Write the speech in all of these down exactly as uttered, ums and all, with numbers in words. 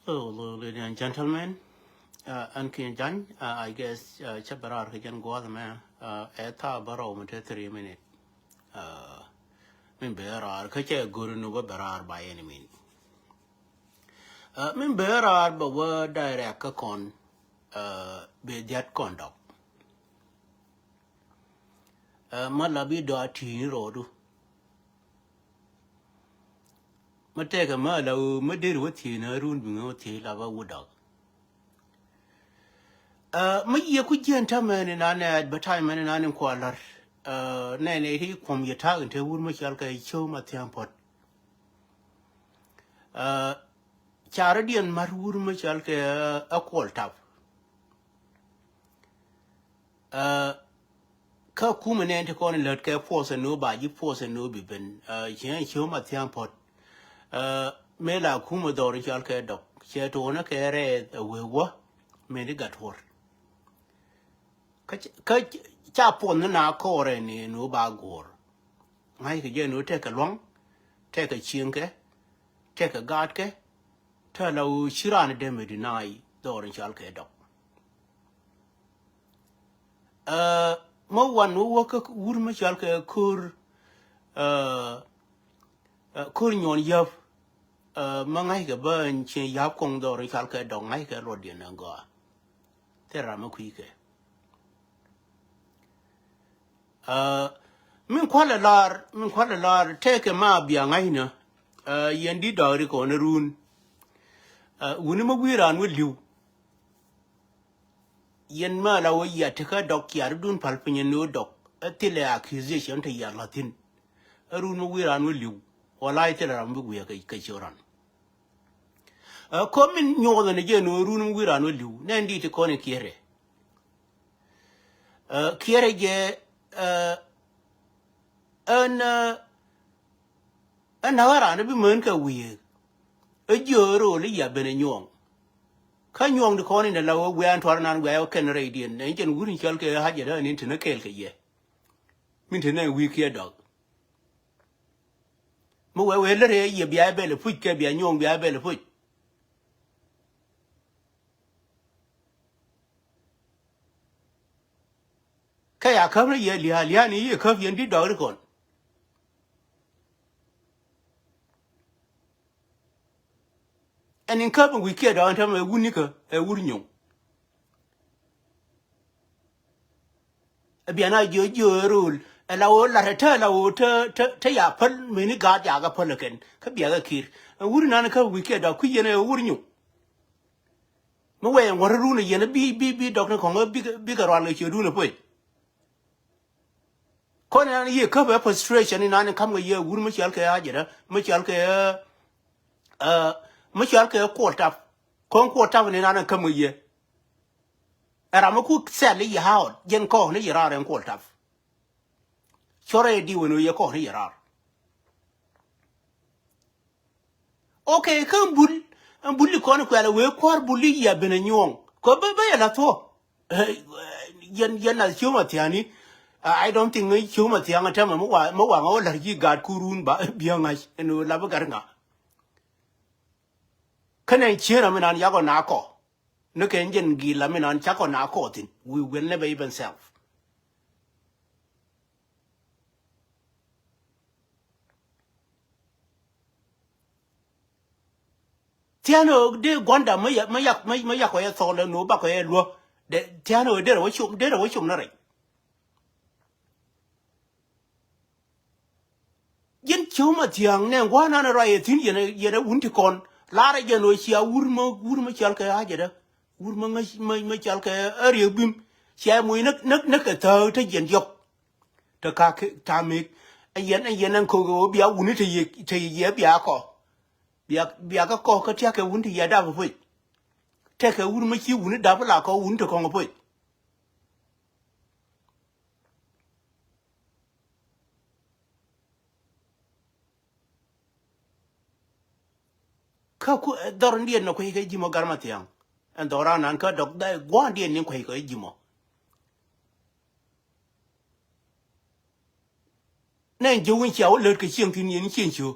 So, ladies and gentlemen, uh, ɛn kiɛ jany, uh, I guess, uh, cä bɛ raar kɛ jɛn gua̱a̱th mɛ, uh, ɛ thaa bärɔw mi te three minute. Uh, min bɛ raar kä cɛ go̱r ni wä bɛ raar by any means. Uh, min bɛ raar bɛ wä direct kä kɔn, uh, bɛ diat kɔn dɔk. Uh, ma la bi dɔa ti̱i̱ ni rɔɔdu. Ma tɛkɛ ma la wä ma der wä thiee na run bi ŋä wä thiee la ba wä dɔk. Uh, ma yie ku jiɛn ta mɛni na nɛ advertisement na ni kua lar. Uh, nɛ nɛ ti kuɔm yɛ ta̱a̱ in te wur ma cɔal kɛ cio̱w ma thia̱a̱ŋ puɔt. Uh, carɛ diɛn mat wur ma cɔal kɛ, uh, a kuɔl tap. Uh, kä kumɛ nɛn ti kɔn in lät kɛ puɔth ɛn ni wä ba ji̱ puɔth ɛn ni wä bi ben. Uh, ciɛ ciɛ wä ma thia̱a̱ŋ puɔt. Uh, mëë la kumɛ dhɔr in cɔal kɛ dɔk cɛ to̱o̱nä kɛ rɛɛth ɛ wee wä mëë di gat tuɔr. Kä ca puɔth ni na kɔɔrɛ ni ni wä ba guɔ̱ɔ̱r. Ŋa̱ckɛ jɛ ni wä tɛkɛ luaŋ, tɛkɛ cieŋkɛ, tɛkɛ gaatkɛ. Tɛ la wä ci raan dee mi di naai dhɔr in cɔal kɛ dɔk. Ɛ, mä wan wä wä kä wur mä cɔal kɛ ko̱r, ɛ, ɛ, ko̱r nyuɔn yäp. Ɛ, mä ŋa̱ckɛ bä ɛn cieŋ yäp kɔŋ dhɔr in cɔal kɛ dɔk ŋa̱ckɛ luɔtdiɛn ɛn gɔaa. Thil ram mä kui̱ kɛ. Ɛ, min kualɛ lar, min kualɛ lar tɛkɛ ma bia ŋa̱cnä. Ɛ, yɛn di dɔɔri kɔn run. Ɛ, wuni mä wi̱i̱ raan wä li̱w. Yɛn ma la wä yia tekä dɔk kiar dun pal piny ni wä dɔk. Ɛ thilɛ accusation te yia la̱thin. Ɛ run wä wi̱i̱ raan wä li̱w. Wala ɛ thilɛ ram bi wi̱i̱ kɛ, kɛ ciö ran. Ɛ, komin nyuɔth ni jɛ ni wä run wä wi̱i̱ raan wä li̱w. Nɛ ndi ti kɔn in kiɛrɛ. Ɛ, kiɛrɛ jɛ, ɛ, ɛn, ɛ, ɛn na ɣä raan bi män kɛ wi̱i̱. Ɛ jiö ro̱o̱l i̱ yia ben ɛ nyuɔ̱ɔ̱ŋ. Kä nyuɔ̱ɔ̱ŋ di kɔn in ɛ la wä wiaan tuar nan wiaa wä kɛn rɛydiɛn. Ɛn jɛn wur in cɔl kɛ haja dä ɛn in te nä kɛɛl kɛ yɛ. Min te nɛ wi̱i̱ kiɛ dɔk. Mi wee wee lär yɛ bia bɛl puc kɛ bia nyuɔ̱ɔ̱ŋ bia bɛl puc. Kä ya käp ni yɛ lia̱a̱ lia̱a̱ ni yɛ käp yɛn di dɔk ri kɔn. Ɛn in käp in wi̱i̱ kiɛ dɔɔn täämɛ ɛ wur nikä ɛ wur nyuŋ. Ɛ bian a jiö jiö ɛ ro̱o̱l ɛ la ɣöö lat ɛ te la ɣöö te te te ya päl mëni gaat yakä päl ɛ kɛn kä biakä ki̱i̱r. Ɛ wur inan in käp in wi̱i̱ kiɛ dɔɔn kui̱ yɛn ɛ wur nyuŋ. Mi wee ŋuɔ̱t run ɛ yɛn bi bi bi dɔk ni kɔŋ bikɛ bikɛ rual kɛ ciötdun ɛ puec. Kɔn inan yie käp ɛ frustration inan in ka̱m kɛ yie wur mi cɔal kɛ a jɛ dä mi cɔal kɛ, ɛ, mi cɔal kɛ kuɔl tap. Kɔn kuɔl tap ni inan in ka̱m kɛ yie. Ɛ ram mi ku thɛl i̱ yɛ haɔt jɛn kɔɔk ni yɛ raar ɛn kuɔl tap. Cɔrɛ di wen ɣöö yɛ kɔɔk ni yɛ raar. Ok, kä ɛn bul, ɛn bul ikɔn kuɛl ɛ wee kua̱r bul i̱ yia ben ɛ nyuɔ̱ɔ̱ŋ kɛ bä bä yɛ la̱th thuɔ̱k. Yɛn yɛn nath ciöm a thia̱a̱ni. I don't think ciöm a thia̱a̱ŋ a tɛmɛ mi wa mi wa ŋa wä la̱r ji̱ gaat kurun ba biä ŋa̱c ɛn ɣöö la bi gat ŋa. Kä nɛn cien ram inan yakɔ na kɔ ni kɛ jɛn gi̱i̱l ram inan cakɔ na kɔ thi̱n. We will never even self. Thia̱n ɣöö dee gua̱nda mä yak mä yak mä yak kɔ yɛ thɔɔl ɛn ɣöö bakɔ yɛ luäk. Dee thia̱n ɣöö derɛ wä com derɛ wä com ni rɛc. Ji̱n ciöm a thia̱a̱ŋ nɛ gua̱a̱r nan ruac ɛ thi̱n yɛn ɛ yɛn ɛ wun ti kɔn. Laarɛ jɛn ɣöö cia wur mä wur mä cɔal kɛ a jɛ dä. Wur mä ŋäc mä mä cɔal kɛ a riek bim. Cia moc näk näk näk kɛ thääk te jiɛn diɔ̱k. Te ka kɛ ta̱a̱ mëëk. Ɛ yɛn ɛ yɛn ɛn ko̱k ɛ ɣöö bia wuni te yɛ te yɛ bia kɔ. Bia bia kä kɔk kä tia̱k kɛ wun ti yɛ dap ɛ puec. Tɛkɛ wun mä ci wuni dap ɛ la kɔ wun te kɔŋ ɛ puec. Kä ku dhɔr ndiɛn nɔ kuec kɛ ji̱ mɔ gar ma thia̱a̱ŋ. Ɛn dhɔr anan kä dɔk dhɛ gua̱a̱n diɛn ni kuec kɛ ji̱ mɔ. Nɛ ji̱ wun cia wä lät kɛ cieŋ thi̱n yɛn cieŋ ciö.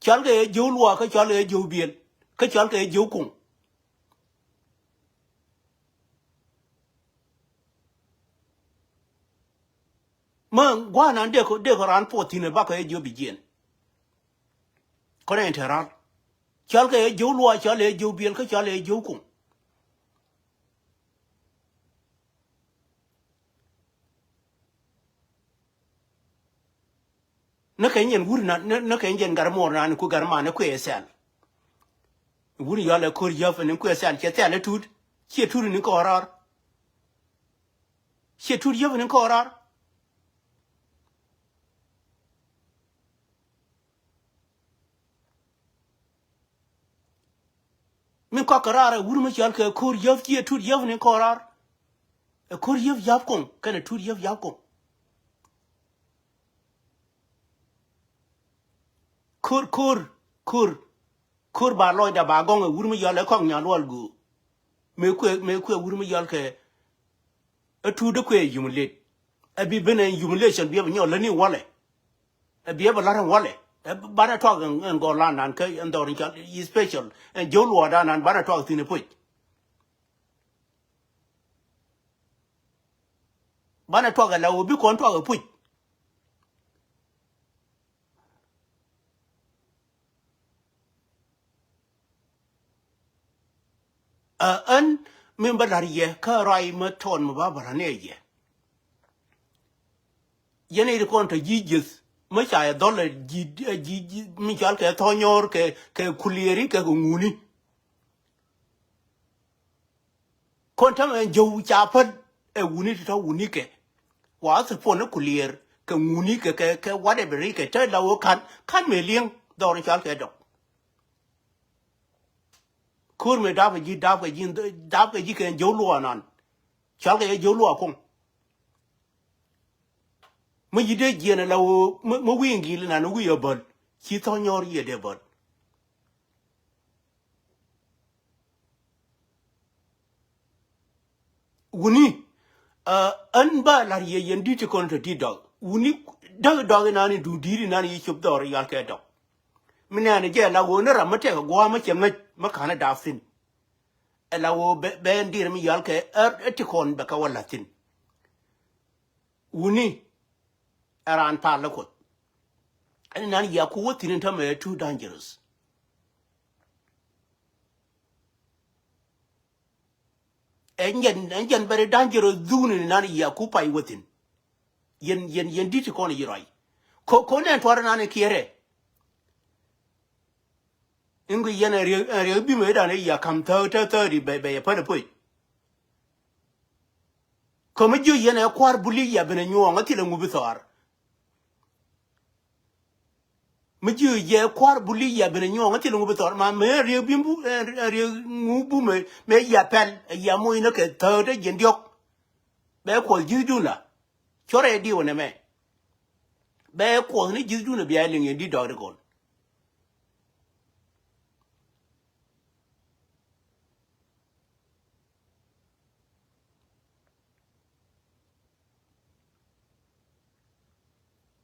Cɔal kɛ yɛ ji̱ wä luaak kä cɔal kɛ yɛ ji̱ wä biɛl. Kä cɔal kɛ ji̱ kuŋ. Mä gua̱a̱nan dee kɔ, dee kɔ raan puɔth thi̱n ɛ bakɔ ɛ ji̱ bi jiɛn. Kɔn ɛn te raar. Cɔal kɛ ɛ ji̱ luɔc, cɔal ɛ ji̱ biɛl, kä cɔal ɛ ji̱ kuŋ. Ni kɛ nyɛn wur na, ni, ni kɛ nyɛn gar muɔr na, ni ku gar ma, ni kuɛ thɛl. Wur yɔl ɛ ko̱r yäp ni kuɛ thɛl, cɛ thɛl ɛ tut. Ciɛ tut ni kɔɔrar. Ciɛ tut yäp ni kɔɔrar. Min kɔk kɛ raar ɛ wur mi cɔal kɛ ko̱r yäp, ciɛ tut yäp ni kɔɔrar. Ɛ ko̱r yäp yap koŋ, kɛnɛ tut yäp yap koŋ. Ko̱r, ko̱r, ko̱r. Ko̱r ba lɔcda ba gɔŋ ɛ wur mi yɔl ɛ kɔk nyan luɔl go̱o̱. Mëë kuɛ, mëë kuɛ wur mi yɔl kɛ ɛ tut dee kuɛ humiliate. Ɛ bi ben ɛ humiliation bi ɛ bi nyɔl läni walɛ. Ɛ bi ɛ bi la̱r ɛn walɛ. Ɛ banɛ tuak ɛn, ɛn gɔlan nan kä ɛn dhɔr in cɔal i̱ special. Ɛn ji̱ luɔɔdan nan banɛ tuak thi̱n ɛ puc. Banɛ tuak ɛ la wä bi kɔn tuak ɛ puc. Ɛ, ɛn min bä la̱r yɛ kä ruac mä tɔɔn mä ba bä la̱r ni ɛ yɛ. Yɛn i̱ ti kɔn tɔ ji̱ ji̱th mä ca yɛ dhɔl ɛ ji̱, ɛ ji̱, ji̱ mi cɔal kɛ thɔnyɔɔr kɛ, kɛ kulieri kɛ kɛ ŋuni. Kɔn tämɛ ɛn jɔw ca päl ɛ wuni ti tɔ wuni kɛ. Wa thipon ni kulier kɛ ŋuni kɛ, kɛ, kɛ whatever kɛ te la wä kan, kan mëë liŋ dhɔr cɔal kɛ dɔk. Ko̱r mëë dap kɛ ji̱, dap kɛ ji̱, dap kɛ ji̱ kɛ ɛn jɔw luɔɔnan. Cɔal kɛ jɛ jɔw luɔɔ kuŋ. Mi ji̱ dee jiɛn ɛ la wä, mi, mi wi̱i̱ ŋi̱i̱l inan wi̱i̱ ɛ bäl. Ci thɔnyɔɔr yiëë dee bäl. Wuni, ɛ, ɣän bä la̱r yɛ yɛn di̱t ti kɔn tɔ di̱t dɔk. Wuni, däk dɔk inan i̱ duŋ di̱i̱t inan i̱ cop dhɔr i̱ yal kɛ dɔk. Mi nɛɛni jɛ la ɣöö ni ram mi tɛk ɛ gua̱a̱ mi cɛ ŋäc mi ka̱n ɛ daap thi̱n. Ɛ la ɣöö bɛ, bɛ ɛn di̱i̱r mi yal kɛ ɛ, ɛ ti kɔn bɛ kɛ wä la̱th thi̱n. Wuni, ɛ raan pal lä Kuoth. Ɛn inan yia ku wä thi̱n in tämɛ ɛ too dangerous. Ɛ jɛn, ɛ jɛn very dangerous dhukni ni nan yia ku pay wä thi̱n. Yɛn, yɛn, yɛn di̱t ti kɔn yi ruac. Ko, ko nɛn tuar nan kiɛrɛ. In gui yɛn ɛ riek, ɛ riek bi mëë dan ɛ yia kam thäk, thäk, thäk di bɛ, bɛ yɛ pän ɛ puec. Kä mi jiö yɛn ɛ kua̱r buli yia ben ɛ nyuɔ̱ɔ̱ŋ ɛ thilɛ ŋup i̱ thɔaar. Mi jiö yɛ kua̱r buli yia ben ɛ nyuɔ̱ɔ̱ŋ ɛ thilɛ ŋup i̱ thɔaar ma mëë riek bi bu, ɛ, ɛ riek ŋup bu mëë, mëë yia pɛl, ɛ yia moc ni kɛ thäk te jiɛn diɔ̱k. Bɛ kuɔth ji̱thdun la. Cuɔrɛ diw nɛmɛ. Bɛ kuɔth ni ji̱thdun bia liŋ yɛn di̱t dɔɔk di kɔn.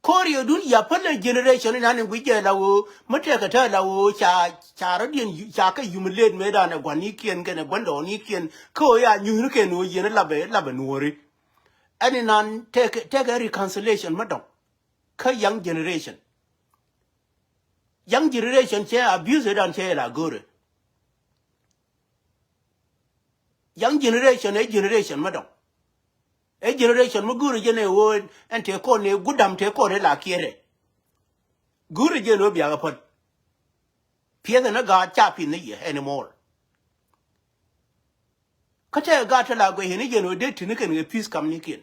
Ko̱riɛdun ya pälɛ generation inan in guic jɛ la ɣöö mi tɛkɛ te la ɣöö ca, ca rɔ̱diɛn yu-, ca kɛ humiliate mëëdan ɛ gua̱nikiɛn kɛnɛ gua̱ndɔɔŋnikiɛn kä ɣöö ya nyuthnikiɛn ɣöö yɛn lapɛ, lapɛ nuɔ̱ɔ̱ri. Ɛn inan tɛkɛ, tɛkɛ reconciliation mi dɔ̱ŋ kä young generation. Young generation cɛ abuse dan cɛ la go̱o̱rɛ. Young generation ɛ generation mi dɔ̱ŋ. Ɛ generation mi go̱o̱rɛ jɛn ɛ ɣöö ɛn tëë kɔn ɛ gudam tëë kɔn ɛ la kiɛrɛ. Go̱o̱rɛ jɛn ɣöö biakä päl. Piɛth ɛn ɛ gaat ca pin ni yɛ anymore. Kä tɛ gaat te la guɛc ɣän i̱ jɛn ɣöö dee ti̱n kɛn kɛ pi̱th kamnikiɛn.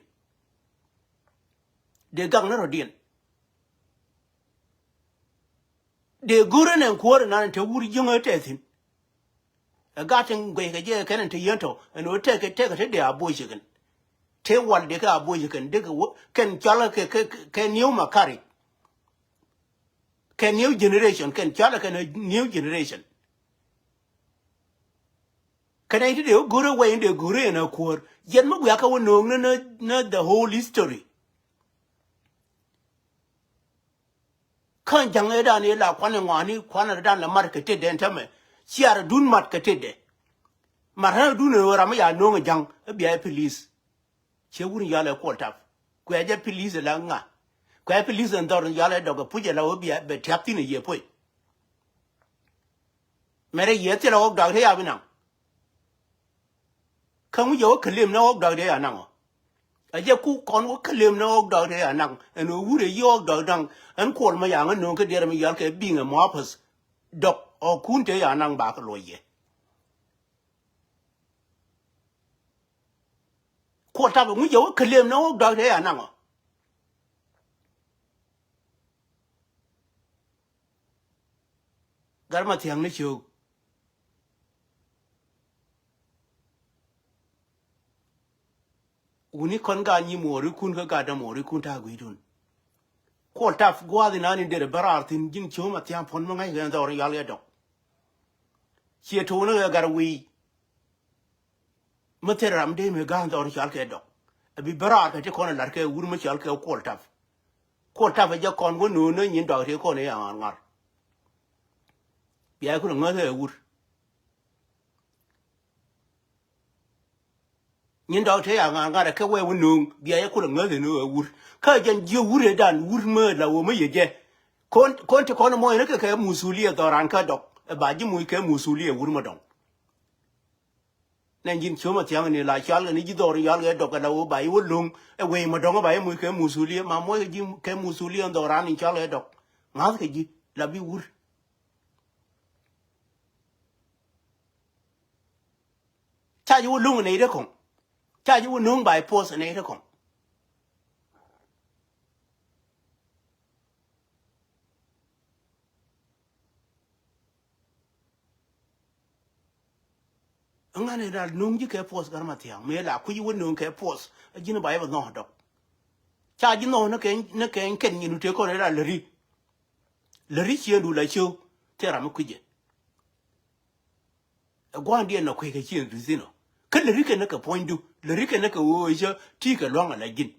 Dee gak ni rɔ̱diɛn. Dee go̱o̱rä nɛn kuäärä nan te wur jiäŋä tɛ thi̱n. Ɛ gat tin guɛckɛ jɛ kɛn in te yien tɔ ɛn ɣöö tɛkɛ, tɛkɛ te dee a bo̱o̱c kɛ kɛn. Te wal dee kɛ a bo̱o̱c kɛ kɛn dee kɛ wä kɛn cɔalkɛ kɛ, kɛ, kɛ new makari. Kɛ new generation kɛn cɔalkɛ kɛn new generation. Kɛn in te dee wä go̱o̱rä wɛy in dee go̱o̱rä ɛn a kuäär. Yɛn mi wiakä wä no̱o̱ŋ ni, ni, ni the whole history. Kä ja̱ŋ ëëdan ëë la kuanɛ ŋɔaani kuanɛ dan la mat kɛ tetdɛn tämɛ. Ciaar dun mat kɛ tetdɛ. Mat ɣän dun ɛ ɣöö ram mi ya no̱o̱ŋ ɛ ja̱ŋ ɛ bia ɛ pilis. Ciɛ wur in yɔal ɛ Kuɔl Tap. Kuɛ jɛ pilis ɛ la ŋa. Kuɛ pilis ɛn dhɔr in yɔal ɛ dɔk ɛ puc ɛ la ɣöö bia bɛ tiap thin ɛ yiëë puɔ̱c. Mɛrɛ yiëë thilɛ ɣɔk dɔak te ya bi naŋ. Kä ŋu jɛ wä kɛ lem ni ɣɔk dɔak te ya naŋ ɔ. Ɛ jɛ ku kɔn wä kɛ lem ni ɣɔk dɔak te ya naŋ. Ɛn ɣöö wur ɛ yi ɣɔk dɔak daŋ. Ɛn Kuɔl ma yaŋ ɛ no̱o̱ŋ kä diɛɛr mi yɔal kɛ biŋ ɛ muapeth. Dɔk ɔ kun te ya naŋ ba kɛ luɔc yɛ. Kuɔl Tap ɛ ŋu jɛ wä kɛ lem ni ɣɔk dɔak te ya naŋ ɔ. Gat ma thia̱ŋ ni ciök. Wuni kɔn gat nyi muɔɔrikun kä gat dämuɔɔrikun ta̱a̱ gui̱dun. Kuɔl Tap gua̱a̱th inan in derɛ bä raar thi̱n ji̱n ciök ma thia̱ŋ puɔ̱n mi ŋa̱c kɛ dhɔr in yɔal kɛ dɔk. Ciɛ to̱o̱ni kɛ gat wi̱i̱. Mi thil ram dee mi ga̱a̱n dhɔr cɔal kɛ dɔk. A bi bä raar kɛ ti kɔn a lar kɛ wur mi cɔal kɛ Kuɔl Tap. Kuɔl Tap a jɛ kɔn wä no̱o̱n ni nyin dɔk ti kɔn i̱ a ŋa̱r ŋa̱r. Bia kulɛ ŋäth ɛ wur. Nyin dɔk ti a ŋa̱r ŋa̱r ɛ kɛ wee wä no̱o̱ŋ bia yɛ kulɛ ŋäth ɛ no̱o̱ŋ ɛ wur. Kä jɛn jiɛ wur ɛ dan wur mi la wä mi yɛ jɛ. Kɔn kɔn ti kɔn mɔc ni kɛ kɛ musuliɛ dhɔran kä dɔk. Ɛ ba ji̱ muc kɛ musuliɛ wur mi dɔŋ. Nɛ ji̱n ciöm a thia̱ŋ ni la cɔal kɛ ni ji̱ dhɔr yɔal kɛ dɔk kɛ la wä ba i̱ wä lo̱ŋ ɛ wee ma dɔ̱ŋ ba i̱ muc kɛ musuliɛ ma muc kɛ ji̱ kɛ musuliɛ dhɔr ran in cɔal kɛ dɔk. Ŋa̱th kɛ ji̱ la bi wur. Ca ji̱ wä lo̱ŋ ɛ nɛy rɛ kɔŋ. Ca ji̱ wä no̱ŋ ba i̱ poth ɛ nɛy rɛ kɔŋ. Ŋa̱n ɛ ral no̱o̱ŋ ji̱ kɛ puɔth gat ma thia̱a̱ŋ mëë la kui̱ wä no̱o̱ŋ kɛ puɔth a ji̱n ba yɛ bɛ nhɔk dɔk. Ca ji̱ nhɔk ni kɛn ni kɛn kɛn nyin wut tëë kɔn ɛ ral läri. Läri ciëëndu la ciö tëë ram mi kui̱cɛ. Ɛ gua̱a̱ndiɛn nɔ kui̱ kɛ ciëëndu thi̱n ɔ kä läri kɛn ni kɛ puɔ̱nydu läri kɛn ni kɛ ɣöö cä ti̱i̱ kɛ lua̱ŋ ala ji̱n.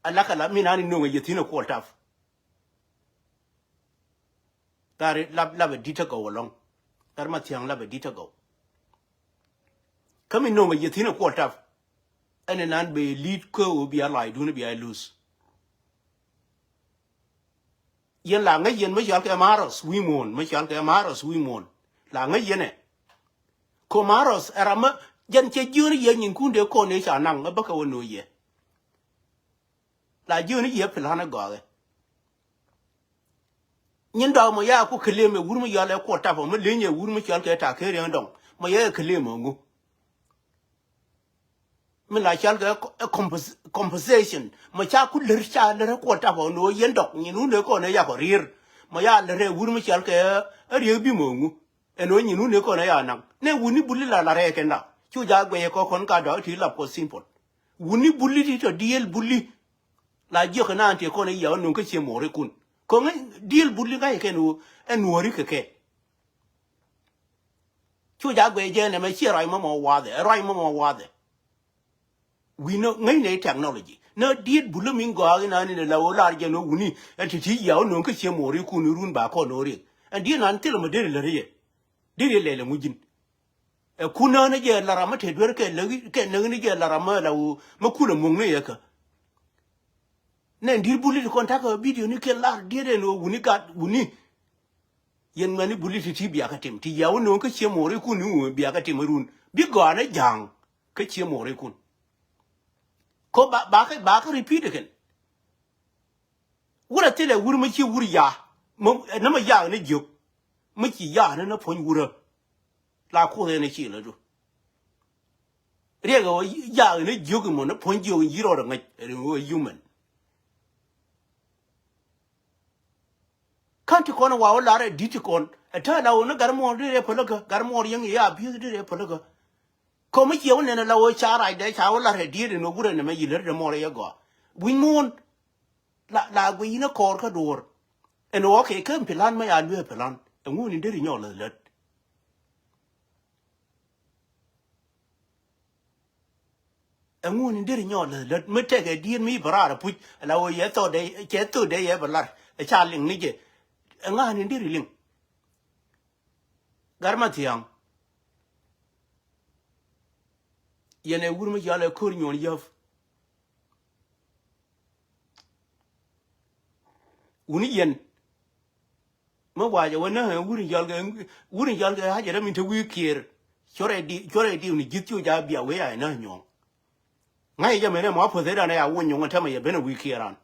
Ala kɛ la min an in no̱o̱ŋ a yɛ thi̱n ɛ Kuɔl Tap. Gari lap lap a di̱t a gɔw alɔŋ. Gari ma thia̱ŋ lap a di̱t a gɔw. Kä mi no̱o̱ŋ a yɛ thi̱n a Kuɔl Tap. Ɛn ɛ nan bɛ li̱t kä ɣöö bia la̱a̱cdun bia luth. Yɛn la ŋäc yɛn mi cɔal kɛ Maros wi̱i̱ muɔ̱ɔ̱n mi cɔal kɛ Maros wi̱i̱ muɔ̱ɔ̱n la ŋäc yɛn ɛ. Ko Maros ɛ ram mi jɛn cɛ jiön yɛ nyinkun dee kɔn ëë ca naŋ ɛ bä kɛ wä no̱o̱c yɛ. La jiöni yɛ pilan ɛ gɔakɛ. Nyin dɔak mɔ ya ku kɛ lem ɛ wur mi yɔal ɛ Kuɔl Tap ɔ mi leny ɛ wur mi cɔal kɛ ta kɛ riɛŋ dɔŋ mɔ ya ɛ kɛ lem ɛ ŋu. Mi la cɔal kɛ ɛ compos- compensation mɔ ca ku lär ca lär ɛ Kuɔl Tap ɔ ni ɣöö yɛn dɔk nyin wun ɛ kɔn ɛ yakɔ rier mɔ ya lär ɛ wur mi cɔal kɛ ɛ riek bi mɔ ŋu. Ɛn ɣöö nyin wun ëë kɔn ɛ ya naŋ nɛ wuni buli la la rɛɛ kɛn da cu jaak guɛy ɛ kɔk kɔn ka dɔak ti lap kɔ simple. Wuni buli ti tɔ dieel buli. La jiök kɛ naan tëë kɔn ɛ yia wä nuŋ kä cie mo̱o̱rikun kɔŋ dieel buli ŋa̱c kɛn ɣöö ɛ nuɔ̱ɔ̱ri kɛ kɛ. Cu jaak guɛy jɛ nɛmɛ cie ruac mɔmɔ wathɛ ɛ ruac mɔmɔ wathɛ. Wi̱n ŋäcnɛ i̱ technology nä diet bulä min gɔaa inani nɛ la ɣöö lar jɛn ɣöö wuni ɛn ti ti yia ɣä no̱o̱ŋ kä cie mo̱o̱ri kun irun ba kɔn ɣöö riek ɛn diet nan thilɛ mɔ deri lät i̱ yɛ deri lɛl ɛŋu ji̱n. Ɛ kun nään jɛ la ram mi te duer kɛ näk kɛ näk ni jɛ la ram mi la ɣöö mi kulɛ muŋ ni yɛ kä. Nɛ diet buli ti kɔn takä bidio ni kɛ lar diet ɛn ɣöö wuni gat wuni. Yɛn ŋuɛni buli ti ti biakä tim ti yia wä no̱o̱ŋ kä cie mo̱o̱ri kun ni ɣöö biakä tim irun bi gɔaa ni ja̱a̱ŋ. Kä cie mo̱o̱rikun. Ko ba ba kä ba kä repeat again. Wurɛ thilɛ wur mi ci wur ya. Mä nä mä yak ni jiök. Mi ci yak ni nä puɔ̱ny wurä. La kuth ɛn ci lä du. Riɛk ɛ wä yak ni jiök mɔ ni puɔ̱ny jiök in yi rɔɔdɛ ŋäc ɛ ri wä human. Ka̱n ti kɔn ɛ wa wä lar ɛ di̱t ti kɔn ɛ tääl a wä ni gat muɔɔr dee rɛ päläkä gat muɔɔr yäŋ i̱ a bi̱i̱th dee rɛ päläkä. Kɔm mi ciɛ wä nɛn ɛ la wä ca rac dee ca wä lar ɛ diet ɛn wä wurɛ nɛmɛ yi lär dee muɔɔr ɛ yɛ gɔaa wi̱ny muɔ̱ɔ̱n. La la guiy ni kɔɔr kä duɔ̱ɔ̱r. Ɛn wä kɛ kä pilan mɛ ya luee pilan ɛŋu ni deri nyɔɔl lät lät. Ɛŋu ni deri nyɔɔl lät lät mi tɛkɛ diet mi bɛ raar apuc ala wä yɛ thok dee cɛ thok dee yɛ bɛ lar ɛ ca liŋ ni jɛ. Ɛŋa ni deri liŋ. Gat Mathiaŋ. Yɛn ɛ wur mi yɔl ɛ ko̱r nyuɔn yäp. Wuni yɛn. Mi wacɛ wä näk ɛ wur in yɔl kɛ, wur in yɔl kɛ hac ɛ rɛ min te wi̱i̱ kiɛɛr. Cuɔrɛ di, cuɔrɛ di wuni ji̱th cu ja bia wee a ɛ näk nyuɔ̱ŋ. Ŋa̱c ɛ jɛ mɛn ɛ mɔ a puɔth ɛ dan ɛ a wä nyuɔ̱ŋ ɛ tämɛ yɛ ben ɛ wi̱i̱ kiɛɛr an.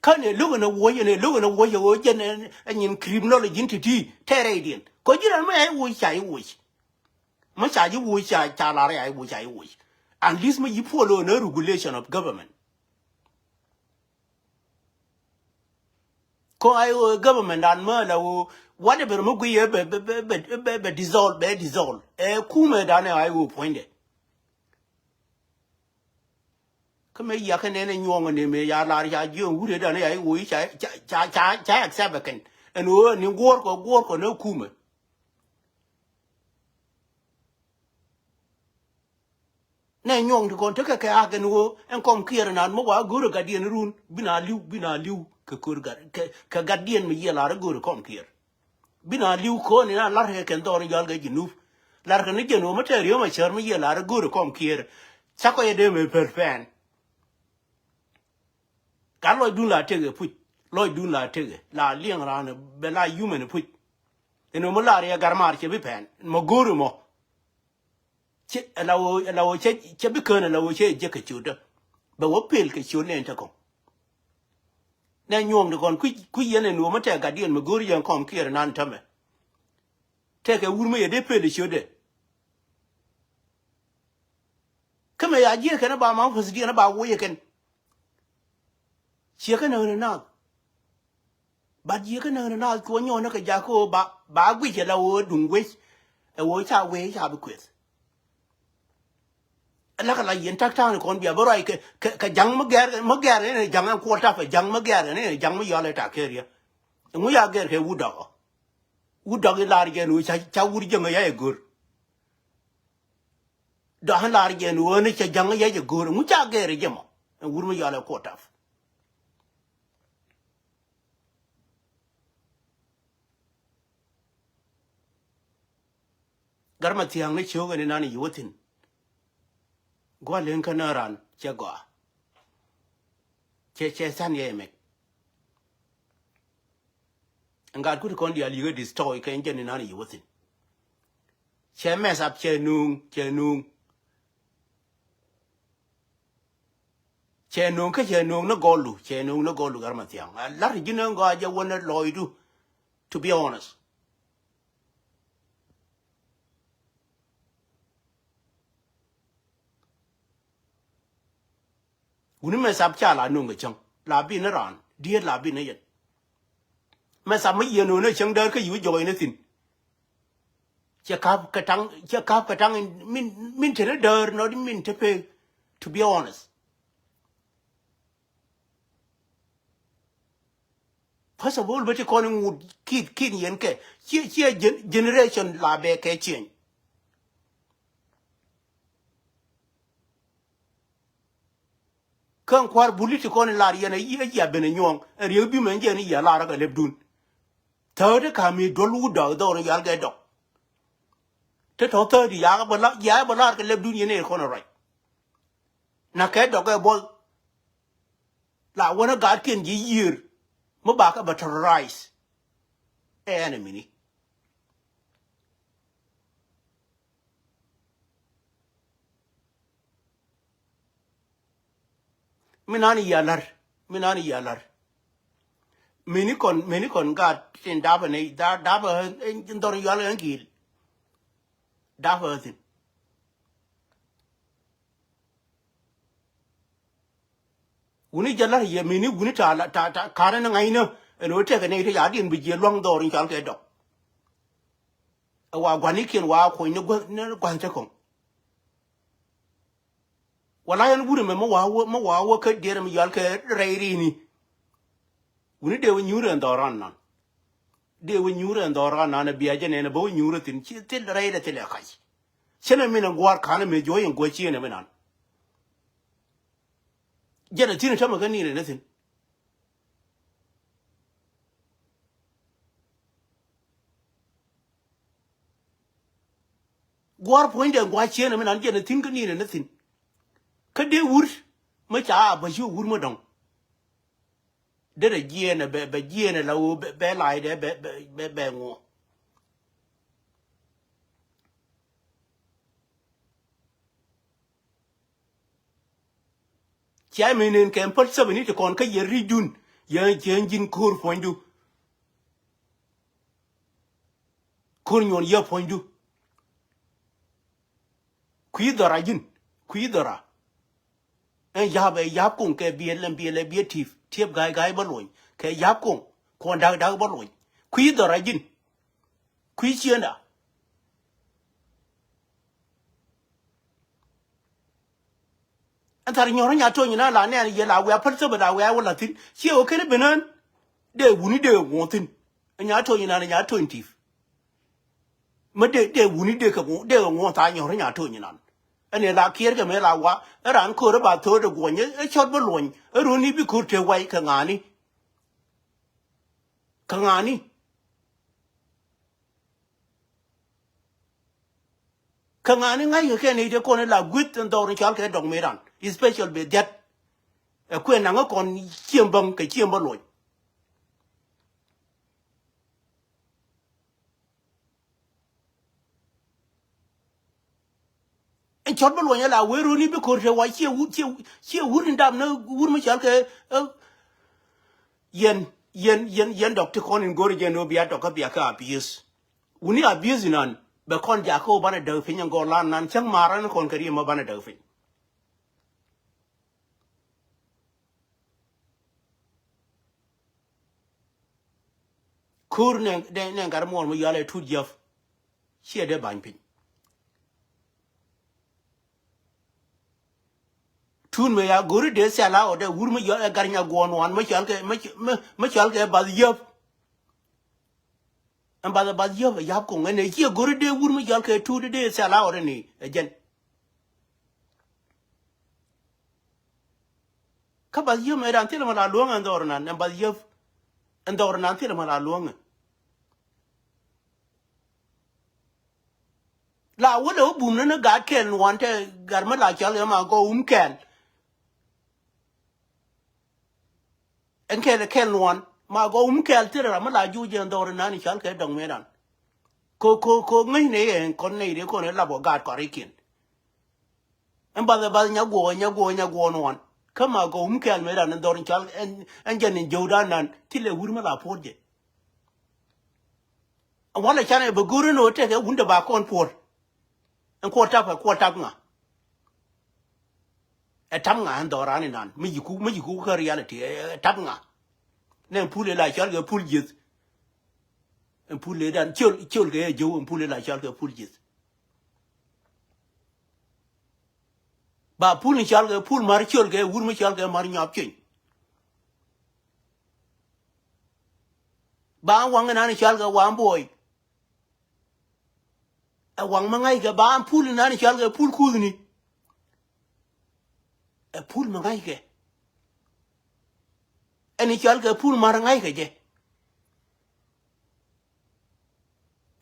Kä ni lo̱k ni wuɔ̱c, ni lo̱k ni wuɔ̱c ɛ ɣöö jɛn ɛ nyin criminology in ti̱ti̱ tɛɛrɛydiɛn. Kɔ ji̱n ɛn mi ɛ wuɔ̱c ca i̱ wuɔ̱c. Mi ca ji̱ wuɔ̱c ca, ca lar ɛ a i̱ wuɔ̱c ca i̱ wuɔ̱c. At least mi ji̱ puɔl ɣöö ni regulation of government. Kɔ a i̱ ɣöö government dan mi la ɣöö whatever mi guiy ɛ bɛ, bɛ, bɛ dissolve, bɛ dissolve. Ɛ kumɛ dan ɛ a i̱ ɣöö puɔ̱nydɛ. Kä mëë yiakä nɛn ɛ nyuɔ̱ŋ ɛ ni mëë ya lar ca jiöŋ wut ɛ dan ɛ ya i̱ woc ca, ca, ca, ca, ca accept ɛ kɛn. Ɛn ɣöö ɛ ni guɔ̱ɔ̱r kɔ, guɔ̱ɔ̱r kɔ ni kumɛ. Nɛ nyuɔ̱ŋ ti kɔn tekɛ kɛ ak ɛn ɣöö ɛn kɔm kiɛɛr ɛnan mi wa go̱o̱r ɛ gatdiɛn run. Bi na li̱w, bi na li̱w kɛ ko̱r gat, kɛ, kɛ gatdiɛn mi yiëë lar ɛ go̱o̱r ɛ kɔm kiɛɛr. Bi na li̱w ko̱n ina la̱rkɛ kɛn dhɔr in yɔal kɛ Jinub. La̱rkɛ ni jɛn ɣöö mi tɛɛr yom a cär mi yiëë la̱r i̱ go̱o̱rɛ kɔm kiɛɛr. Cakɔ yɛ dee mëë pɛl pɛn. Gat lɔcdun la tekɛ puc. Lɔcdun la tekɛ. La liɛŋ raan bɛ la human puc. Ɛn ɣöö mi la̱r yɛ gar maar cɛ bi pɛn. Mɔ go̱o̱ri mɔ. Cɛ, ala wä, ala wä cɛ, cɛ bi kään ala wä cɛ jek kɛ ciötdä. Bɛ wä pel kɛ ciöt nɛn te kɔŋ. Nɛ nyuɔ̱ŋ ti kɔn kui̱, kui̱ yɛn ɛn wä mi tɛk gatdiɛn mi go̱o̱r yɛn kɔm kiɛɛr nan tämɛ. Tɛkɛ wur mi yɛ dee pel ciötdɛ. Kä mɛ ya jiɛk kɛn ba ma office diɛn ba woc yɛ kɛn. Ciɛ kä näk ni naath. But jiɛ kä näk ni naath cuɔ nyɔɔn ni kɛ jakä ɣöö ba, ba guic ala ɣöö duŋ wec. Ɛ ɣöö ca wee ca bi kueth. Ala kɛ la yɛn tak ta̱a̱ŋ ni kɔn bia bä ruac kɛ, kɛ, kɛ ja̱ŋ mi gɛr, mi gɛr ni ja̱ŋ ɛn kuɔl tapɛ ja̱ŋ mi gɛr ni ja̱ŋ mi yɔl ɛ tak kɛ riɛ. Ɛŋu ya gɛr kɛ wut dɔk ɔ. Wut dɔk i̱ lar jɛn ɣöö ca, ca wur jäŋ ɛ ya ɛ go̱r. Dɔk i̱ lar jɛn ɣöö ni ca ja̱ŋ ɛ ya ɛ go̱r. Ɛŋu ca gɛr ɛ jɛ mɔ. Ɛn wur mi yɔl ɛ kuɔl tap. Gat Mathiaŋ ni ciökɛ ni nan i̱ wä thi̱n. Gua̱l in kä nä ran cɛ gɔaa. Cɛ, cɛ than yɛ mɛk. Ɛn gat kut kɔn diaal yikä destroy kɛ in jɛ ni nan i̱ wä thi̱n. Cɛ mess up cɛ nuŋ, cɛ nuŋ. Cɛ nuŋ kä cɛ nuŋ ni gɔldu, cɛ nuŋ ni gɔldu Gat Mathiaŋ. A lar ji̱n ɛn gɔaa jɛ wä ni lɔcdu, to be honest. Wuni mɛ thap ca la nuŋ kɛ cäŋ la bi ni raan diet la bi ni yɛn. Mɛ thap mi yɛn wuni cäŋ däär kä yiw jɔɔy ni thi̱n. Cɛ kap kɛ taŋ, cɛ kap kɛ taŋ min, min te ni däär nɔ di min te pek, to be honest. First of all bä ti kɔn in ŋut kit, kit yɛn kɛ ciɛ, ciɛ gen-, generation la bɛ kɛ change. Kä in kua̱r buli ti kɔn in lar yɛn a yi a yi a ben a nyuɔ̱ŋ a riek bi mɛn jɛ ni yi a lar a kɛ lɛpdun. Thirty ka mi duɔl wut dɔk dhɔr in yal kɛ dɔk. Te tɔ̱ thirty yakä bä la, yakä bä lar kɛ lɛpdun yɛn in kɔn a ruac. Na kɛ dɔk kɛ buɔth. La wänä gaatkiɛn ji̱ yiër mi ba kä bä terrorize ɛ enemy ni. Mi nan i̱ yia la̱r, mi nan i̱ yia la̱r. Mini kɔn, mini kɔn gaat tin dapä ni, da-, dapä, eh, dhɔr yual ɛn gi̱i̱l. Dapä thi̱n. Wuni jɛ la̱r yɛ mini wuni ta, ta, ta, karɛ ni ŋa̱cnä. Ɛn ɣöö tɛkɛ ni ti ca diɛn bi jiɛ lua̱ŋ dhɔr in cɔal kɛ dɔk. Ɛ wa gua̱nikiɛn wa kuɔ̱ny ni gua̱th, ni gua̱th te kɔŋ. Wala yɛn wut ɛmɛ mi wa wä, mi wa wä kä diɛt ɛmɛ yɔal kɛ rɛy rini. Wuni dee wä nyuur ɛn dhɔran nan. Dee wä nyuur ɛn dhɔran nan ɛ bia jɛ nɛn ɛ bä wä nyuur ɛ thi̱n ci thil rɛy dɛ thil ɛ kac. Cɛn ɛ min ɛ gua̱a̱r ka̱n ɛ mëë juɔ̱c ɛn guäc ciëën ɛ mi nan. Jɛn a thi̱n tämɛ kä ni̱n ɛ ni thi̱n. Gua̱a̱r puɔ̱nydɛ gua̱a̱r cieen ɛmɛ nan jɛn a thi̱n kä ni̱n ɛ ni thi̱n. Kä dee wur mä ca a bä ci wur mä dɔ̱ŋ. Derɛ jiɛɛn ɛ bɛ, bɛ jiɛɛn ɛ la ɣöö bɛ, bɛ la̱a̱cdɛ bɛ, bɛ, bɛ, bɛ ŋuɔ. Cia mi nen kɛ päl thäbäni ti kɔn kä yɛ ri̱cdun. Yɛ, yɛ ji̱n ko̱r puɔ̱nydu. Ko̱r nyuɔn yɛ puɔ̱nydu. Kui̱ dhɔra ji̱n. Kui̱ dhɔra. Ɛn ya̱p ɛ ya̱p koŋ kɛ biɛl ɛn biɛl ɛ biɛl ti̱p. Tiɛp ga̱a̱c ga̱a̱c bä lony. Kɛ ya̱p koŋ. Kuɔn da̱k da̱k bä lony. Kui̱ dhɔra ji̱n. Kui̱ ciënda. Ɛn thar nyɔ̱r nya to̱ny na la nɛn yɛ la wiaa päl thäbä la wiaa wä la thi̱n. Ciɛ wä ken ben ɣän. Dee wuni dee ŋuɔ̱th thi̱n. Nya to̱ny na nya to̱ny ti̱p. Mä dee, dee wuni dee kɛ ŋuɔ̱th, dee kɛ ŋuɔ̱th tha nyɔ̱r nya to̱ny na. Ɛn ɛ la kiɛɛr kɛ mëë la wa, ɛ raan ko̱r ɛ ba tho̱o̱t ɛ guɔ̱ny, ɛ cɔt bä luɔ̱ny, ɛ runi bi ko̱r te way kɛ ŋa̱a̱ni. Kɛ ŋa̱a̱ni. Kä ŋa̱ni ŋa̱ckɛ kɛ nɛy ti kɔn ila gui̱th in dhɔr in cɔal kɛ dɔŋ mëëdan, especial bɛ dhiat. Ɛ kuɛ naŋ kä kɔn ciem bäŋ kɛ ciem bä luɔny. Ɛn cɔt bä luɔny ala wee roni bi ko̱r te wa ciɛ wur, ciɛ, ciɛ wur in dam ni wur mi cɔal kɛ, ɛ, yɛn, yɛn, yɛn, yɛn dɔk ti kɔn in go̱ri jɛn ni wä bia dɔk kä bia kä abuse. Wuni abuse inan bɛ kɔn jakä wä banɛ däk piny in gɔr lan nan cäŋ maran kɔn kɛ riɛm wä banɛ däk piny. Ko̱r nɛ, nɛ, nɛ gat muɔɔr mi yɔal ɛ tut jiäp. Ciɛ dee ba̱ny piny. Tut mi ya go̱ri dee thil a ɣɔt ɛ wur mi yɔal ɛ gat nya guɔ̱ɔ̱n wan mi cɔal kɛ, mi, mi, mi cɔal kɛ bath yäp. Ɛn bath, bath yäp ɛ yap koŋ ɛn ɛ ciɛ go̱ri dee wur mi cɔal kɛ tut dee thil a ɣɔt ɛn ɛ jɛn. Kä bath yäp mɛ dan thilɛ mɛ la luɔ̱ŋ ɛn dhɔr nan, ɛn bath yäp ɛn dhɔr nan thilɛ mɛ la luɔ̱ŋ. La wä lɛ wä bum ni ni gaat kɛl nuan tɛ gat mi la cɔl kɛ ma gɔw wum kɛl. Ɛn kɛl kɛl nuan ma gɔw wum kɛl thilɛ ram mi la juuc ɛn dhɔr nan cɔl kɛ dɔŋ mɛ dan. Ko, ko, ko ŋäc ni ɛn kɔn nɛy ri kɔn ɛ lap wä gaat kɔrikiɛn. Ɛn bath ɛ bath nya guɔ, nya guɔ, nya guɔ nuɔn. Kä ma gɔw wum kɛl mëë ran ɛn dhɔr in cɔal ɛn, ɛn jɛn in jɔwdan nan thilɛ wur mi la puɔt jɛ. Ɛn walɛ canɛ bɛ go̱r ɛn ɣöö tɛkɛ wundɛ ba kɔn puɔr. Ɛn kuɔt tap, ɛ kuɔt tap ŋa? Ɛ tap ŋa ɛn dhɔran inan mi yiku, mi yiku kä reality, ɛ, ɛ tap ŋa? Nɛ pul ila cɔal kɛ pul jieth. Ɛn pul idan ciöl, ciöl kɛ ɛ jɔw ɛn pul ila cɔal kɛ pul jieth. Ba pul ni cɔal kɛ pul mar ciöl kɛ wur mi cɔal kɛ mar nyɔap cuny. Ba waŋ inan cɔal kɛ waŋ buɔy. Ɛ waŋ mi ŋa̱ckɛ ba pul inan cɔal kɛ pul kuthni. Ɛ pul mi ŋa̱ckɛ. Ɛn cɔal kɛ pul mar ŋa̱ckɛ jɛ.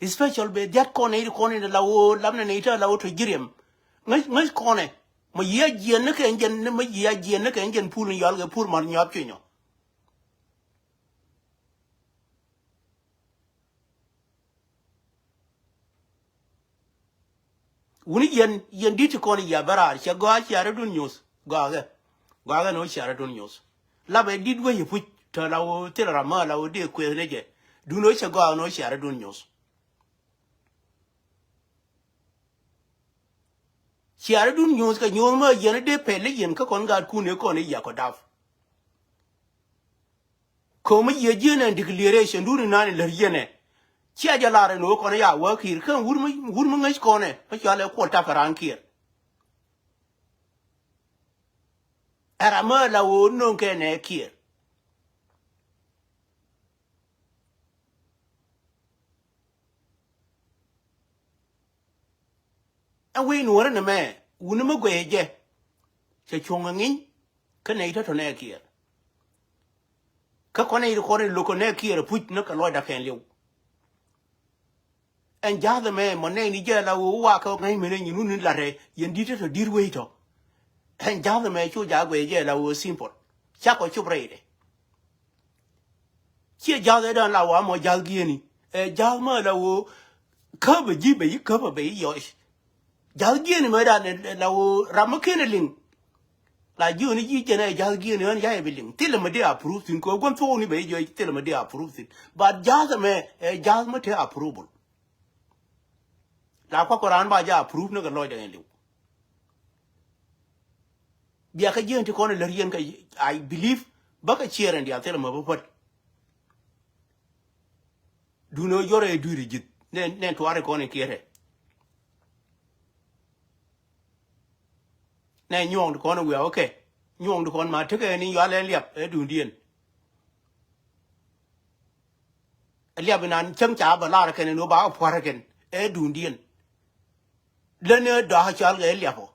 Especial bɛ dhiat kɔn nɛy ti kɔn in la woo lam nɛ nɛy ti la woo tɔ ji̱ riɛm. Ŋäc, ŋäc kɔnɛ. Mɛ yiëë jiɛn ni kɛ ɛn jɛn, mɛ yiëë jiɛn ni kɛ ɛn jɛn pul in yɔal kɛ pul mar nyɔap cunyɔ. Wuni yɛn, yɛn di̱t ti kɔn yia bä raar cɛ gɔaa ciarädun nyoth. Gɔakɛ. Gɔakɛ ni wä ciarädun nyoth. Lapɛ di̱t wec ipuc tɔ la wä thil ram mä la wä dee kueth ni jɛ. Dun wä cɛ gɔaa ni wä ciarädun nyoth. Ciarädun nyoth kɛ nyoth mä yɛn dee pɛl i̱ yɛn kä kɔn gaatkun i̱ kɔn i̱ yia kɔ dap. Ko̱mi yiëë ji̱n ɛn declaration duni nani lär yiënɛ. Cia jɛ lar ɛn ɣöö kɔn ya wäkiir kä wur mi, wur mi ŋäc kɔnɛ mi cɔal ɛ kuɔl tak kɛ raan kiɛɛr. Ɛ ram mi la ɣöö no̱o̱ŋ kɛ nɛ kiɛɛr. Ɛn wec nuɔ̱ɔ̱ri ni mɛ wuni mi guɛyɛ jɛ. Cɛ cuɔ̱ŋ ɛ ŋi̱ny. Kä nɛy tɔ̱tɔ̱ nɛ kiɛɛr. Kä kɔn nɛy ti kɔn in lo̱k kɛ nɛ kiɛɛr puc ni kɛ lɔcda kɛn liw. Ɛn ja̱th ɛmɛ mɔ nɛy ni jɛ la ɣöö wa kɛ ŋäc mɛn ɛ nyin wun in lat rɛ yɛn di̱t tɔ̱tɔ̱ di̱t wec tɔ̱. Ɛn ja̱th ɛmɛ cu ja̱ guɛc jɛ la ɣöö simple. Cakɔ cop rɛydɛ. Ciɛ ja̱th ɛ dan la wa mɔ ja̱th gieni. Ɛ ja̱th mɛ la ɣöö käp ɛ ji̱ bɛ yi käp ɛ bɛ yi yɔc. Ja̱th gieni mɛ dan la ɣöö ram mɛ ken ɛ liŋ. La ji̱ ɣän ji̱ jɛn ɛ ja̱th gieni ɣän ya̱ ɛ bi liŋ. Thilɛ mɛ dee approve thi̱n kɛ ɣöö gua̱n thuɔ̱k ni bɛ yi jɔc thilɛ mɛ dee approve thi̱n. But ja̱th ɛmɛ ɛ ja̱th mɛ te approval. La kuak kɔ raan ba jɛ approve ni kɛ lɔcdɛ ɛn liw. Bia kä jiɛn ti kɔn lär yɛn kä I believe bä kä ciɛɛr ɛn diaal thilɛ mɛ bä pät. Duundɛ ɣöö jɔrɛ dui̱r ji̱th nɛ nɛ tuaari kɔn in kiɛrɛ. Nɛ nyuɔ̱ɔ̱ŋ ti kɔn in wiaa okay. Nyuɔ̱ɔ̱ŋ ti kɔn ma tekɛ ni yual ɛn liap ɛ duundiɛn. Ɛ liap inan cäŋ ca bä lar kɛn in ɣöö ba kɛ pua̱r kɛn ɛ duundiɛn. Län ɛ dɔ̱a̱k cɔal kɛ ɛ liap ɔ.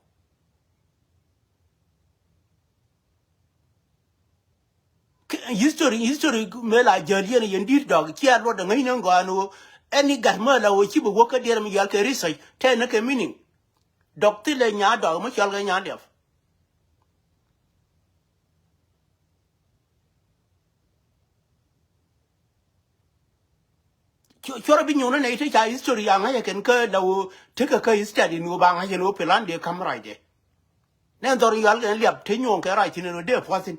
History, history mëë la jäl yɛn yɛn di̱t dɔk cia luɔt dɛ ŋäcni ŋɔaan ɣöö ɛn i̱ gat mä la ɣöö ci bi wäk kä diɛɛr mi yɔal kɛ research tɛn ni kɛ meaning. Dɔk thilɛ nya dɔk mi cɔal kɛ nya liap. Cuɔrɛ bi nyuɔ̱n nɛ ite ca history a ŋa̱c ɛ kɛn kä la ɣöö tekɛ kä history ni ɣöö ba ŋa̱c ɛn ɣöö plan dee ka̱m rac dee. Nɛ dhɔr yual kɛn liap te nyuɔ̱ɔ̱ŋ kɛ rac thi̱n ɛn ɣöö dee pua̱thi̱n.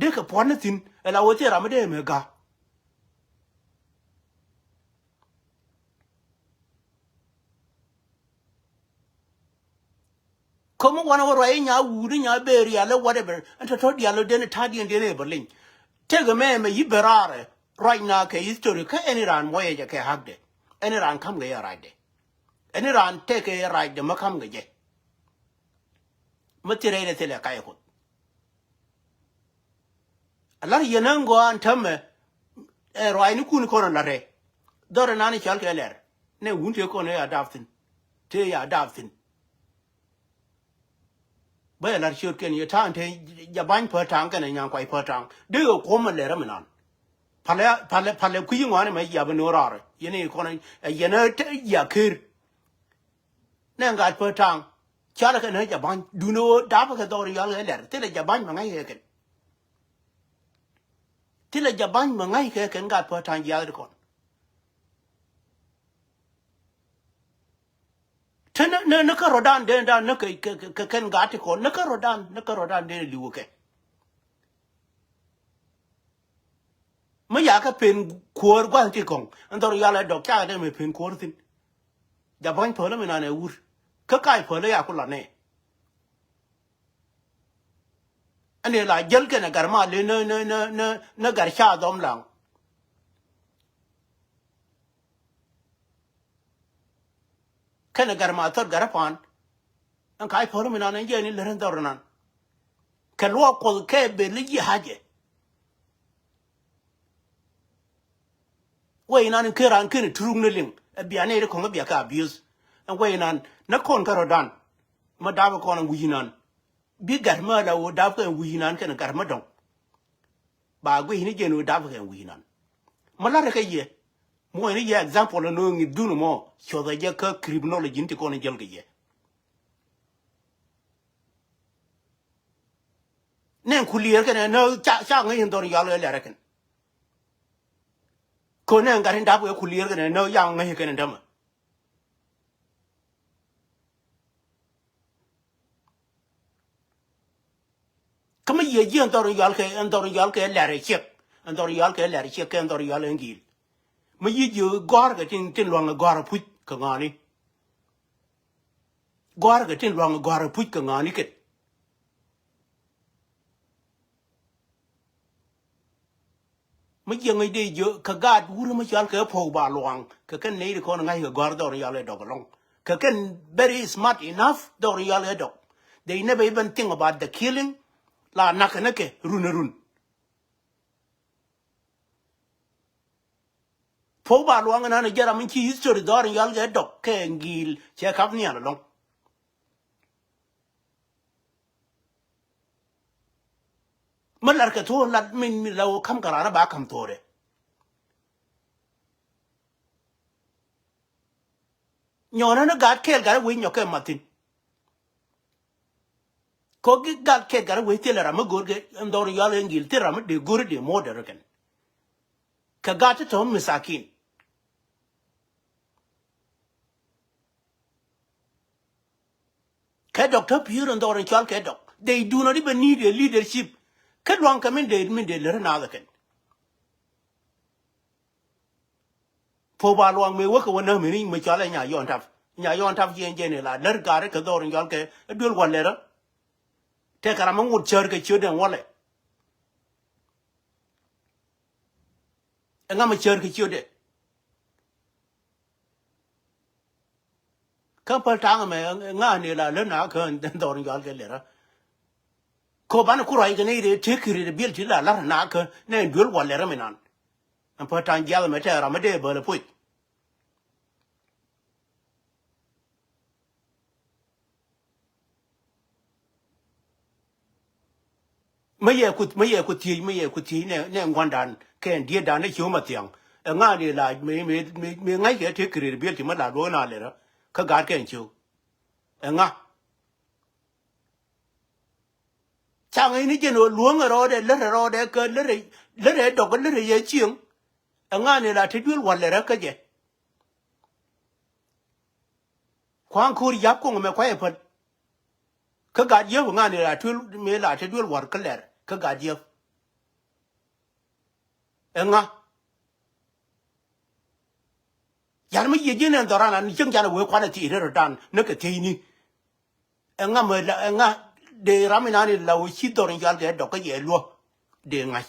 Dee kɛ pua̱tni thi̱n ɛ la ɣöö thil ram mi dee mɛ ga̱. Kä mi wanɛ wä ruac i̱ nya wuut i̱ nya ber yal i̱ whatever ɛn tɔ̱tɔ̱ dial i̱ den i̱ ta̱diɛn diɛn i̱ bä liny. Tekɛ mɛ mɛ yi bɛ raarɛ ruac na kɛ history kä ɛn i̱ raan muɔyɛ jɛ kɛ hakdɛ. Ɛn i̱ raan ka̱m kɛ yɛ racdɛ. Ɛn i̱ raan tekɛ yɛ racdɛ mä ka̱m kɛ jɛ. Mä thil rɛydɛ thilɛ kac ɛ kuoth. A lar yɛn ɛ ŋɔaan täämɛ ɛ ruaacnikun kɔn a lar ɛ. Dhɔr ɛ nan i̱ cɔal kɛ lɛr nɛ wun tëë kɔn ɛ ya dap thi̱n. Tëë ya dap thi̱n. Bä yɛ lar ciötkiɛn yɛ ta̱a̱ŋ tëë jɛ ba̱ny pär ta̱a̱ŋ kɛnɛ nyaŋ kuay pär ta̱a̱ŋ dee ɣä kuɔ̱m ɛ lɛr ɛ mi nan. Palɛ palɛ palɛ kui̱ ŋɔaani mɛ yia bä no̱o̱ŋ raar yɛn i̱ kɔn ɛ yɛn ɛ te yia ker. Nɛ ŋa̱t pä ta̱a̱ŋ. Calɛ kɛ nä ja̱ ba̱ny. Duundɛ ɣöö dapä kɛ dhɔr yɔal kɛ lɛr. Thilɛ ja̱ ba̱ny mɛ ŋa̱c kɛ kɛn. Thilɛ ja̱ ba̱ny mɛ ŋa̱c kɛ kɛn ŋa̱t pä ta̱a̱ŋ jiath di kɔn. Te nä nä nä kä rɔ̱dan den dan nä kɛ kɛ kɛ kɛn ŋa̱t ti kɔn. Nä kä rɔ̱dan nä kä rɔ̱dan den li̱wä kɛ. Mi yakä pen kuäär gua̱th ti kɔ̱ŋ ɛn dhɔr yal ɛ dɔk cakɛ dee mi pen kuäär thi̱n. Ja̱ ba̱ny päl mi nan ɛ wur kä kac päl ɛ yaku la nɛ. Ɛn ɛ la jäl kɛn ɛ gar ma le nä nä nä nä nä gar ca dhɔm laŋ. Kɛnɛ gat ma thɔt gat ɛ pa̱a̱n. Ɛn ka̱c päl mi nan ɛn jiɛn in lät ɛn dhɔr nan. Kɛ luɔk kuɔth kɛ ben ni ji̱ ha̱cɛ. Wec nan in ken ran ken turuk ni liŋ ɛ bia nɛy ti kɔ̱ŋ ɛ bia kɛ abuse. Ɛn wec nan ni kɔn kä rɔ̱dan. Ma dap ɛ kɔn ɛn wi̱c nan. Bi gat mä la ɣöö dap kɛ wi̱i̱ nan kɛnɛ gat mä dɔ̱ŋ. Ba guic ni jɛn ɣöö dap kɛ wi̱i̱ nan. Mä la̱rä kɛ yɛ. Muɔ̱ɔ̱ny ni yɛ example ɛn ɣöö ŋi̱th dhun ɛmɔ cuɔthɛ jɛ kä criminology in ti kɔn in jäl kɛ yɛ. Nɛn kulier kɛnɛ nä ca ca ŋäc in dhɔr yɔal ɣä lɛrɛ kɛn. Kön nɛn gat in dap kɛ kulier kɛnɛ nä ca ŋäc kɛnɛ dämɛ. Kä mi yiëë ji̱ ɛn dhɔr in yɔal kɛ ɛn dhɔr in yɔal kɛ lɛr ɛ ciɛk. Ɛn dhɔr in yɔal kɛ lɛr ɛ ciɛk kɛ ɛn dhɔr in yɔal ɛn gi̱i̱l. Mi yiëë ji̱ gɔ̱a̱r kɛ tin tin lua̱ŋ ɛ gɔ̱a̱r ɛ puc kɛ ŋɔaani. Gɔ̱a̱r kɛ tin lua̱ŋ ɛ gɔ̱a̱r ɛ puc kɛ ŋɔaani kɛn. Mi jiɛ ŋäc dee jiö kɛ gaat wur mi cɔal kɛ puɔ̱k ba luaŋ kɛ kɛn nɛy ti kɔn ŋa̱c kɛ gɔ̱a̱r dhɔr yɔal kɛ dɔk ɛlɔ̱ŋ. Kɛ kɛn very smart enough dhɔr yɔal kɛ dɔk. They never even think about the killing. La nak kɛ näkɛ run ɛ run. Puɔ̱k ba luaŋ ɛnan ɛ jɛ ram in ci history dhɔr yɔal kɛ dɔk kɛ ŋi̱i̱l cɛ kap nhial ɛlɔ̱ŋ. Mi lar kɛ thuɔ̱k lat min, min la ɣöö ka̱m kɛ raan ba ka̱m thuɔ̱ɔ̱rɛ. Nyɔɔnä ni gaat kɛɛl gat wec nyɔk kɛ mathin. Kɔ gi gat kɛɛl gat wec thilɛ ram mi go̱o̱r kɛ ɛn dhɔr yɔal ɛn gil thil ram mi dee go̱o̱r dee mo̱o̱r dee rɔ kɛn. Kɛ gaat ti tɔ̱ misakin. Kɛ dɔk tä pi̱i̱r in dhɔr in cɔal kɛ dɔk. They do not even need a leadership. Kä luaŋ kɛ min dee, min dee lär naath kɛn. Puɔ̱k ba luaŋ mëë wäkɛ wä näk mi ni mi cɔal ɛ Nya Yɔn Tap. Nya Yɔn Tap jiɛn jiɛn ila lär gaari kɛ dhɔr in cɔal kɛ duel walɛ rä. Tɛkɛ ram mi ŋot cär kɛ ciöt den walɛ. Ɛŋa mi cär kɛ ciötdɛ? Kä päl ta̱a̱ŋ ɛmɛ ŋa̱a̱n ni la lät na kä dhɔr in cɔal kɛ lɛrä. Kɔ banɛ ku ruac kɛ ni dee tëk kiri dee biɛl ti la lar na kä nɛ duel wal lɛrä mi nan. Ɛn päl ta̱a̱ŋ jiath ɛmɛ tɛɛr ram mi dee bäl ɛ puc. Mi yɛ ku, mi yɛ ku thiec, mi yɛ ku thiec nɛ, nɛ ŋuandan kɛn dietdan ni ci wä ma thiaŋ. Ɛŋa ni la mi, mi, mi, mi ŋa̱c kɛ te credibility mi la luɔ̱k na lɛrä kä gaat kɛn ci wä. Ɛŋa? Ca ŋäc ni jɛn ɣöö luɔ̱ŋ ɛ rɔɔdɛ, lär ɛ rɔɔdɛ kä lär ɛ, lär ɛ dɔk, lär ɛ yɛ cieŋ. Ɛŋa ni la te duel wal lɛrä kä jɛ? Kua̱ŋ ko̱r yap ko̱ŋ mɛ kuay ɛ päl. Kä gat yäp ŋa̱n ila tuel mëë la te duel war kä lɛr kä gat yäp. Ɛŋa? Yar mi yiëë ji̱n ɛn dhɔran an cieŋ can ɛ wee kuan ɛ thiec rɛr dan ni kɛ thiecni. Ɛŋa mɛ la, ɛŋa dee ram inan ila wee ci dhɔr in cal kɛ dɔk kä yɛ luɔ dee ŋa̱c.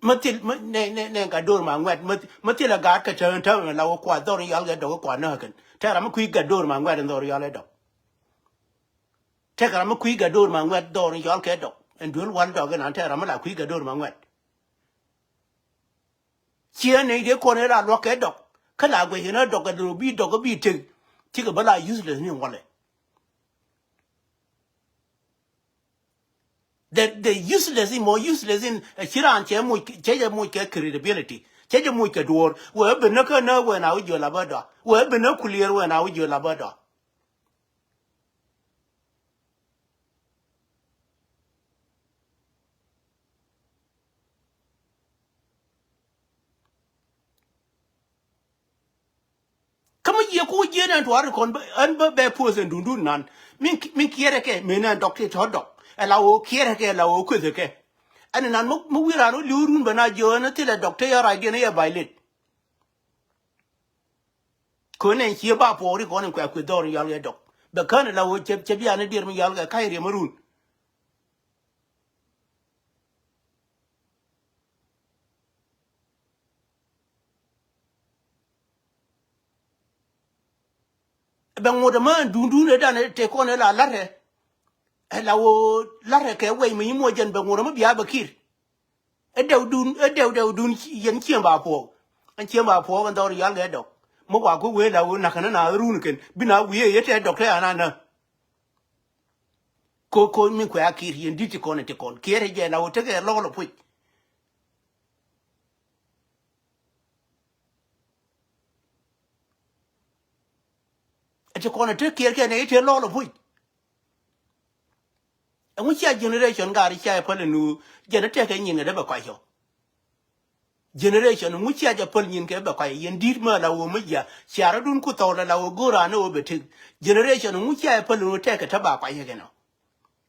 Mi thil, mi, nɛ, nɛ, nɛ gat do̱r ma ŋuɛt, mi, mi thil a gaat kɛ tääŋ, tääŋ la wä kua dhɔr in yɔal kɛ dɔk kua näk kɛn. Tɛk ram mi kui̱ gat do̱r ma ŋuɛt in dhɔr yɔal kɛ dɔk. Tɛk ram mi kui̱ gat do̱r ma ŋuɛt dhɔr in yɔal kɛ dɔk. Ɛn duel wal dɔk in an tɛk ram mi la kui̱ gat do̱r ma ŋuɛt. Ciɛ nɛy dee kɔn in la luɔk kɛ dɔk. Kä la guɛc in a dɔk kɛ dɔk bi dɔk bi tëk. Cikɛ bä la useless ni walɛ. The, the useless in, more useless in, ɛ ci raan cɛ moc, cɛ jɛ moc kɛ credibility. Cɛ jɛ moc kɛ duɔ̱ɔ̱r. Wee ben ni kä nä wee na wi̱c jiö la bä dɔa. Wee ben ni kulier wee na wi̱c jiö la bä dɔa. Kä mi yiëë ku jiɛn ɛn tuaari kɔn bä, ɛn bä bɛ puɔth ɛn dundun nan. Min, min kiɛrɛ kɛ, min ɛn dɔk ti tɔ dɔk. Ɛ la woo kiɛrɛ kɛ, ɛ la woo kuethɛ kɛ. Ɛn nan mi, mi wi̱i̱ raan wä li̱w run bä na jiö ɛn thilɛ dɔk te yɛ rac diɛn yɛ violate. Kön ɛn cië ba puɔk ri kɔn ɛn kuɛ kueth dhɔr in yɔal kɛ dɔk. Bɛ kän ɛ la woo cɛ, cɛ bian ni dier mi yɔal kɛ ka̱c riɛm run. Bɛ ŋot ɛmä ɛn duundun ɛ dan ɛ tëë kɔn ɛ la la̱rɛ. Ɛ la ɣöö la̱rɛ kɛ wɛy mi nyi muɔc jɛn bɛ ŋot ɛmä bia bɛ kir. Ɛ dɛwdun, ɛ dɛw dɛwdun yɛn cieŋ ba puɔk. Ɛn cieŋ ba puɔk ɛn dhɔr yal kɛ dɔk. Mi wa ku wee la ɣöö na̱k kɛn na run kɛn bi na wiee yɛ tɛ dɔk tɛ ana nä. Ko, ko min kuɛ a kir yɛn di̱t ti kɔn ti kɔn kiɛɛrɛ jɛ la wä tekɛ lɔk lɔ puc. Ɛ ti kɔn ɛ te kiɛɛr kɛ nɛ i̱ te lɔk lɔ puc. Ɛŋu cia generation gaari cia ɛ päl ɛn ɣöö jɛn ɛ tekɛ nyin kɛ dee bɛ kɔc cɔ. Generation ŋu cia jɛ päl nyin kɛ bɛ kɔc yɛn di̱t mɛ la wä mi jiath cia rɔ̱dun ku thɔw la la wä go̱o̱r raan ni wä bɛ tek. Generation ŋu cia jɛ päl ni wä tɛk kɛ te ba kɔc kɛ kɛn ɔ.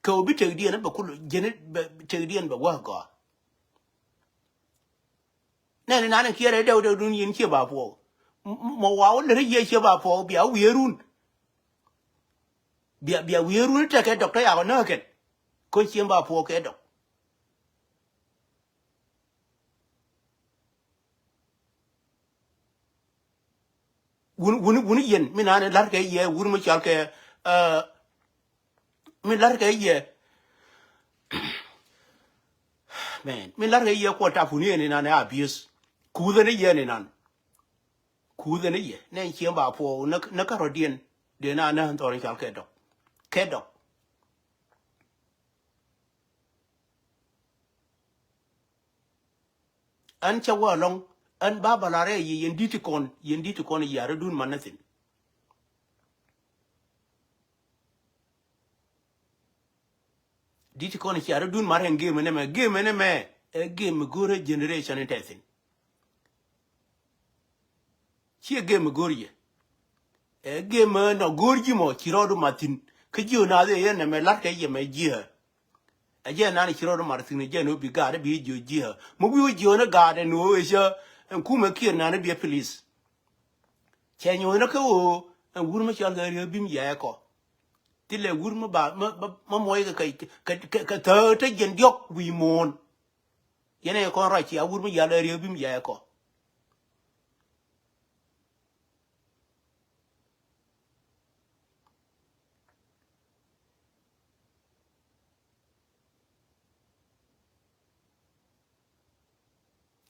Kɛ wä bi tekdiɛn bɛ kul jeni bɛ tekdiɛn bɛ wä gɔaa. Nɛni nan in kiɛrɛ dɛw dɛw dun yin cie ba puɔk. Mɔ wa wä lɛ ri yie cie ba puɔk bia wiee run. Bia, bia wiee run tɛkɛ dɔk tɔ yakɔ näk kɛn. Kä cie ba puɔk kɛ dɔk. Wun, wun, wun yɛn mi naan in la̱r kɛ yɛ wun mi cɔal kɛ, ɛ, mi la̱r kɛ yɛ. Mɛn mi la̱r kɛ yɛ kuɔ tap wun yɛn inan ɛ abuse. Kuuthɛ ni yɛn inan. Kuuth ɛn i̱ yɛ nɛ ciɛ ba puɔw nä, nä kärɔ̱diɛn. Dee na nä ɛn thɔr in cal kɛ dɔk. Kɛ dɔk. Ɛn cä wä ɛlɔ̱ŋ, ɛn ba bä la rɛy yɛ yɛn di̱t ti kɔn, yɛn di̱t ti kɔn yɛ rɔ̱dun man nä thi̱n. Di̱t ti kɔn cia rɔ̱dun mar ɛn game nɛmɛ, game nɛmɛ ɛ game mi go̱o̱rä generation in tɛthin. Ciɛ game mi go̱o̱r yɛ. Ɛ game nɔ go̱o̱r ji̱ mɔ ci rɔɔdu mat thi̱n. Kä ji̱ ɔ naath ɛ yɛn nɛmɛ la̱t kɛ yɛ mɛ ji̱ ɛ. Ɛ jɛ nan ci rɔɔdu mat thi̱n ɛ jɛ ni wä bi gaat ɛ bi ji̱ ɔ ji̱ ɛ. Mi wi̱i̱ wä ji̱ ɔ ni gaat ɛ ni wä wee cä ɛn kumɛ kiɛt nan ɛ bi ɛ pilis. Cɛ nyuɔ̱thni kä ɣöö ɛn wur mi cɔal kɛ Riek Bim yɛ kɔ. Thilɛ wur mi ba, mi, mi, mi muɔc kɛ, kɛ, kɛ, kɛ, kɛ thäär te jiɛn diɔ̱k wi̱i̱ muɔ̱ɔ̱n. Yɛn ɛ kɔn ruac cia wur mi yal ɛ Riek Bim yɛ kɔ.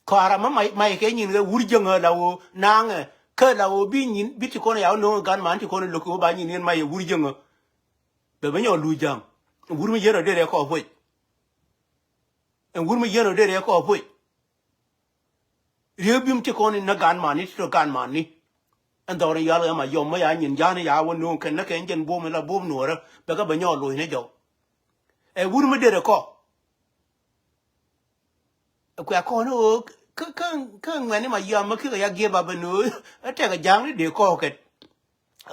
Kɔaara mä may, may kɛ nyin kɛ wur jäŋä la woo naŋɛ kä la woo bi nyin bi ti kɔn ya wä no̱o̱ŋ gan man ti kɔn lo̱k wä ba nyin yɛn may yɛ wur jäŋä. Bɛ bä nyɔ lu ja̱ŋ. Wur mi yɛn rɔ derɛ kɔ puec. Ɛn wur mi yɛn rɔ derɛ kɔ puec. Riek Bim ti kɔn in nä gan man ni ti tɔ gan man ni. Ɛn dhɔr in yal ɣɛ ma yɔm mä ya nyin ja̱a̱n ya wä no̱o̱ŋ kɛn nä kɛn jɛn buɔm in la buɔm nuɔrä bɛ kä bɛ nyɔ lo̱c ni jɔw. Ɛ wur mi derɛ kɔ. Kuɛ kɔn ɣöö kä, kä, kä ŋuɛ̈ni ma yɔam mä kikɛ ya give up ɛn ɣöö ɛ tɛk ɛ ja̱a̱ŋni dee kɔɔk kɛt.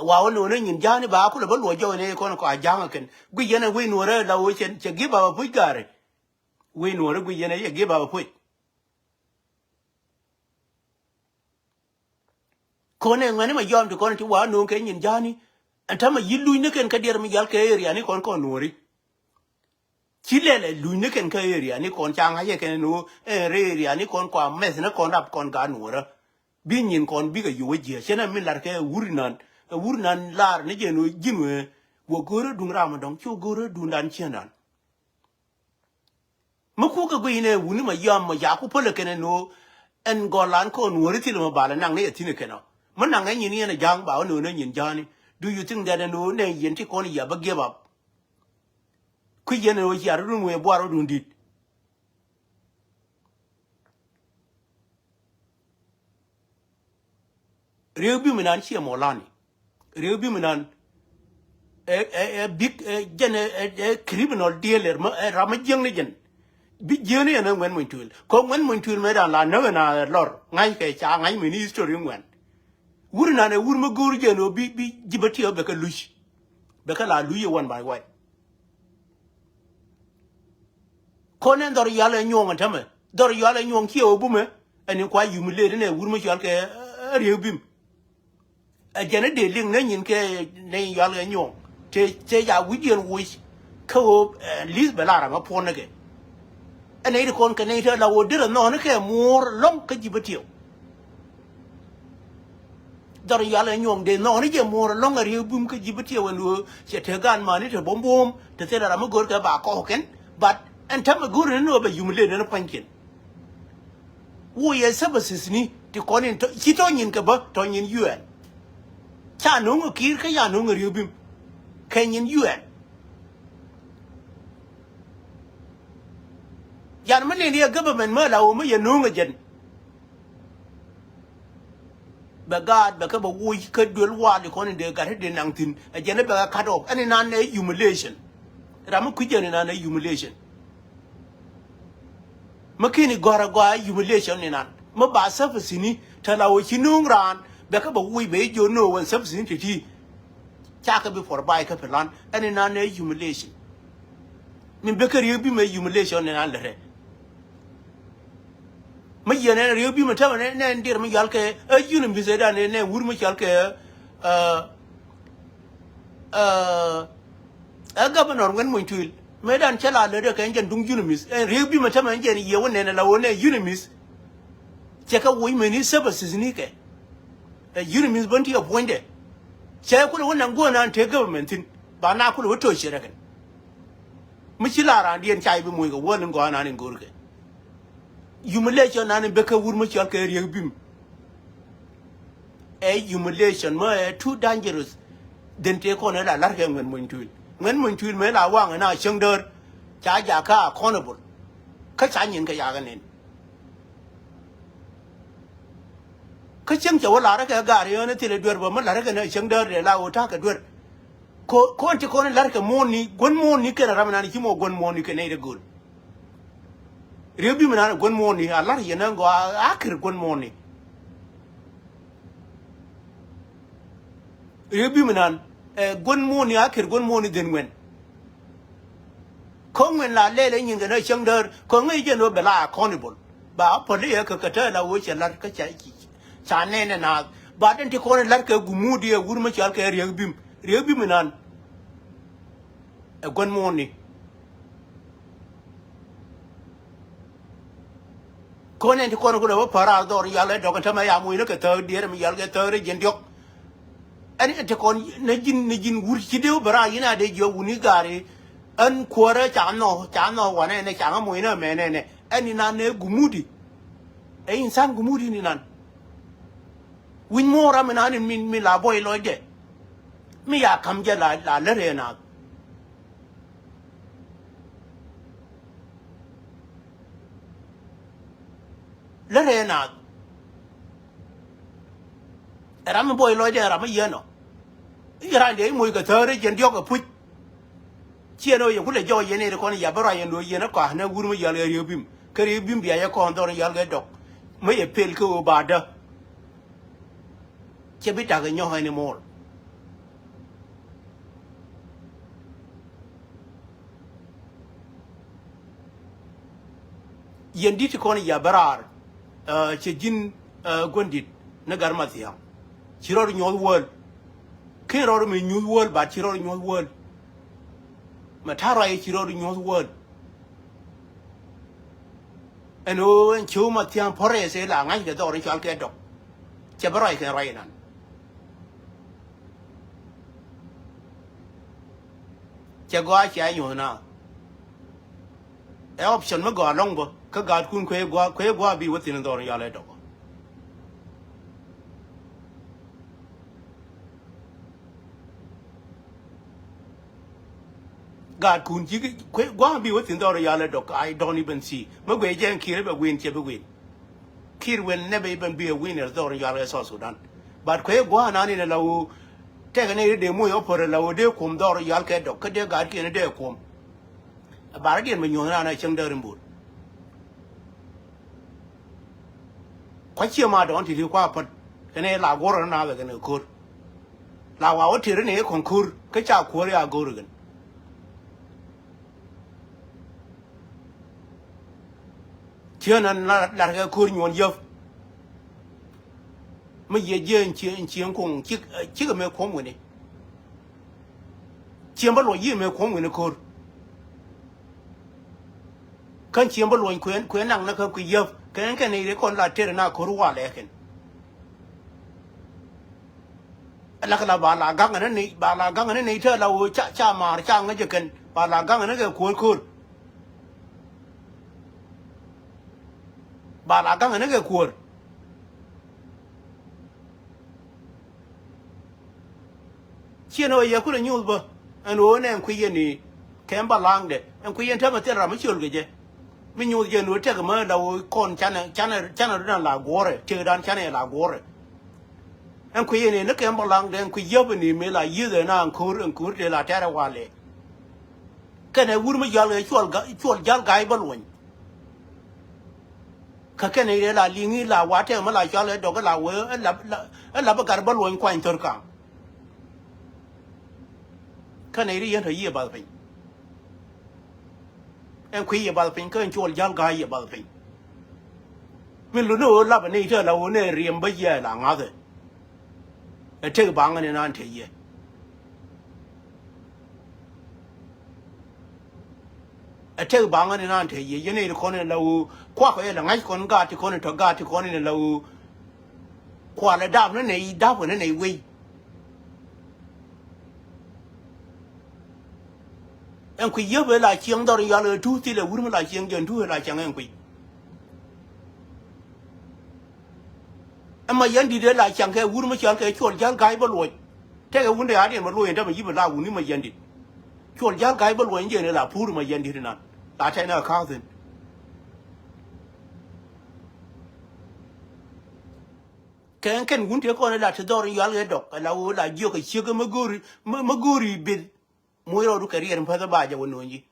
Wa wä no̱o̱ŋ ni nyin ja̱a̱ŋni ba kulɛ bä luɔc jɔw ni kɔn kɔa ja̱a̱ŋ ɛ kɛn. Guic yɛn ɛ wec nuɔ̱ɔ̱rä la ɣöö cɛ, cɛ give up ɛ puc ga̱a̱ri. Wec nuɔ̱ɔ̱rä guic yɛn ɛ yɛ give up ɛ puc. Kɔn ɛ ŋuɛ̈ni ma yɔam ti kɔn ti wa no̱o̱ŋ kɛ nyin ja̱a̱ŋni. Ɛn täämɛ yi̱ luc ni kɛn kä diɛɛr mi yal kɛ area ni kɔn kɔn nuɔ̱ɔ̱ri. Ci lɛl ɛ luny ni kɛn kä area ni kɔn ca ŋa̱c ɛ kɛn ni ɣöö ɛn rɛy area ni kɔn kua mɛth ni kɔn rap kɔn gaat nuɔrä. Bi nyin kɔn bikɛ yo̱w ɛ jiɛ cɛn ɛ min lar kɛ wur inan, ɛ wur inan lar ni jɛn ɣöö ji̱n wee wä go̱o̱rä duŋ ram ɛ dɔ̱ŋ cu go̱o̱rä duŋdan ciɛŋdan. Mi kukɛ guiy inɛ wuni ma yɔam ma yaku pälɛ kɛn ɛ ni ɣöö ɛn gɔlan kɔn nuɔri thilɛ ma balɛ naŋ ni ɛ thi̱n ɛ kɛn ɔ. Mi naŋ ɛ nyin yɛn ɛ ja̱a̱ŋ ba ɣä ni ɣöö ni nyin ja̱a̱ni. Do you think that ɛ ni ɣöö nɛ yɛn ti kɔn yɛ bä give up? Kui̱c yɛn ɛ ɣöö cia rɔ̱dun wee buar rɔ̱dun di̱t. Riek Bim inan ciɛ mɔ lani. Riek Bim inan ɛ, ɛ, ɛ big, ɛ, jɛn ɛ, ɛ, ɛ criminal dealer, ɛ ram mi jiäkni jɛn. Bi jiäkni ɛn ɛ Ŋuɛn Muny Tuil. Kɔ Ŋuɛn Muny Tuil mëë dan la näk ɛn a lɔr ŋa̱ckɛ ca ŋa̱c mini history Ŋuɛn. Wur inan ɛ wur mi go̱o̱r jɛn ɣöö bi, bi ji̱ bä tiɛɛk bɛ kɛ luc. Bɛ kɛ la luc ɛ one by one. Kɔn ɛn dhɔr yal ɛ nyuɔ̱ɔ̱ŋ ɛn tämɛ. Dhɔr yal ɛ nyuɔ̱ɔ̱ŋ ciɛ ɣöö bumɛ. Ɛn in kua humiliate nɛ wur mi cɔal kɛ, ɛ, Riek Bim. Ɛ jɛn ɛ dee liŋ nɛ nyin kɛ nɛ yal ɛ nyuɔ̱ɔ̱ŋ. Te, te ca wi̱c yɛn woc. Kä ɣöö, ɛ, li̱th bɛ la ram ɛ puɔ̱n ni kɛ. Ɛ nɛy ti kɔn kɛ nɛy te la ɣöö derɛ nhɔɔni kɛ muɔ̱ɔ̱r lɔ̱ŋ kä ji̱ bä tiɛw. Dhɔr yal ɛ nyuɔ̱ŋ dee nhɔɔni jɛ muɔ̱ɔ̱r ɛlɔ̱ŋ ɛ Riek Bim kä ji̱ bä tiɛw ɛn ɣöö cɛ te gan mani te buɔ̱m buɔ̱ɔ̱m te thilɛ ram mi go̱o̱r kɛ ba kɔɔk kɛn. But ɛn täämɛ go̱o̱r ni ni ɣöö bɛ humiliate ni pua̱nykiɛn. Woc ɛ services ni ti kɔn in tɔ, ci tɔ nyin kɛ bä tɔ nyin U N. Ca no̱o̱ŋ ɛ Kiir kä ca no̱o̱ŋ ɛ Riek Bim kɛ nyin U N. Yan mi nin yɛ government mi la wä mi yɛ no̱o̱ŋ ɛ jɛn. Bɛ gaat bɛ kɛ bɛ woc kä duel wal ikɔn in dee gat in dee naŋ thi̱n. Ɛ jɛn in bɛ kɛ cut off. Ɛn inan ɛ humiliation. Ram mi kui̱c jɛn inan ɛ humiliation. Mi ki̱n i̱ gɔ̱r ɛ gɔaa ɛ humiliation inan. Mi ba service ni te la wä ci nuŋ raan bɛ kɛ bɛ woc bɛ i̱ jiön ni wä wän service ni ti̱ti̱. Cakɛ bi pɔr bay kä plan. Ɛn inan ɛ humiliation. Min bek kä Riek Bim ɛ humiliation ni nan lɛ rɛ. Mi yiɛn ɛn Riek Bim ɛ tämɛ nɛ, nɛ ɛn diɛr mi yual kɛ ɛ UNMISS ɛ dan nɛ, nɛ wur mi cɔal kɛ, ɛ, ɛ, ɛ governor Ŋuɛn Muny Tuil. Mëë dan cɛ la lät ɛ kɛ ɛn jɛn duŋ UNMISS. Ɛn Riek Bim ɛ tämɛ ɛn jɛn yiëë wä nɛn ɛ la wä nɛ UNMISS. Cɛ kɛ woc meni services ni kɛ. Ɛ UNMISS bä ti ɛ puɔ̱nydɛ. Cɛ kulɛ wä naŋ guɔ̱n an te government thi̱n. Ba na kulɛ wä to̱c cɛ rɛ kɛn. Mi ci la raandiɛn ca i̱ bi moc kɛ wäl in gɔaa naan in go̱o̱rkɛ. Humiliation naan in bek kä wur mi cɔal kɛ Riek Bim. Ɛ humiliation mä ɛ too dangerous. Dhen tëë kɔn ɛ la la̱rkɛ Ŋuɛn Muny Tuil. Ŋuɛn Muny Tuil mëë la waŋ ɛ na cäŋ däär. Ca jakä accountable. Kä ca nyin kɛ yakä nɛn. Kä cäŋ cɛ wä la̱rä kɛ gaar yäänä thilɛ duer bä mä la̱rä kɛ nä cäŋ däär dee la wä ta̱a̱ kɛ duer. Ko, kɔn ti kɔn la̱rkɛ muɔ̱ɔ̱ni, guän muɔ̱ɔ̱ni kɛn ram nan ci mɔ guän muɔ̱ɔ̱ni kɛ nɛy dee gööl. Riek Bim nan guän muɔ̱ɔ̱ni a la̱r yɛn ɛ gɔaa a kir guän muɔ̱ɔ̱ni. Riek Bim nan ɛ guän muɔ̱ɔ̱ni a kir guän muɔ̱ɔ̱ni dhen Ŋuɛn. Kä Ŋuɛn la lɛl ɛ nyin kɛ nä cäŋ däär kä ŋäc jɛn wä bɛ la accountable. Ba a päl i̱ ɛ kɛ kɛ tɛɛ la wä cɛ la̱r kä ca, ca nɛn ɛ naath ba den ti kɔn la̱r kɛ gumudi ɛ wur mä cɔal kɛ Riek Bim. Riek Bim nan ɛ guän muɔ̱ɔ̱ni. Kɔn ɛn ti kɔn kulɛ wä päl raar dhɔr yal ɛ dɔk ɛn tämɛ ya mucnä kɛ thäär diɛɛr mi yal kɛ thäär jiɛn diɔk. Ɛn ɛn ti kɔn nä ji̱n nä ji̱n wur ci dee wä bɛ raar yin a dee jiɔk wuni gaari. Ɛn kuäärä ca nhɔ ca nhɔ wanɛ nɛ ca ŋä mucnä mɛnɛ nɛ ɛn inan nɛ gumudi. Ɛ insan gumudi ni nan. Wi̱ny muɔ̱ɔ̱n ram inan in min min la buɔy lɔcdɛ. Mi ya ka̱m jɛ la la lär ɛ naath. Lär ɛ naath. Ɛ ram mi buɔy lɔcdɛ ɛ ram mi yieen ɔ. I̱ raan dee i̱ moc kɛ thäär i̱ jiɛn diɔ̱k ɛ puc. Ciɛn ɔ yɛ kulɛ jɔk yɛn i̱ ri kɔn ya bä ruac yɛn lo̱c yɛn ɛ kɔa̱k nɛ wur mi yɔl ɛ Riek Bim. Kä Riek Bim bia yɛ kɔn dhɔr in yɔl kɛ dɔk. Mi yɛ pel kä ɣöö ba dä. Cɛ bi tak ɛ nyɔk anymore. Yɛn di̱t ti kɔn ya bä raar. Ɛ, cɛ ji̱n, ɛ, guändit ni gat Mathiaŋ. Ci rɔɔd nyuɔ̱th wäl. Ken rɔɔd mi nyuɔ̱th wäl bat ci rɔɔd nyuɔ̱th wäl. Mɛ ta̱a̱ ruac ci rɔɔd nyuɔ̱th wäl. Ɛn ɣöö ɛn cio̱w Mathiaŋ pɔrɛs ëë la ŋa̱ckɛ dhɔr in cɔal kɛ dɔk. Cɛ bä ruac kɛn ruac inan. Cɛ gɔaa cia nyuɔ̱th na. Ɛ option mi gɔaa lɔ̱ŋ bä kä gaatkun kuee gua̱a̱ kuee gua̱a̱ bi wä thi̱n in dhɔr in yɔal ɛ dɔk. Gaatkun ci kuee gua̱a̱ bi wä thi̱n dhɔr in yɔal ɛ dɔk. I don't even see mi guiɛ jɛ ɛn ki̱i̱r ɛ bɛ win cɛ bi win. Kiir will never even be a winner dhɔr in yɔal kɛ South Sudan. But kuɛ gua̱a̱ nan in a la ɣöö tɛkɛ nɛy ri dee moc ɔ pär a la ɣöö dee kuɔm dhɔr in yɔal kɛ dɔk kä dee gaatkiɛn dee kuɔm. A bar diɛn bɛ nyuɔ̱th nan a cäŋ däär in bo̱o̱r. Kua̱c ciɛ ma dɔ̱ŋ ti̱ti̱ kua̱ a pät kɛnɛ la guɔ̱r in naath ɛ kɛn kɛ ko̱r. La wa wä ti̱r in ɛ kɔn ko̱r kä ca kuäär ya go̱o̱r in kɛn. Ciën ɛn la lar kɛ ko̱r nyuɔn yäp. Mi yiëë jiɛ in cieŋ in cieŋ kuɔŋ cik cik ɛmɛ kuɔm wini. Cieŋ bä luɔc yiëë ɛmɛ kuɔm wini ko̱r. Kän cieŋ bä luɔny kuɛn kuɛn naŋ ni kä kui̱ yäp kɛn kɛn i̱ ri kɔn la tëër na ko̱r walɛ kɛn. Lak la ba la gaŋ ni ni ba la gaŋ ni ni te la wo ca ca mar ca ŋa je ken ba la gaŋ ni ke kuor kuor. Ba la gaŋ ni ke kuor. Cien o ye kule nyuth ba. En o ne en kuye ni kem ba lang de. En kuye en te ma thil ram mi chol ke je. Mi nyuth je no tek ma la wo kon chane chane chane ru dan la gore. Te dan chane la gore. Ɛn kui̱ yɛn in ni kɛ ɛn bä laŋ dee ɛn kui̱ yäp in imel a yieth ɛn a ɛn ko̱r ɛn ko̱r tëë la tɛrɛ walɛ. Kɛnɛ wur mi jal kɛ cuɔl ga cuɔl jal ga̱a̱c bä luɔny. Kä kɛnɛ rɛl a liŋ i̱ la wa tɛk mi la cual ɛ dɔk ɛ la wee ɛ lap ɛ lap ɛ gat bä luɔny kuany thör kaŋ. Kɛnɛ ri yɛn tɔ yiëë bath piny. Ɛn kui̱ yɛ bath piny kä ɛn cuɔl jal ga̱a̱c yɛ bath piny. Min luni ɣöö lapɛ ni i̱ te la ɣöö ni riɛm bä yɛ la ŋa̱thɛ. Ɛ tek baŋä ni naan te yɛ. Ɛ tek baŋä ni naan te yɛ yɛn ɛ ri kɔn in la ɣöö kuakɔ yɛ la ŋa̱c kɔn gaat ti kɔn in tɔ gaat ti kɔn in la ɣöö. Kualɛ dap ni nɛy dap kɛ ni nɛy wei. Ɛn kui̱ yäp ëë la cieŋ dhɔr in yɔal ëë tuuth thilɛ wur mi la cieŋ jɛn tuuth ëë la cieŋ ɛn kui̱. Ɛ Mayɛndit ɛ la ciaŋ kɛ wur mi cɔal kɛ Cuɔl Ja̱l Ga̱a̱c Bä Luɔ̱c. Tɛkɛ wundɛ a diɛn Bä Luɔ̱c in tämɛ yi̱p ɛ la wuni Mayɛndit. Cuɔl Ja̱l Ga̱a̱c Bä Luɔ̱c in jɛn ɛ la puur Mayɛndit inan. La tɛn ɛ ka̱a̱k thi̱n. Kɛ ɛn kɛn wun tëë kɔn ɛ la te dhɔr in yual kɛ dɔk ɛ la ɣöö la jiök kɛ ciek ɛ mä go̱o̱ri, mä, mä go̱o̱ri bith. Muc rɔɔdu kɛ riɛt in päth ɛ ba jɛ wä no̱o̱ŋ ji̱.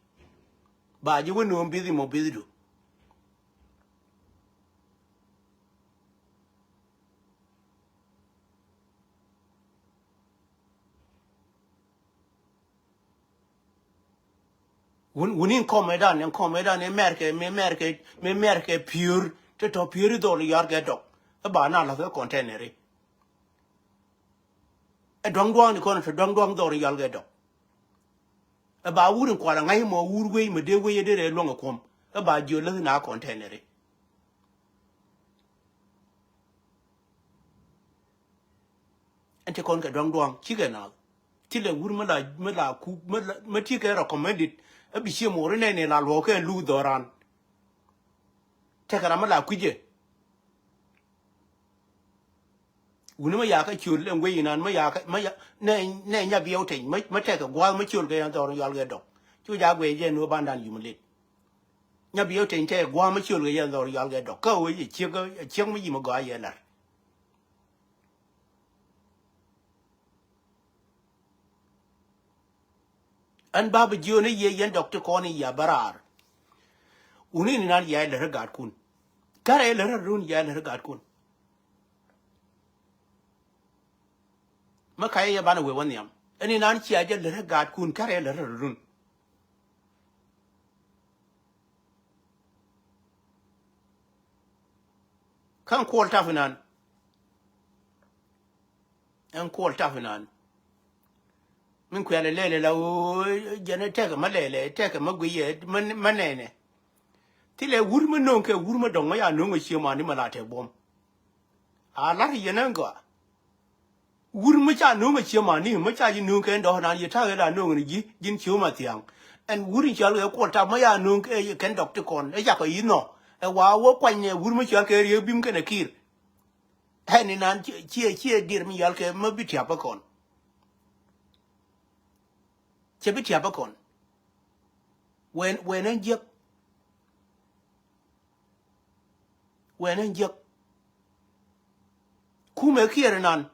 Ba ji̱ wä no̱o̱ŋ bith in mɔ bithdu. Wun, wun in kɔmɛ dan, in kɔmɛ dan, in mɛrkɛ, mi mɛrkɛ, mi mɛrkɛ piör, te tɔ piör i dhɔl yar kɛ dɔk. Ɛ ba na lath kɛ container i. Ɛ duaŋ duaŋ ni kɔn, te duaŋ duaŋ dhɔl yar kɛ dɔk. Ɛ ba wur in kual a ŋa̱c mɔ wur wei, mɛ dee wei ɛ dee rɛ luɔŋ ɛ kuɔm. Ɛ ba jiö lath na container i. Ɛn ti kɔn kɛ duaŋ duaŋ cikɛ naath. Ti lɛ wur mi la, mi la ku, mi la, mi ti kɛ recommended. A bi cie mori nɛn ni la luɔk kɛ lu dhɔran. Tɛkɛ ram mi la kui̱cɛ. Wuni mi ya kä ciöl ɛn wei inan mi ya kä, mi ya, nɛ, nɛ nya biɛw teny, mi, mi tɛkɛ gua̱a̱th mi ciöl kɛ yɛn dhɔr yual kɛ dɔk. Cu ja guɛ jɛ nuɔ bandan yum lit. Nya biɛw teny tɛkɛ gua̱a̱th mi ciöl kɛ yɛn dhɔr yual kɛ dɔk. Kä wei ciek, ciek mi yim a gɔaa yɛ lar. Ɛn ba bi jiöni yɛ yɛn dɔk ti kɔn in ya bä raar. Wuni ni nan ya ilɛ ri gaatkun. Kärɛ ilɛ ri run ya ilɛ ri gaatkun. Mä kayɛ yɛ banɛ wee wä nhiam. Ɛn ni nan cia jɛ ilɛ ri gaatkun kärɛ ilɛ ri run. Kä ɛn kuɔl tap inan. Ɛn kuɔl tap inan. Min kuɛl ɛ lɛl ɛ la ɣöö jɛn ɛ tɛkɛ mä lɛl ɛ tɛkɛ mä guiy ɛ mä, mä nɛnɛ. Thilɛ wur mä no̱o̱ŋ kɛ wur mä dɔ̱ŋ mä ya no̱o̱ŋ ɛ cie mani mä la tɛk buɔ̱m. A lar yɛn ɛn gɔaa. Wur mi ca no̱o̱ŋ a cie mani, mi ca ji̱ no̱o̱ŋ kɛ dɔ̱k nan yɛ ta̱a̱ ɣä la no̱o̱ŋ ni ji̱, ji̱n ciö ma thia̱a̱ŋ. Ɛn wur in cɔal kɛ kuɔl tap mi ya no̱o̱ŋ kɛ kɛn dɔk ti kɔn, ɛ cakɔ yi̱ nhɔ. Ɛ wa wä kuany ɛ wur mi cɔal kɛ Riek Bim kɛnɛ Kiir. Ɛn inan ciɛ, ciɛ, ciɛ dier mi yɔal kɛ mi bi tiap bä kɔn. Ciɛ bi tiap bä kɔn. Wɛn, wɛn ɛn jiäk. Wɛn ɛn jiäk. Kumɛ Kiir inan.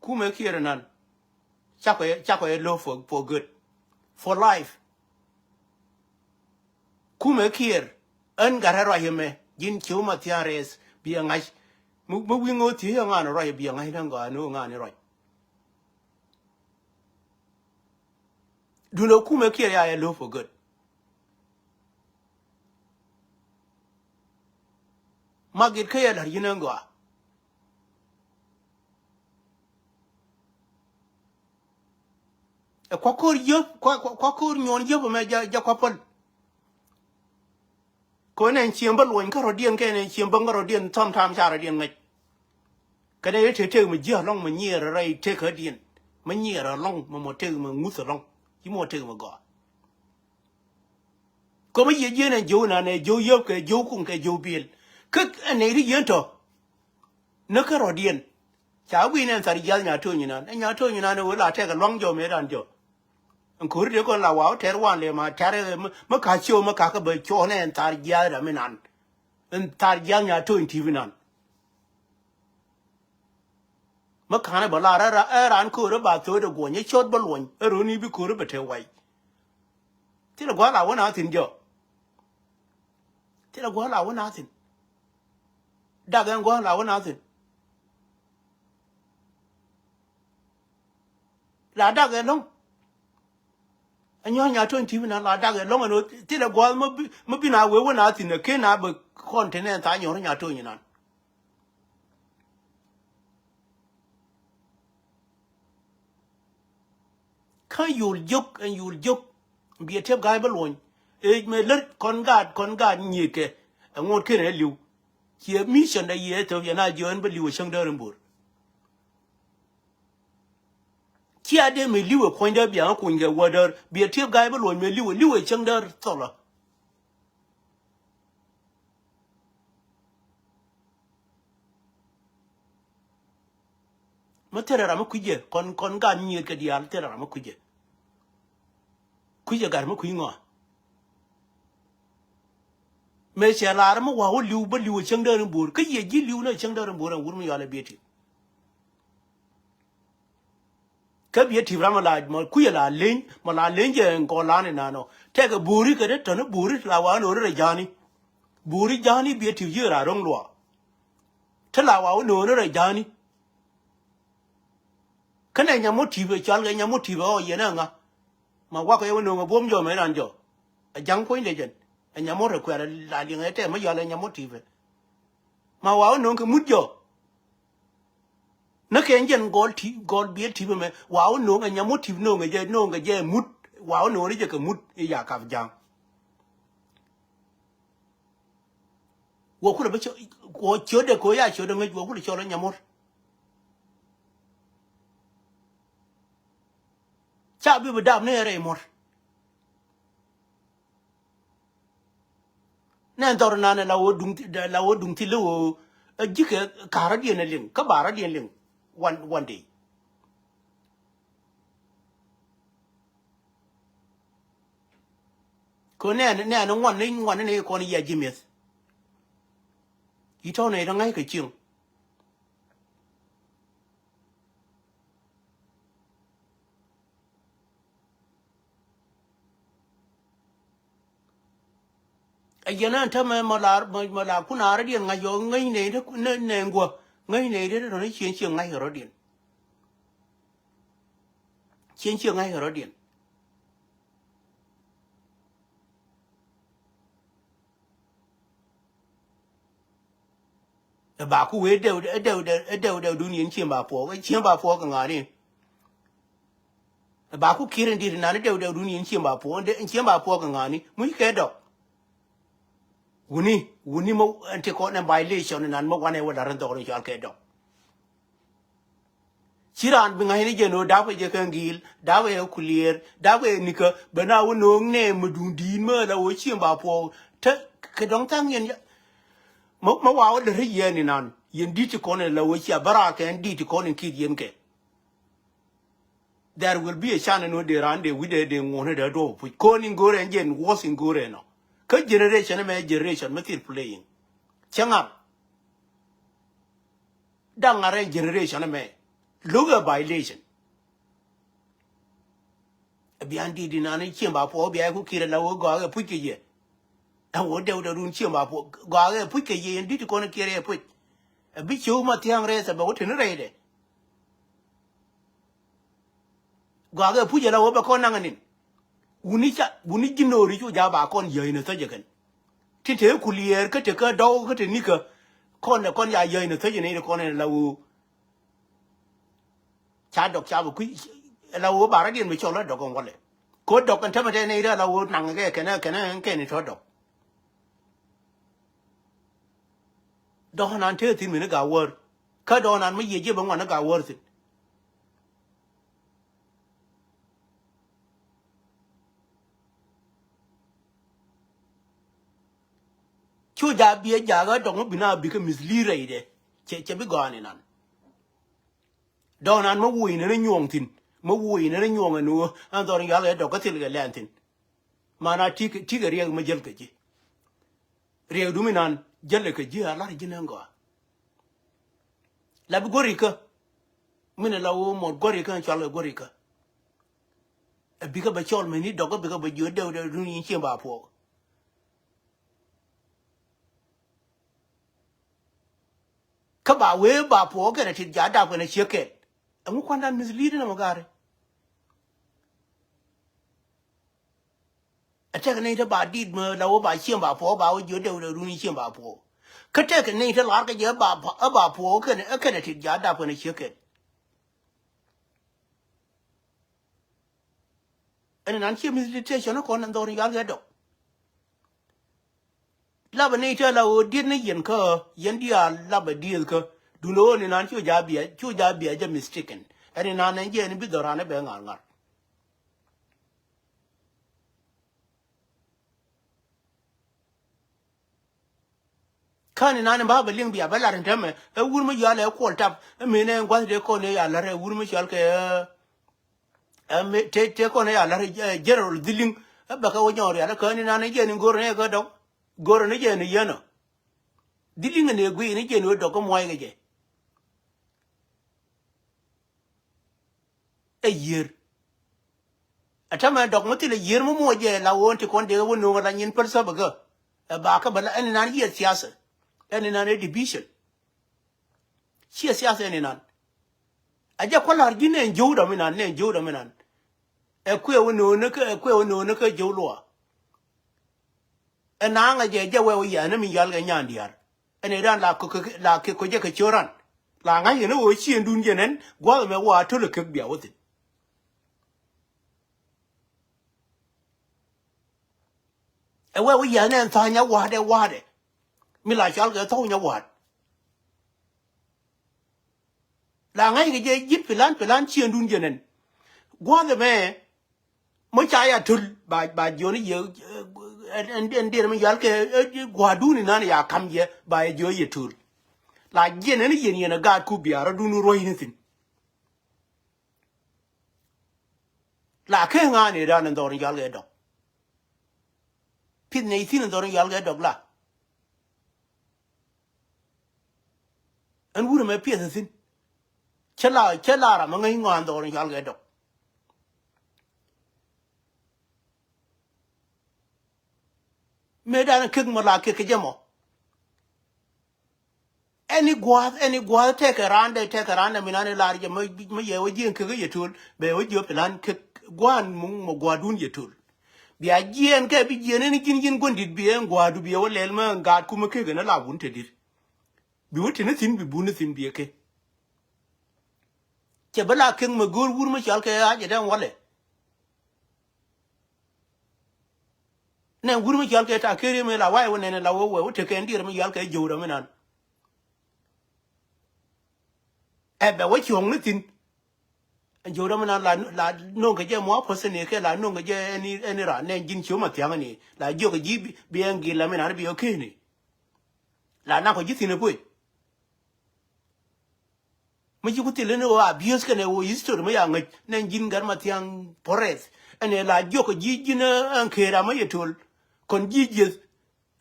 Kumɛ Kiir inan. Cakɔ, cakɔ yɛ lo̱ for, for good. For life. Kumɛ Kiir. Ɣän gat rɛ ruac ɛmɛ. Ji̱n ciw ma thia̱a̱ŋ rɛth. Bi ɛ ŋa̱c. Mi, mi wi̱i̱ ŋo̱o̱ thiec ɛ ŋa̱n ruac bi ɛ ŋa̱c ni ŋa̱n ruac. Duundɛ kumɛ Kiir ya yɛ lo̱ for good. Magit kä yɛ la̱r yi̱n ɛn gɔaa. Ɛ kua̱ ko̱r yäp, kua̱, kua̱, kua̱ ko̱r nyuɔ̱n yäp ɛmɛ jɛ, jɛ kua̱ päl. Kɛ ɣöö nɛn cieŋ bä luɔny kä rɔ̱diɛn kɛ nɛn cieŋ bä kä rɔ̱diɛn thɔm ta̱a̱m ca rɔ̱diɛn ŋäc. Kɛ nɛn yɛ tëk tëk mi ji̱ ɛlɔ̱ŋ mi nyiɛɛr rɛy tëk kädiɛn. Mi nyiɛɛr ɛlɔ̱ŋ mi mɔ tëk mi ŋuth ɛlɔ̱ŋ. Ci mɔ tëk mi gɔaa. Kɛ mi yiëë jiɛn ɛ jiöw nan ɛ jiöw yäp kɛ jiöw kuŋ kɛ jiöw biël. Kä ɛ nɛy ti yieen tɔ. Näk kä rɔ̱diɛn. Ca wi̱i̱ nɛn thar jiath nya to̱o̱ny inan. Ɛ nya to̱o̱ny inan ɛ ɣöö la tɛk ɛ luaŋ jɔw mëë dan jɔw. Ɛn ko̱ri dee kɔn la waw tɛr wan lɛ ma tɛr ɛ mi, mi ka̱ ciöw mi ka̱ kä bä cuɔ̱ɔ̱n ɛ ɛn thar jiath ram inan. Ɛn thar jiath nya to̱o̱ny ti̱p inan. Mi ka̱n ɛ bä lar ɛ ra, ɛ ran ko̱ri ba tho̱o̱dɛ guɔ̱ny ɛ cɔt bä luɔ̱ny ɛ ro̱ni bi ko̱ri bä te way. Thilɛ gua̱a̱th la wä na thi̱n jɔk. Thilɛ gua̱a̱th la wä na thi̱n. Dak ɛn gua̱a̱th la wä na thi̱n. La dak ɛlɔ̱ŋ. Ɛ nyɔ̱ɔ̱r nya to̱ny ti̱p inan la dak ɛlɔ̱ŋ ɛn ɣöö thilɛ gua̱a̱th mä bi, mä bi na wee wä na thi̱n ɛ ken na bɛ kɔn te nɛn tha̱a̱ŋ nyɔ̱ɔ̱r nya to̱ny inan. Kä yol jiök, ɛn yol jiök. Biɛ tiɛp ga̱a̱c bä luɔ̱ny. Ëë mëë lät kɔn gaat, kɔn gaat nyiëëkɛ. Ɛ ŋuɔ̱t kenɛ li̱w. Ciɛ mission dɛ yiëë thöp yɛn a jiɔn bä li̱w ɛ cäŋ däär in bo̱r. Cia dee mëë li̱w ɛ kuɔ̱ny däär biaŋä kuny kɛ wä däär. Biɛ tiɛp ga̱a̱c bä luɔ̱ny mëë li̱w ɛ, li̱w ɛ cäŋ däär thɔlä. Mi thilɛ ram mi kui̱cɛ kɔn, kɔn gat nyiëëth kɛ diaal, thilɛ ram mi kui̱cɛ. Kui̱cɛ gat mi kui̱ ŋɔa. Mëë cɛ lar mi wa̱a̱ wä li̱w, bä li̱w ɛ cäŋ däär in bo̱o̱r. Kä yɛ ji̱ li̱w ni cäŋ däär in bo̱o̱r ɛn wur mi yɔal ɛ biɛ ti̱i̱. Kä biɛ ti̱i̱p ram mi la, ma kui̱ la leny, ma la leny jɛ ɛn kɔn lan inanɔ. Tɛkɛ bo̱o̱ri kɛ dee tɔ̱ni bo̱o̱ri la wa̱a̱ no̱o̱ni rɛ ja̱a̱ni. Bo̱o̱ri ja̱a̱ni biɛ ti̱i̱p ji̱ ra ro̱ŋ luaak. Ti la wa̱a̱ wä no̱o̱ni rɛ ja̱a̱ni. Kä nɛ nyam motive, cɔal kɛ nyam motive ɔ yɛn ɛ ŋa. Ma wakɔ yɛ wä no̱o̱ŋ ɛ buɔ̱m jɔ mɛ ran jɔ. Ɛ ja̱ŋ puɔ̱nydɛ jɛn. Ɛ nyam mot ɛ kuɛɛr la liŋ ɛ tɛm mi yɔal ɛ nyam motive. Ma wa̱a̱ wä no̱o̱ŋ kɛ mut jɔ. Ni kɛ jɛn gɔl ti, gɔl biɛ ti̱i̱p ɛmɛ. Wa̱a̱ wä no̱o̱ŋ ɛ nyam motive no̱o̱ŋ ɛ jɛ, no̱o̱ŋ ɛ jɛ mut. Wa̱a̱ wä no̱o̱ŋ ri jɛ kɛ mut i̱ ya kap ja̱a̱ŋ. Wä kulɛ bä ciö-, wä ciötdɛ kɛ wä ya ciötdɛ ŋäc wä kulɛ cɔl ɛ nyam mot. Ca bi bi dap ni ɛ rɛy muɔ̱r. Nɛ dhɔr nan ɛ la wä duŋ thi, la wä duŋ thi lɛ wä ɛ ji̱kɛ ka̱rä diɛn ɛ liŋ kä ba̱rä diɛn liŋ. One, one day. Kɛ nɛn, nɛn ŋuan ni, ŋuan ni kɔn yia ji̱ mi̱eth. Yi tɔ̱ nɛy ti ŋa̱c kɛ cieŋ. Ɛ yɛn ɛn täämɛ mɔ la, mɔ, mɔ la kun a rɔ̱diɛn ŋa̱c yɔ ŋäc nɛy ti, nɛ, nɛ ŋuɔ. Ŋäc nɛy ti tɔ̱ ni cieŋ cieŋ ŋa̱c kɛ rɔ̱diɛn. Cieŋ cieŋ ŋa̱c kɛ rɔ̱diɛn. Ɛ ba ku wee dɛw, ɛ dɛw, ɛ dɛw, ɛ dɛw dun yɛn cieŋ ba puɔk, ɛ cieŋ ba puɔk kɛ ŋa̱ni. Ɛ ba ku kiɛr in di̱t nan ɛ dɛw dɛw dun yɛn cieŋ ba puɔk, ɛ cieŋ ba puɔk kɛ ŋa̱ni. Muc kɛ dɔk. Wuni, wuni ma ɛn ti kɔn ɛn violation nan ma wanɛ wä lar in dhɔk in cɔal kɛ dɔk. Ci raan bi ŋa̱cni jɛn ɣöö dapkɛ jɛ kɛ ŋi̱i̱l, dapkɛ jɛ kulier, dapkɛ jɛ nikä, bɛ na wä no̱o̱ŋ nɛ mi duŋ di̱i̱t mi la wä cieŋ ba puɔ̱ɔ̱k. Te kɛ dɔ̱ŋ tha̱a̱ŋ yɛn ya. Mä, mä wa wä lät ri yɛn inan. Yɛn di̱t ti kɔn in la wä cia bä raar kɛ ɛn di̱t ti kɔn in ki̱i̱t yɛn kɛ. There will be a chance in wä dee raan dee wi̱cdɛ dee ŋuɔ̱tni dee duɔ̱p puc. Kɔn in go̱o̱rɛ ɛn jɛn worse in go̱o̱rɛ nɔ. Kä generation mɛ generation mi thil playing. Cä ŋa̱r. Da̱ŋ ŋa̱rɛ generation ɛmɛ. Lo̱k ɛ violation. Ɛ bian di̱t inan i̱ cieŋ ba puɔk bia iku kiɛr ɛ la wä gɔaa kɛ puc kɛ yɛ. Ɛ wä dɛw dɛ run cieŋ ba puɔk gɔaa kɛ puc kɛ yɛ in di̱t ikɔn i̱ kiɛr ɛ puc. Ɛ bi cio̱w ma thia̱a̱ŋ rɛy thɛ bɛ wä teni rɛydɛ. Gɔaa kɛ puc ɛ la wä bɛ kɔn naŋ ɛ nin. Wuni ca, wuni ji̱ no̱o̱ri cu ja̱ ba kɔn yäc ni thäcä kɛn. Tin te ku liɛɛr kä te kä dɔw kä te nikä. Kɔn ɛ kɔn ya yäc ni thäcä ni kɔn ɛ la wä. Ca dɔk ca bi kui̱, la wä ba rɔ̱diɛn bi cɔl la dɔk ɛn walɛ. Ko dɔk ɛn tämɛ tɛ nɛy rɛ la wä naŋ kɛ kɛnɛ, kɛnɛ, kɛnɛ tɔ dɔk. Dɔk nan te thi̱n mi ni ga wär. Kä dɔk nan mi yiëë ji̱ bi ŋuan ni ga wär thi̱n. Cu ja biɛ jakä dɔk mi bi na bikɛ mislead rɛydɛ. Cɛ, cɛ bi gɔaa ni nan. Dɔk nan mi wuc ni ni nyuɔ̱ŋ thi̱n. Mi wuc ni ni nyuɔ̱ŋ ɛn ɣöö ɛn dhɔr in yual kɛ dɔk kä thil kɛ lɛn thi̱n. Mana ti kɛ, ti kɛ riɛk mi jäl kɛ ji̱. Riɛkdu mi nan jäl kɛ ji̱ a lar ji̱ ni gɔaa. La bi guärikä. Min la wä muɔt guärikä ɛn cual kɛ guärikä. Ɛ bikɛ bɛ cɔl meni dɔk ɛ bikɛ bɛ jiö dɛw dɛw dun yin cieŋ ba puɔk. Kä ba wee ba puɔk kɛnɛ tit ja dap kɛnɛ ciek kɛl. Ɛŋu kuandan mislead in ɛmɔ gari. Ɛ tɛk ni te ba dit mɛ la wä ba cieŋ ba puɔk ba wä jiö dɛw dɛw dun yin cieŋ ba puɔk. Kä tɛk ni te lar kɛ jɛ ba, ba puɔk kɛnɛ, kɛnɛ tit ja dap kɛnɛ ciek kɛl. Ɛn nan cie mislead te cɔn kɔn ɛn dhɔr in yual kɛ dɔk. Lapɛ nɛy te la ɣöö diet ni yɛn kä yɛn diaal lapɛ dieth kä. Duundɛ ɣöö ni nan cu ja bia, cu ja bia jɛ mistaken. Ɛn ni nan ɛn jiɛn bi dhɔran ɛ bɛ ŋa̱r ŋa̱r. Kä ni nan in ba bɛ liŋ bia bɛ lar in tɛmɛ ɛ wur mi yɔal ɛ Kuɔl Tap ɛ mi nɛ gua̱th dee kɔn ɛ ya lar ɛ wur mi cɔal kɛ ɛ mi te te kɔn ɛ ya lar ɛ General Dhiliŋ ɛ bɛ kɛ wä nyɔk rial ɛ kä ni nan in jɛ ni go̱r ni ɛ kä dɔk go̱r ni jɛ ni yɛn ɔ. Dhiliŋ in ɛ guiy ni jɛ ni wä dɔk kä muɔc kɛ jɛ. Ɛ yiër. Ɛ tämɛ dɔk mi thilɛ yiër mi muɔc jɛ la ɣöö ti kɔn dee wä no̱o̱ŋ la nyin päl thäp ɛ gä. Ɛ ba kä bä la ɛn inan yiëë thiathɛ. Ɛn inan ɛ division. Ciɛ thiathɛ ɛn inan. A jɛ kua̱r la̱r ji̱n nɛ jiöw dɔm inan nɛ jiöw dɔm inan. Ɛ kuɛ wä no̱o̱ŋ kä ɛ kuɛ wä no̱o̱ŋ kä jiöw luaak. Ɛ naaŋ ɛ jɛ jɛ wɛ wä yɛn ni mi yal kɛ nyan diaal. Ɛn ɛ dan la kɛ kɛ la kɛ kɛ jɛ kɛ cio̱ran. La ŋa̱c kɛ ni wä ciëŋdun jɛ nɛn gua̱th ɛmɛ wä a töl ɛ kek bia wä thi̱n. Ɛ wɛ wä yɛn nɛn tha̱a̱ny a wa̱a̱dɛ wa̱a̱dɛ. Mi la cɔal kɛ thɔ̱uny a wa̱a̱d. La ŋa̱c kɛ jɛ ji̱ pilan pilan ciëŋdun jɛ nɛn. Gua̱th ɛmɛ mi ca ya töl ba ba jiɔni yɛ ɛn ɛn diɛn mi yal kɛ gua̱dun inan ya kam yɛ ba yɛ jiɔ yɛ töl. La jiɛn ɛn yɛn yɛn a gaat ku bia rɔdun ruɔ̱cni thi̱n. La kee ŋa̱a̱n iran in dhɔr in yal kɛ dɔk. Pith nɛy thi̱n in dhɔr in yal kɛ dɔk la. Ɛn wurɛ mɛ piɛth thi̱n. Cä la cä la ram mi ŋäc ŋɔaan dhɔr in cɔal kɛ dɔk. Mëë dan kek mɔ la kek kɛ jɛ mɔ. Ɛn i̱ gua̱a̱th ɛn i̱ gua̱a̱th tɛkɛ randɛ tɛkɛ randɛ mi nan ilar jɛ mi yɛ wä jiɛn kek i̱ yɛ to̱l bɛ wä jiɔp ilan kek gua̱a̱n mɔ gua̱a̱dun yɛ to̱l. Bia jiɛn kɛ bi jiɛn ɛn i̱ ji̱n ji̱n guändit bi ɛn gua̱a̱du bi ɛ wä lɛl mi ɛn gaat kumä kek ɛn i̱ la wun te di̱t. Bi wä te ni thi̱n bi bun ni thi̱n bi ɛ kɛ. Cɛ bä la kek mɛ go̱o̱r wur mɛ cɔal kɛ a jɛ dɛn walɛ. Nɛ wur mi cɔal kɛ ta keri mi la wa̱i̱ wä nɛn la wä wɛ wä tekɛ ɛn diɛr mi cɔal kɛ jowdä mi nan. Ɛ bɛ wä cuɔ̱ŋ ni thi̱n. Ɛn jowdä mi nan la la no̱ŋ kɛ jɛ mɔ a puɔ̱th ni kɛ la no̱ŋ kɛ jɛ ɛn i̱ ɛn i̱ ran nɛ ji̱n ciö ma thia̱ŋ ni la jiök kɛ ji̱ bi ɛn gil la mi nan bi ɔ keni. La nak kɔ ji̱ thi̱n ɛ puɔ̱c. Mi ci ku thil ni ɣöö abuse kɛnɛ ɣöö history mi ya ŋäc nɛn ji̱n gat ma thiaŋ pores ɛn ɛ la jiök ji̱ ji̱n ɛn keer amä yɛ to̱l kɔn ji̱ jieth.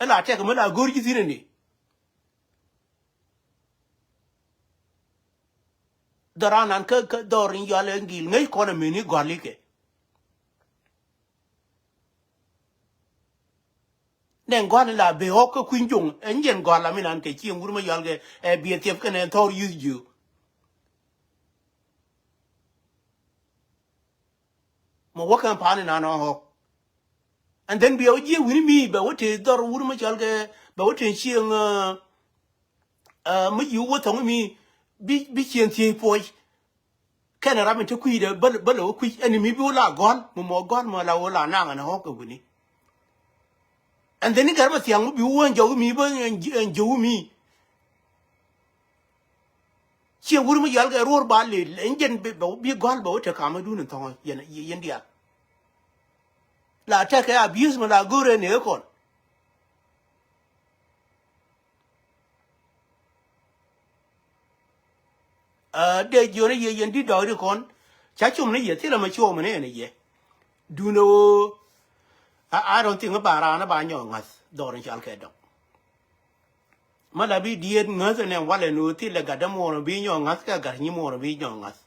Ɛ la tɛk mi la go̱r ji̱ thi̱n ni. Dhɔran an kä dhɔr in yɔal ɛn gil ŋäc kɔn ameni gɔli kɛ. Nɛn gɔ̱a̱l in la bee ɣɔ̱k kä kui̱ny jo̱ŋ ɛn jɛn gɔ̱a̱l la mi nan kɛ cieŋ wur ma yɔal kɛ ɛ biɛ thiɛp kɛn ɛn thɔɔr yuth jiö. Mɛ wä kɛn pa̱a̱n in an ɣɔ̱k. And then biɛ wä jiɛ wi̱ni mi bɛ wä te dhɔr wur ma cɔal kɛ bɛ wä te cieŋ. Ɛ mi yiw wä thɔŋ mi bi bi cieŋ thiec puɔc. Kɛn ram in te kui̱dɛ bä lɛ wä kui̱ ɛn mi bi wä la gɔ̱l mɔ mɔ gɔ̱l mɔ la wä la naŋ ɛn ɣɔ̱k kɛ wi̱ni. And then i̱ gɛr bä thiaŋ wä bi wä ɛn jɔw mi bä ɛn jɔw mi. Ciɛ wur mi yɔal kɛ ruɔr ba lil ɛn jɛn bi gɔ̱l bä wä te kamä dun in thɔŋ yɛn diaal. La tɛkɛ abuse mi la go̱rɛ ni ɛ kɔn. Ɛ dee jiɔni yɛ yɛn di̱t dɔɔk di kɔn ca com ni yɛ thilɛ mɛ cuɔɔm ni ɛn yɛ. Duundɛ ɣöö I don't think ba raan ba nyɔk ŋa̱th dhɔr in cɔal kɛ dɔk. Ma la bi diet ŋäth ɛn ɛn walɛ ni ɣöö thilɛ gat dämuɔɔr bi nyɔk ŋa̱th kɛ gat nyimuɔɔr bi nyɔk ŋa̱th.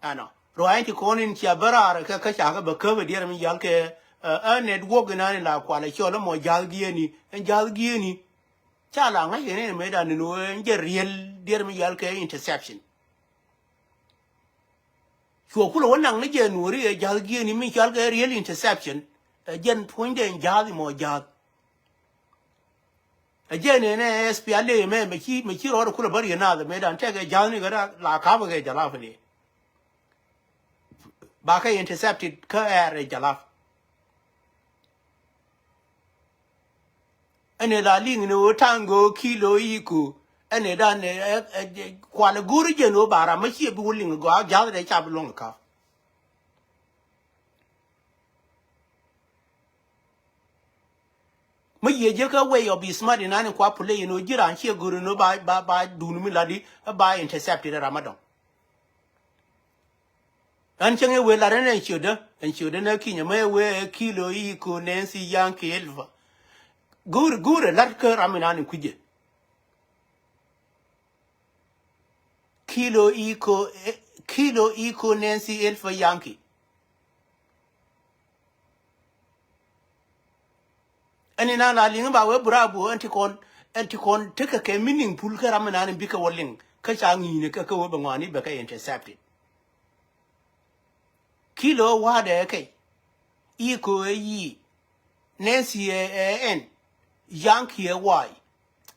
Ɛnɔ ruaacni ti kɔn in cia bä raar kɛ kä ca kɛ bä käp ɛ diɛɛr mi yal kɛ ɛ network in an in la kual ɛ cɔl ɛmɔ ja̱th gieni ɛn ja̱th gieni. Ca la ŋa̱c kɛ ni mëëdan ni nuɔɔr ɛn jɛ riel diɛɛr mi yal kɛ interception. Cuɔ kulɛ wä naŋ ni jɛ nuɔɔri ɛ ja̱th gieni mi cal kɛ riel interception. Ɛ jɛn puɔ̱nydɛ in ja̱th imɔ ja̱th. Ɛ jɛn ɛn ɛ S P L A mɛ mɛ ci mɛ ci rɔɔd kulɛ bä riel naath mëëdan tɛk ɛ ja̱thni kɛ la ka̱pä kɛ jalaf ni. Ba kɛ intercepted kä air ɛ jalaf. Ɛn ɛ la liŋ ni ɣöö ta̱a̱ŋ go̱o̱ kilo i̱ ko̱o̱ ɛn ɛ dan ɛ kual ɛ go̱o̱r jɛn ɣöö ba ram mä ciɛ bi wä liŋ gɔaa ja̱th dee ca bi luɔ̱ŋ ɛ ka̱p. Kä yiëë jiäkä way of smart in an in kua play in ɣöö ji̱ raan ciɛ go̱r in ɣöö ba, ba, ba duun mi lat i̱ ba intercept in ram mi dɔ̱ŋ. Ɣän cäŋ i̱ wëë lat ɛn ɛn ciötdä, ɛn ciötdä nä kinyɛ mä i̱ wëë Kilo, Iko, Nancy, Yankee, Elva. Go̱o̱r, go̱o̱r ɛ la̱t kä ram in an in kui̱cɛ. Kilo, Iko, eh, Kilo, Iko, Nancy, Elva, Yankee. Ɛn inan la liŋ ba wee bravo, ɛn ti kɔn, ɛn ti kɔn tekɛ kɛ meaningful kä ram inan in bikɛ wä liŋ kä ca ŋi̱i̱ni kä kä wee bɛ ŋɔani bɛ kɛ intercepted. Kilo wa̱a̱dɛ ɛ kɛy. Iko ɛ yi. Nancy ɛ, ɛ ɛn. Yankee ɛ way.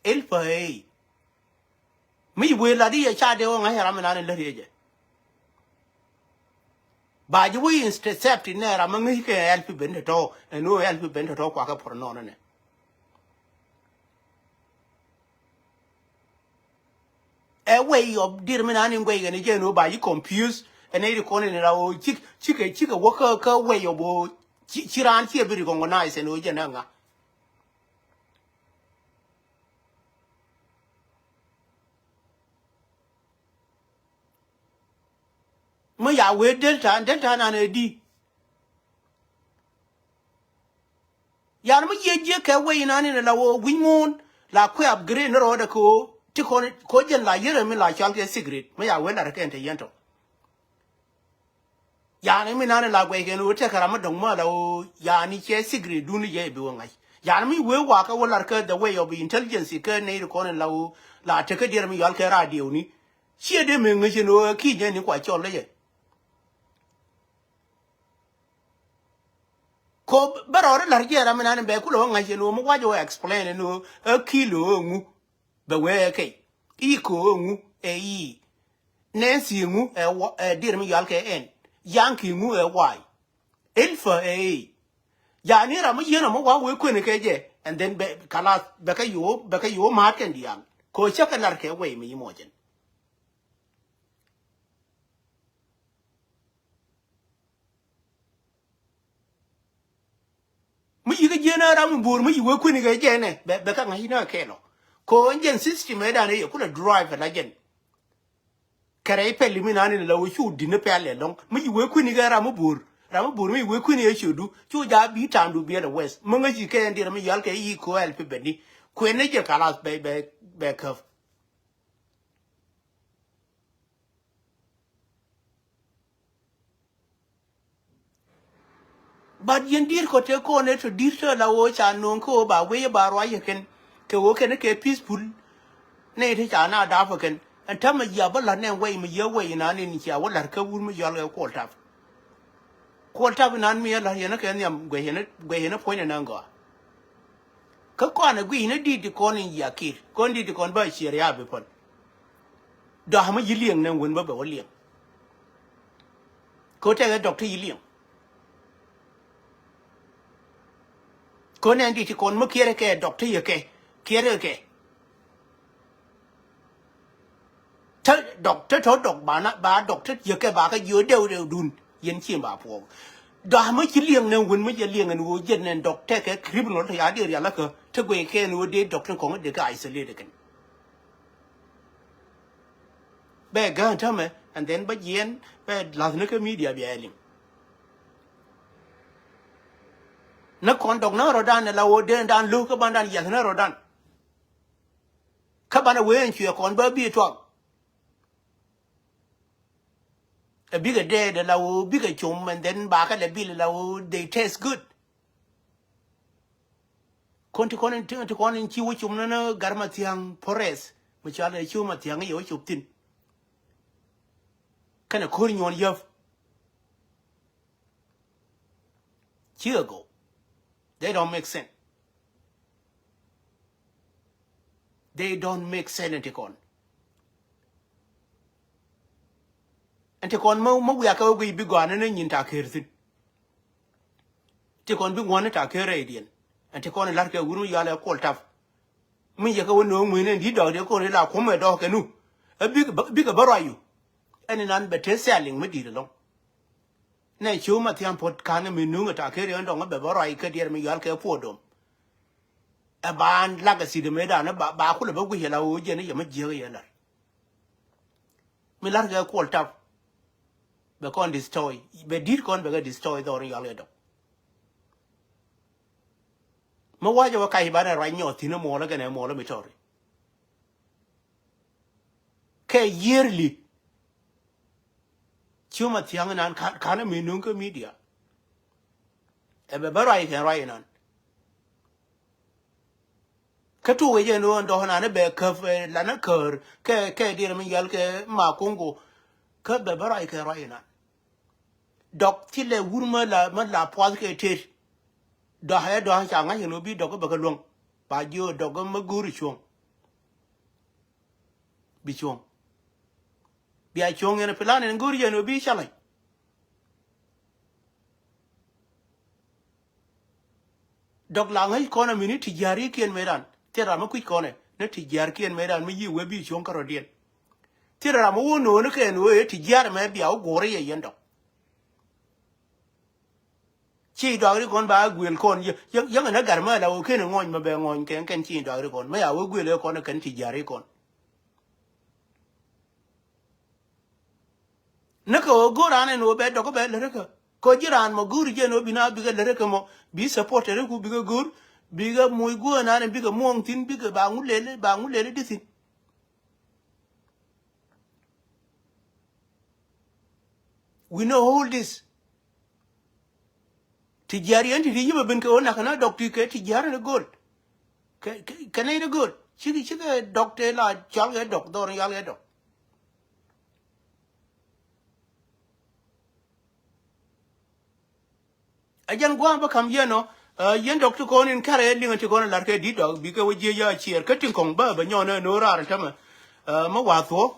Elva ɛ. Mi wëë lat i̱ yɛ ca dee wä ŋa̱c ram inan in lät yɛ jɛ. Ba ji̱ wä intercept inɛ ram mi ŋäc kɛ help ben tɔ̱tɔ̱, ɛn ɣöö help ben tɔ̱tɔ̱ kuakä por nɔɔnɛ nɛ. Ɛ way of dir mi nan in guɛy kɛn jɛ ɛn ɣöö ba ji̱ confuse, ɛn ɛ ri kɔn in ra ɣöö cik, cikɛ, cikɛ wä kä, kä way of ɣöö ci, ci raan ciɛ bi recognize ɛn ɣöö jɛ nɛ ŋa. Mi ya wee Delta, Delta nan ɛ di. Yan mi yiëë jiɛ kɛ wee inan in la woo wi̱ny muun la kuɛ upgrade ni rɔɔdɛ kɛ woo ti kɔn kɔ jɛn la yɛrɛ mi la cɔal kɛ secret. Mi ya wee lat kɛ ɛn te yɛn tɔ. Yani mi nani la guɛc kɛn ɣöö tekɛ ram mi dɔ̱ŋ mä la ɣöö yani cɛ secret duni jɛ bi wä ŋa̱c. Yani mi wee wakä wä lar kä the way of intelligence kä nɛy ri kɔn in la ɣöö la tekä diɛr mi yɔal kɛ radio ni. Ciɛ dee mi ŋäc in ɣöö ki jɛ ni kua cɔl dee jɛ. Ko bä rɔɔd lar jɛ ram mi nani bɛ kulɛ wä ŋa̱c in ɣöö mi wac wä explain in ɣöö ɛ Kilo ɛ ŋu. Bɛ wee ɛ kɛy. Iko ɛ ŋu ɛ yi. Nancy ŋu ɛ wa, ɛ dir mi yɔal kɛ ɛn. Yankee ŋu ɛ way. Elva ɛ ɛ. Yani ram mi yieen ɔmɔ wa wee kueni kɛ jɛ. And then bɛ kalas bɛ kɛ yo̱o̱, bɛ kɛ yo̱o̱ ma̱a̱t kɛn diaal. Ko cä kɛ lar kɛ wee mi yi mɔcɛn. Mi yikä jiɛn a ram mi bo̱o̱r mi yi wee kueni kɛ jɛ nɛ bɛ, bɛ kä ŋa̱c inä kɛɛl ɔ. Ko ɛn jɛn system ɛ dan ɛ yɛ kulɛ drive ɛ la jɛn. Kɛ rɛy pɛli mi nan in la wee cu di̱n pɛl ɛlɔ̱ŋ mi yi wee kueni kɛ ram mi bo̱o̱r. Ram mi bo̱o̱r mi yi wee kueni ɛ ciötdu cu ja̱ bi ta̱a̱ndu biɛl ɛ wɛth mi ŋäci kɛ ɛn diɛn mi yɔal kɛ yi ko ɛl pi bɛni. Kuɛn ni jɛ kalas bɛ, bɛ, bɛ käp. But yɛn di̱i̱r kɔ tëë kɔn ëë tɔ di̱i̱r tɔ la ɣöö ca no̱o̱ŋ kä ɣöö ba wee ba ruac ɛ kɛn kɛ ɣöö kɛn kɛ peaceful. Nɛy ti ca na dap ɛ kɛn ɛn täämɛ ji̱ a bä la̱t nɛ wɛy mi yiee wɛy inan in cia wä la̱t kä wur mi yɔal kɛ Kuɔl Tap. Kuɔl Tap inan mi ɛ la̱t yɛn ɛ kɛ nhiam guɛc yɛn ɛ, guɛc yɛn ɛ puɔ̱ny ɛn ɛn gɔaa. Kä kɔn ɛ guic ni di̱t ti kɔn in yia kir kɔn di̱t ti kɔn bä cier ya bi pɔn. Dɔ̱a̱ mi yi liɛŋ nɛ wen bä bɛ wä liɛŋ. Ko tɛkɛ dɔk ti yi liɛŋ. Ko nɛ di̱t ti kɔn mi kiɛrɛ kɛ dɔk ti yɛ kɛ kiɛrɛ kɛ. Te dɔk te tɔ dɔk ba na ba dɔk te yɛ kɛ ba kɛ jiö dɛw dɛw dun yɛn ciem ba puɔk. Dɔ̱a̱ mi ci liɛŋ nɛ wen mi jɛ liɛŋ ɛn ɣöö jɛn nɛ dɔk tɛkɛ criminal te ya dee rial akä te guɛy kɛ ɛn ɣöö dee dɔk te kɔŋ dee kɛ isolate kɛn. Bɛ gäär tämɛ and then bä jiɛn bɛ la̱thni kä media bia ɛ liŋ. Ni kɔn dɔk ni rɔ̱dan ni la woo den dan lo̱k kä bandan yiath ni rɔ̱dan. Kä banɛ wee ɛn cuɛ kɔn bä bi tuak. Ɛ bikɛ dɛɛt ɛ la woo bikɛ com and then bakɛ lɛ bil ɛ la woo they taste good. Kɔn ti kɔn in ti kɔn in ci wä com ni ni Gat Mathiaŋ Forest mi cɔal ɛ ci wä Mathiaŋ yɛ wä cop thi̱n. Kɛnɛ ko̱r nyuɔn yäp. Cikɛ gɔw. They don't make sense. They don't make sense in ti kɔn. Ɛn ti kɔn mä, mä wiakä wä guiy bi gɔaa ni ni nyin ta ker thi̱n. Ti kɔn bi ŋuan ni ta ker rɛydiɛn. Ɛn ti kɔn in la̱rkɛ wur mi yɔalɛ Kuɔl Tap. Mi yɛ kɛ wä no̱o̱ŋ muec ni in di̱t dɔɔk diɛ ko̱n in la kuɔ̱mɛ dɔɔk kɛ nu. Ɛ bikɛ bä, bikɛ bä ruac yu. Ɛn inan bɛ te thia liŋ mi di̱t ɛlɔ̱ŋ. Nɛ ci wä Mathiaŋ Puɔt ka̱n mi nuŋ ɛ ta ker yɛn dɔŋ ɛ bɛ bä ruac kä diɛɛr mi yɔal kɛ puɔt dom. Ɛ ba an lak ɛ sit ɛ mëëdan ɛ ba, ba kulɛ bä guic ɛ la ɣöö jɛn ɛ yɛ mä jiäk ɛ yɛ la̱r. Mi la̱rkɛ kuɔl tap. Bɛ kɔn destroy. Bɛ di̱t kɔn bɛ kɛ destroy dhɔr in yɔal kɛ dɔk. Mi wa̱cɛ wä kac banɛ ruac nyɔɔth thi̱n ɛ muɔlä kɛnɛ muɔlä mi tɔri. Kɛ yearly. Ciöm a thia̱ŋ inan kan, kan mi nuŋ kä media. Ɛ bɛ bä ruac kɛn ruac inan. Kä tuuk ɛ jɛ ni ɣän dɔ̱k inan bɛ käp, eh, lanä käär kɛ, kɛ diɛn mi yal kɛ ma Kongo. Kä bɛ bä ruac kɛn ruac inan. Dɔk thilɛ wur mä la, mä la puath kɛ tet. Dɔ̱k ɛ dɔ̱k ca ŋa̱c kɛn ɣöö bi dɔk kä bɛ kä luäŋ. Ba jiö dɔk kä mä go̱o̱ri cuɔ̱ŋ. Bi cuɔ̱ŋ. Bia cuɔ̱ŋ yɛn plan in go̱o̱ri yɛn ɣöö bi ca lac. Dɔk la ŋäc kɔn ami ni ti jiärikiɛn mëëdan. Thil ram mi kui̱c kɔnɛ ni ti jiärikiɛn mëëdan mi yiëë wee bi cuɔ̱ŋ kärɔ̱diɛn. Thil ram mi wä no̱o̱ni kɛn wee ti jiäär mɛ bia wä guɔ̱ɔ̱ri yɛ yɛn dɔk. Ci duakri kɔn ba guel kɔn yäŋ, yäŋ, yäŋ ɛn ɛ gar mɛ la wä ken ŋɔny mɛ bɛ ŋɔny kɛn, kɛn ci duakri kɔn mɛ ya wä guel kɔn kɛn ti jiäri kɔn. Ni kɛ ɣöö go̱o̱r an ɛn ɣöö bɛ dɔk bɛ lät kä kɛ ɣöö ji̱ raan mɔ go̱o̱r jɛ ɛn ɣöö bi na bikɛ lät kä mɔ bi supporter ku bikɛ go̱o̱r bikɛ moc go̱o̱r an ɛn bikɛ muɔ̱ɔ̱ŋ thi̱n bikɛ ba ŋu lel ba ŋu lel di thi̱n. We know all this. Ti jiäär yɛn ti ti yipɛ ben kɛ ɣöö nakä na dɔk ti kɛ ti jiäär ni go̱o̱l. Kɛ, kɛ, kɛ nɛy ti go̱o̱l. Cikɛ, cikɛ dɔk tëë la cɔal kɛ dɔk, dhɔr ni yal kɛ dɔk. Ɛ jɛn gua̱a̱m bä ka̱m yɛn ɔ, ɛ, yɛn dɔk ti kɔn in kärɛ liŋɛ ti kɔn in la̱r kɛ di̱t dɔk, bikɛ wä jiɛc ya ciɛɛr. Kä tin kɔ̱ŋ bä, bä nyɔn ɛ no̱o̱r raar tämɛ. Ɛ, mä wa̱a̱ thuɔ̱k,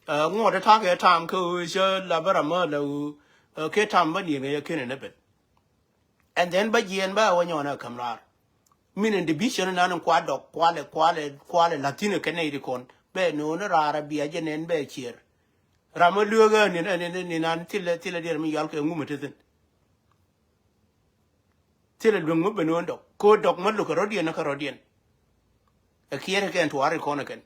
ɛ, ŋuɔ̱t ɛ ta̱a̱ kɛ ta̱a̱m kä ɣöö cä la bä ram mä la ɣöö, ɛ, kɛ ta̱a̱m bä niɛŋɛ yɛ ken in ɛ ben. And then bä jiɛn bä wä nyɔn ɛ käm raar. Min in division nan in kua dɔk, kualɛ, kualɛ, kualɛ la̱thi̱n ɛ kɛ nɛy ti kɔn. Bɛ no̱o̱n raar ɛ bia jɛ nɛn bɛ ciɛɛr. Ram ɛ lueek ɛ nin, ɛ nin, ɛ nin an thilɛ, thilɛ diɛɛr mi yal kɛ ŋumɛ ti thi̱n. Thilɛ lueŋ mi ben no̱o̱n dɔk. Ko̱ dɔk mä lukɛ rɔ̱diɛn ɛ kä rɔ̱diɛn. Ɛ kiɛɛr kɛ kɛn tuaar in kɔn ɛ kɛn.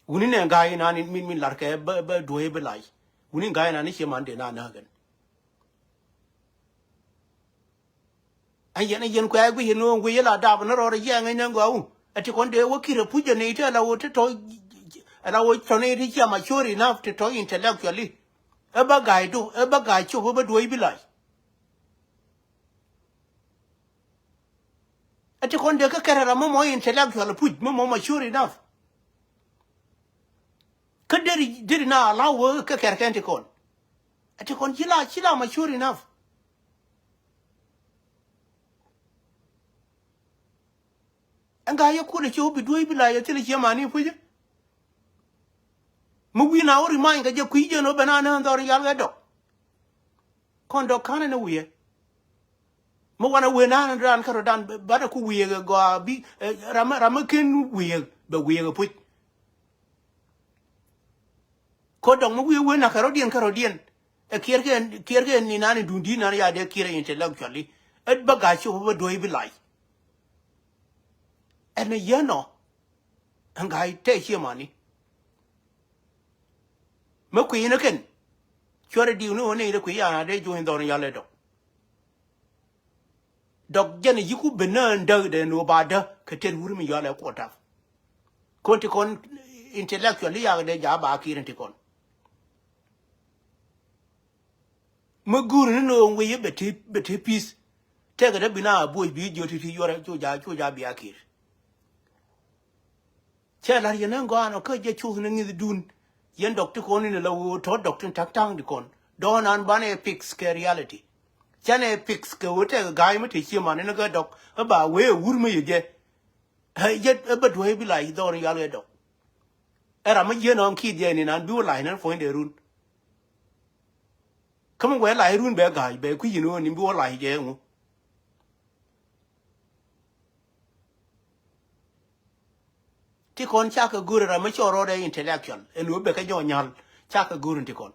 Wuni nɛ ga̱a̱c inan min, min la̱rkɛ bä, bä duɔ̱ɔ̱c bi lac. Wuni ga̱a̱c inan ni cie man dee na näk kɛn. Ɛ yɛn, ɛ yɛn kuɛ guic in ɣöö guic in la dap ni rɔɔdɛ jiɛɛŋ in nɛn gɔaa wun. Ɛ ti kɔn dee wä kirɛ puc jɛ ni ti ala wä ti tɔ̱, ala wä tɔ̱ ni ti cia mature enough ti tɔ̱ intellectually. Ɛ bä ga̱a̱c do, ɛ bä ga̱a̱c cop, ɛ bä duɔ̱ɔ̱c bi lac. Ɛ ti kɔn dee kä kɛrɛ ram mä mɔ intellectual puc, mä mɔ mature enough. Kä deri, deri na allow wee kä kɛrɛ kɛn ti kɔn. Ɛ ti kɔn ci la, ci la mature enough. Ɛn ga̱a̱c yɛ kulɛ ci wä bi duɔ̱ɔ̱c bi la yɛ thilɛ ciɛ mani pucä. Mi wi̱i̱ na wä remind kɛ jɛ kui̱ jɛn wä ben a nään dhɔr yal kɛ dɔk. Kɔn dɔk ka̱n ɛn ɛ wi̱i̱ ɛ. Mi wanɛ wee naan raan kärɔ̱dan, banɛ ku wi̱i̱ ɛ gɔaa bi, ɛ, ram, ram mi ken wi̱i̱ ɛ, bɛ wi̱i̱ ɛ puc. Ko̱ dɔ̱ŋ mi wi̱i̱ wee nakä rɔ̱diɛn kä rɔ̱diɛn. Ɛ kiɛɛr kɛ, kiɛɛr kɛ ni nani duŋ di̱t nani ya dee kiɛɛr intellectually. Ɛ bä ga̱a̱c cop bä duɔ̱ɔ̱c bi lac. Ɛn ɛ yɛn ɔ. Ɛn ga̱a̱c tɛ ciɛ mani. Mi kui̱ ni kɛn. Cuɔrɛ diw ni ɣöö nɛy dee kui̱ yan a dee juɔ̱ny dhɔr ni yal ɛ dɔ̱k. Dɔk jɛn a yiku ben nään däk dee ni wä ba däk kɛ tet wur mi yɔal ɛ kuɔt tap. Kon ti kɔn intellectual i̱ yak dee ja̱ ba kiir in ti kɔn. Mi guur ni ni ɣöö wi̱i̱ bɛ ti, bɛ ti peace. Tɛkɛ dee bi na a buɔc bi jiöt ti ti yuɔrɛ cu ja̱, cu ja̱ bia kiir. Cɛ la̱r yɛn ɛn gɔaa nɔ kä jɛ cuth ni ŋi̱thdun. Yɛn dɔk ti kɔn in la ɣöö tɔ̱ dɔk tin ta̱k ta̱ŋ di kɔn. Dɔ̱ɔ̱n an banɛ fix kɛ reality. Canɛ fix kɛ ɣöö tɛk ga̱a̱c mi te cie man in kä dɔk. Ɛ ba wee ɛ wur mi yɛ jɛ. Ɛ jɛ ɛ bä duɔ̱ɔ̱c bi lac dhɔr in yal kɛ dɔk. Ɛ ram mi jiɛn ɔn ki̱i̱th jɛ ni nan bi wä lac nan puɔ̱nydɛ run. Kä mi wee lac run bɛ ga̱a̱c bɛ kui̱c in ɣöö ni bi wä lac jɛ ŋu. Ti kɔn cakɛ go̱r ram mi cɔɔr rɔɔdɛ intellectual ɛn ɣöö bɛ kɛ jɔɔ nyal cakɛ go̱r in ti kɔn.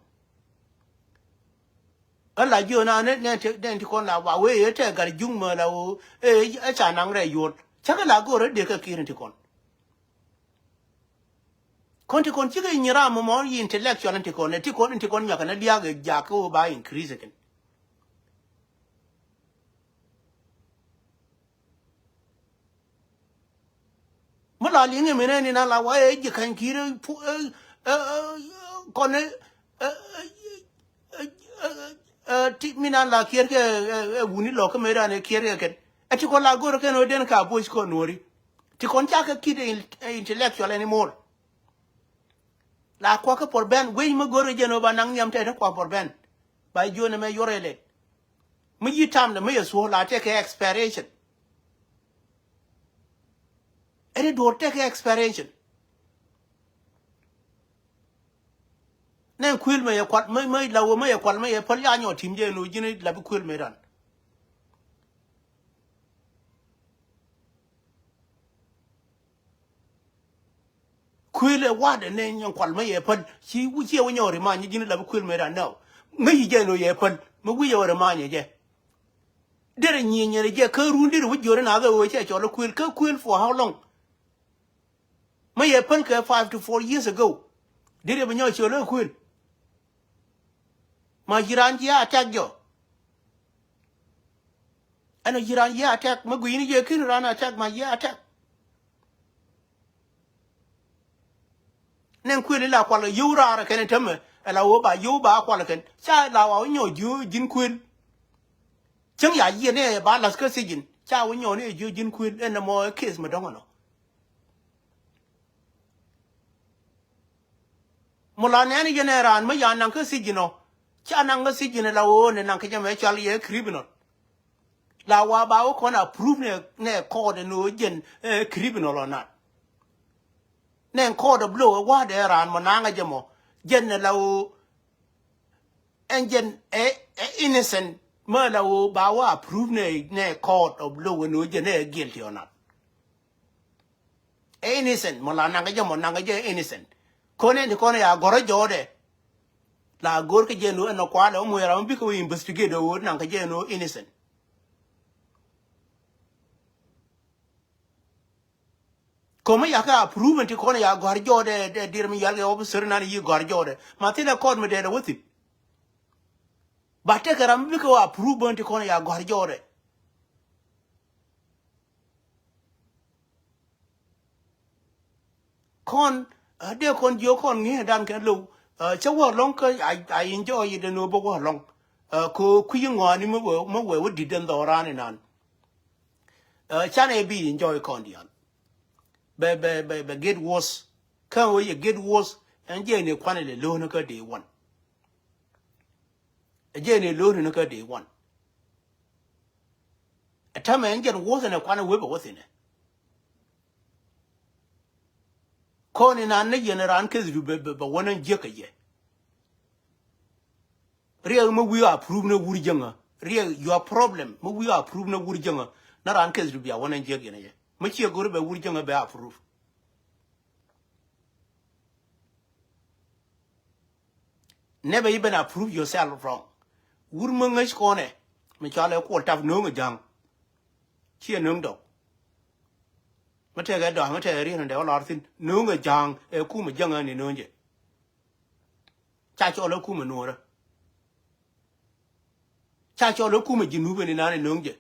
Kä la jiö na nɛ nɛ ti kɔn la wa wee ɛ tɛ gat juŋ mɛ la woo ɛ ca naŋ rɛ yuɔl. Cä kɛ la go̱o̱r ɛ dee kɛ ki̱i̱r in ti kɔn. Kɔn ti kɔn cikɛ nyi ram mɔ mɔ yi intellectual in ti kɔn ɛ ti kɔn in ti kɔn nyuak kɛn ɛ liak ɛ jak kɛ woo ba increase kɛn. Mi la liŋ iminɛ ni na la wa ɛ ji̱ ka̱ny ki̱i̱r ɛ pu ɛ ɛ ɛ kɔn ɛ ɛ ɛ ɛ ti mi na la kiɛr kɛ ɛ ɛ wuni lɔ kä mëë dan ɛ kiɛr kɛ kɛn ɛ ti kɔn la go̱r kɛn ɔ den ka boc kɔn nuɔri ti kɔn ca kɛ kit ɛ intellectual anymore. La kua kä por ben wec mi go̱r kɛ jɛn ɔ ba naŋ nhiam tɛt ɛ kua por ben ba jion ɛmɛ yuɔr ɛ lɛt. Mi yi tam dɛ mi yɛ thuɔ̱k la tekɛ expiration. Ɛn i̱ duɔ̱ɔ̱r tekɛ expiration. Nɛ kuël mɛ yɛ kual mɛ mɛ la wä mɛ yɛ kual mɛ yɛ päl ya nyɔ tim jɛ ɛn ɣöö ji̱n i̱ la bi kuël mɛ dan. Kuël ɛ wa̱dɛ nɛ nyɛ kual mɛ yɛ päl ci wi̱c ciɛ wä nyɔk ri many ji̱n la bi kuël mɛ dan nɛ ɔ. Ŋäc yi jɛ nɔ yɛ päl mɛ wi̱c ɛ wä ri many jɛ. Derɛ nyieny nyɛn jɛ kä run derɛ wä jiöri na dhɛ ɣöö cɛ cɔl ɛ kuël kä kuël for how long? Mɛ yɛ päl kɛ five to four years ago. Derɛ bi nyɔk cɔl ɛ kuël. Ma ji̱ raan ji̱ a attack jɔ. Ɛn ɔ ji̱ raan ji̱ a attack mɛ gui̱ni jɛ kin raan a attack ma ji̱ a attack. Nɛn kuël ila kual yio̱w raar kɛn tämɛ ɛla ɣöö ba yio̱w ba kual kɛn ca la wa wä nyɔk ji̱ ji̱n kuël. Cäŋ ya yiëë ni ɛ ba la̱th kä thiec ji̱n ca wä nyɔk ni ɛ ji̱ ji̱n kuël ɛn ɛmɔ ɛ case mi dɔ̱ŋ ɛnɔ. Mɔ la nɛɛni yɛn ɛ raan mi ya naŋ kä thiec inɔ ca naŋ kä thiec in la ɣöö nɛ naŋ kä jɛ mɛ cɔal yɛ criminal. La wa ba wä kɔn approve nɛ nɛ court ɛn ɣöö jɛn ɛ criminal or not. Nɛ court ɔ bi lo̱k ɛ wa̱a̱dɛ raan mɔ naŋ kä jɛ mɔ jɛn ɛ la ɣöö ɛn jɛn ɛ ɛ innocent mɛ la ɣöö ba wä approve nɛ nɛ court ɔ bi lo̱k ɛn ɣöö jɛn ɛ guilty or not. Ɛ innocent mɔ la naŋ kä jɛ mɔ naŋ kä jɛ innocent. Kɔn ɛn ti kɔn ya gɔ̱rä jɔɔdɛ. La go̱r kä jɛ nu ɛn ɔ kualɛ ɔ muɛɛr ɔ bikɛ wä investigate ɔ wä naŋ kä jɛ nu innocent. Kɔmä ya kä approve ɛn ti kɔn ya gɔ̱r jɔɔdɛ dɛ dir mi yal kɛ officer nan yi gɔ̱r jɔɔdɛ ma thin ɛ kɔt mi dɛɛdɛ wä thin. Ba tekɛ ram bikɛ wä approve ɛn ti kɔn ya gɔ̱r jɔɔdɛ. Kɔn ɛ dee kɔn jiök kɔn ŋi̱i̱cdan kɛn low. Cä wä lɔŋ kä a enjoy yi den wä bä wä lɔŋ. Kɛ kui̱ ŋɔaani mä wee wä di̱t den dhɔran inan. Canɛ bi enjoy kɔn diaal. Bɛ bɛ bɛ bɛ get worse. Kä wä yɛ get worse ɛn jiɛn i̱ kuanɛ lɛ lo̱o̱nä kä dee wan. Ɛ jɛn ɛ lo̱o̱ni ni kä dee wan. Ɛ tämɛ ɛn jɛn wuɔ̱thɛ nɛ kuanɛ wee bɛ wuɔ̱thɛ nɛ. Kɔn inan ni yɛn raan keth du bɛ bɛ bɛ wä ni jiäk kɛ yɛ. Riɛk mi wi̱i̱ approve ni wur jäŋä. Riɛk your problem mi wi̱i̱ approve ni wur jäŋä. Ni raan keth du bia wä ni jiäk yɛn yɛ mi ciɛ go̱ri bɛ wur jäŋä bɛ approve. Never even approve yourself wrong. Wur mi ŋäc kɔnɛ mi cɔal ɛ kuɔl tap no̱o̱ŋ ɛ ja̱a̱ŋ. Ciɛ no̱o̱ŋ dɔk. Mi tɛkɛ dɔa̱a̱ŋ mi tɛkɛ riɛn in dɛ wä lɔr thi̱n no̱o̱ŋ ɛ ja̱a̱ŋ ɛ kum ɛ jäŋ ɛ ni no̱o̱ŋ jɛ. Ca cɔl ɛ kum ɛ nuɔ̱ɔ̱rä. Ca cɔl ɛ kum ɛ ji̱ nup ɛ ni naan ɛ no̱o̱ŋ jɛ.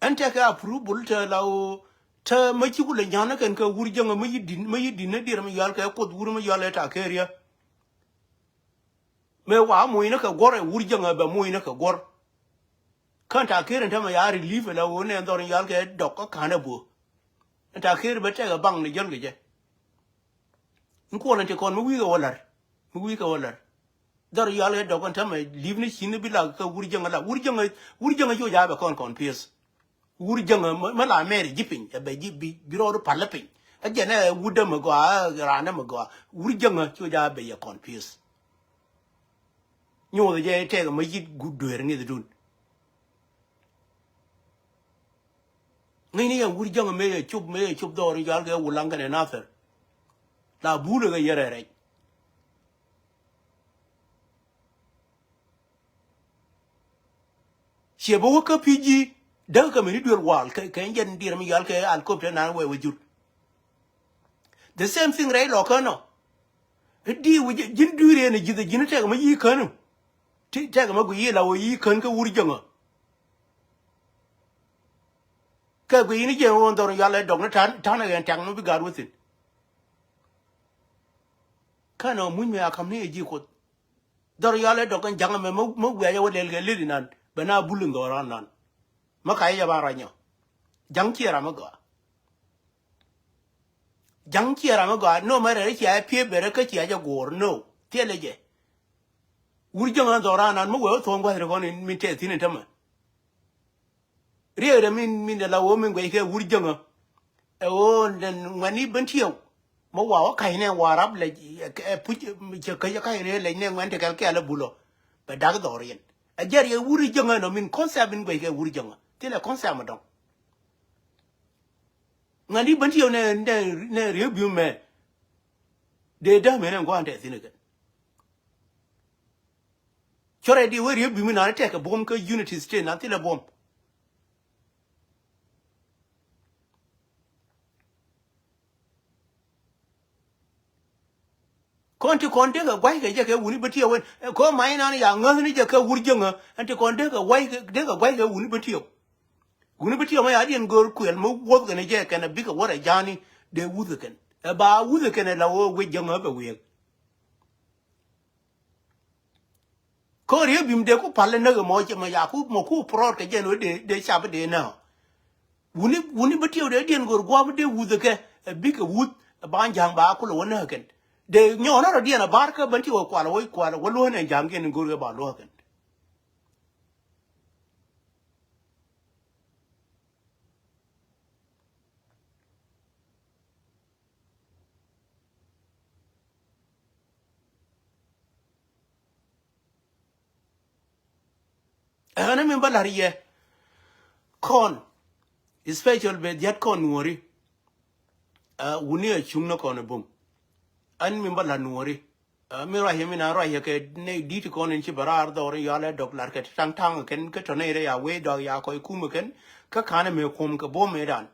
Ɛn tɛkɛ approve bul te la ɣöö te mä ci kulɛ nya̱n kɛn kɛ wur jäŋä mä yi di̱n mä yi di̱n ni diɛr mi yual kɛ kuoth wur mi yual ɛ ta kɛ riä. Mëë wa mucnä kɛ guɔ̱r ɛ wur jäŋä bɛ mucnä kɛ guɔ̱r. Kän ta kër in tämɛ ya relief ɛ la ɣöö nɛ dhɔr in yual kɛ dɔk kä ka̱n ɛ buɔ. Ɛn ta kër bɛ tɛkɛ baŋ ni jäl kɛ jɛ. In kuɔl in ti kɔn mi wi̱i̱ kɛ wä la̱r mi wi̱i̱ kɛ wä la̱r. Dhɔr yɔal kɛ dɔk kɛn tämɛ li̱p ni ci ni bi lak kɛ wur jäŋä la wur jäŋä wur jäŋä cu ja̱a̱ bɛ kɔn confuse. Wur jäŋä mä la mɛri ji̱ piny ɛ bɛ ji̱ bi rɔɔdu palä piny. Ɛ jɛn ɛ wur dämɛ gɔaa ɛ raan dämɛ gɔaa wur jäŋä cu ja̱a̱ bɛ yɛ confuse. Nyoth jɛ tɛk mä yi̱t guut dueer ŋi̱thdun. Ŋäcni yɛn wur jäŋä mëë yɛ cop, mëë yɛ cop dhɔr in cɔal kɛ Wulaŋ kɛnɛ Nathir. La bulɛ kɛ yɛ rɛc rɛc. Ciɛ bä wä kä P G däk kɛ mini duel wal kɛ, kɛ jɛn diɛr mi yal kɛ alkop te nan wɛ wä jur. The same thing rɛy lɔ känɔ. Di wä ji̱n dui̱r yɛn ji̱th ji̱n tɛk ma yi känɔ. Ti tɛk ma gui yi la wä yi kän kä wur jäŋä. Kɛ gui ni jɛn wä dhɔr yal ɛ dɔk ni tan, tan ɛ yɛn tɛk ni bi gaat wä thin. Känɔ muny mɛ a kam ni ɛ ji̱ Kuoth. Dhɔr yɔal ɛ dɔk kɛn ja̱ŋ ɛmɛ mä wiac ɛ wä lɛl kɛ lel inan bɛ na bul in dhɔran nan. Mä ka yɛ jɛ ban ruac nyɔ. Ja̱ŋ ciɛ ram ɛ gɔaa. Ja̱ŋ ciɛ ram ɛ gɔaa. No mɛ rɛl cia ɛ piee bɛrɛ kä cia jɛ go̱o̱r no. Thilɛ jɛ. Wur jäŋ ɛn dhɔran nan mä wee wä thuɔ̱ŋ gua̱th rɛ kɔn in min tɛth thi̱n in tämɛ. Riekdɛ min, min dɛ la ɣöö min guɛckɛ wur jäŋä. Ɛ ɣöö nɛn ŋuɛ̈tni Bentiu. Mä wa wä ka̱cnɛ wa rap lɛc, ɛ, ɛ, puc, cɛ käc ka̱cnɛ lɛc nɛ ŋuɛ̈tni tekɛl kɛɛl ɛ bulɔ. Bɛ dak dhɔriɛn. Ɛ jɛn riɛk wur jäŋä nɔ min concept min guɛckɛ wur jäŋä. Thilɛ concept mi dɔ̱ŋ. Ŋuɛ̈tni Bentiu nɛ, nɛ, nɛ riek bi̱i̱ mɛ. Dee däm ɛn ɛn gua̱a̱n tɛ thi̱n ɛ kɛn. Cɔrɛ di wee riek bi̱i̱ mi nan tɛkɛ buɔ̱m kä Unity State nan thilɛ buɔ̱m. Kɔn ti kɔn dee kɛ gua̱ckɛ jɛ kɛ wuni bä tiɛ wen. Ɛ, kɔ mac inan ya ŋäthni jɛ kɛ wur jäŋä. Ɛn ti kɔn dee kɛ gua̱ckɛ, dee kɛ gua̱ckɛ wuni bä tiɛ. Wuni bä tiɛ mɛ ya diɛn gör kuɛl mɛ wuɔth kɛn jɛ kɛn a bikɛ wä rɛ ja̱a̱ni dee wuth kɛn. Ɛ ba wuth kɛn ɛ la wee wec jäŋä bɛ wiɛk. Kä riek bi̱i̱ mi dee ku pal inäk ɛmɔ cɛ mɔ yaku mɔ ku prɔɔt kɛ jɛn wee dee, dee cap dee nä. Wuni, wuni bä tiɛw dee diɛn go̱r gua̱a̱p dee wuth kɛ, ɛ bikɛ wuth, ɛ ba ja̱a̱ŋ ba kulɛ wä näk kɛn. Dee nyɔɔn rɔ diɛn a bar kä bän ti wä kual wä kual wä luɔ̱n ɛ ja̱a̱ŋ kiɛn go̱r kɛ ba luɔ̱k kɛn. Ɛn mi bä la̱r yɛ kɔn, especially bɛ jiat kɔn nuɔri. Ɛ, wuni ɛ cuŋ ni kɔn ɛ bum. Ɛn mi bä la̱r nuɔri. Ɛ, mi ruac yɛ mi na ruac yɛ kɛ nɛy di̱t kɔn in ci bɛ raar dhɔr in yɔal ɛ dɔk la̱r kɛ ta̱ŋ ta̱ŋ kɛn kä tɔ̱ nɛy rɛy a wee dɔk ya kɔc kum kɛn kä ka̱n ɛ mëë kuɔm kɛ bum ɛ dan.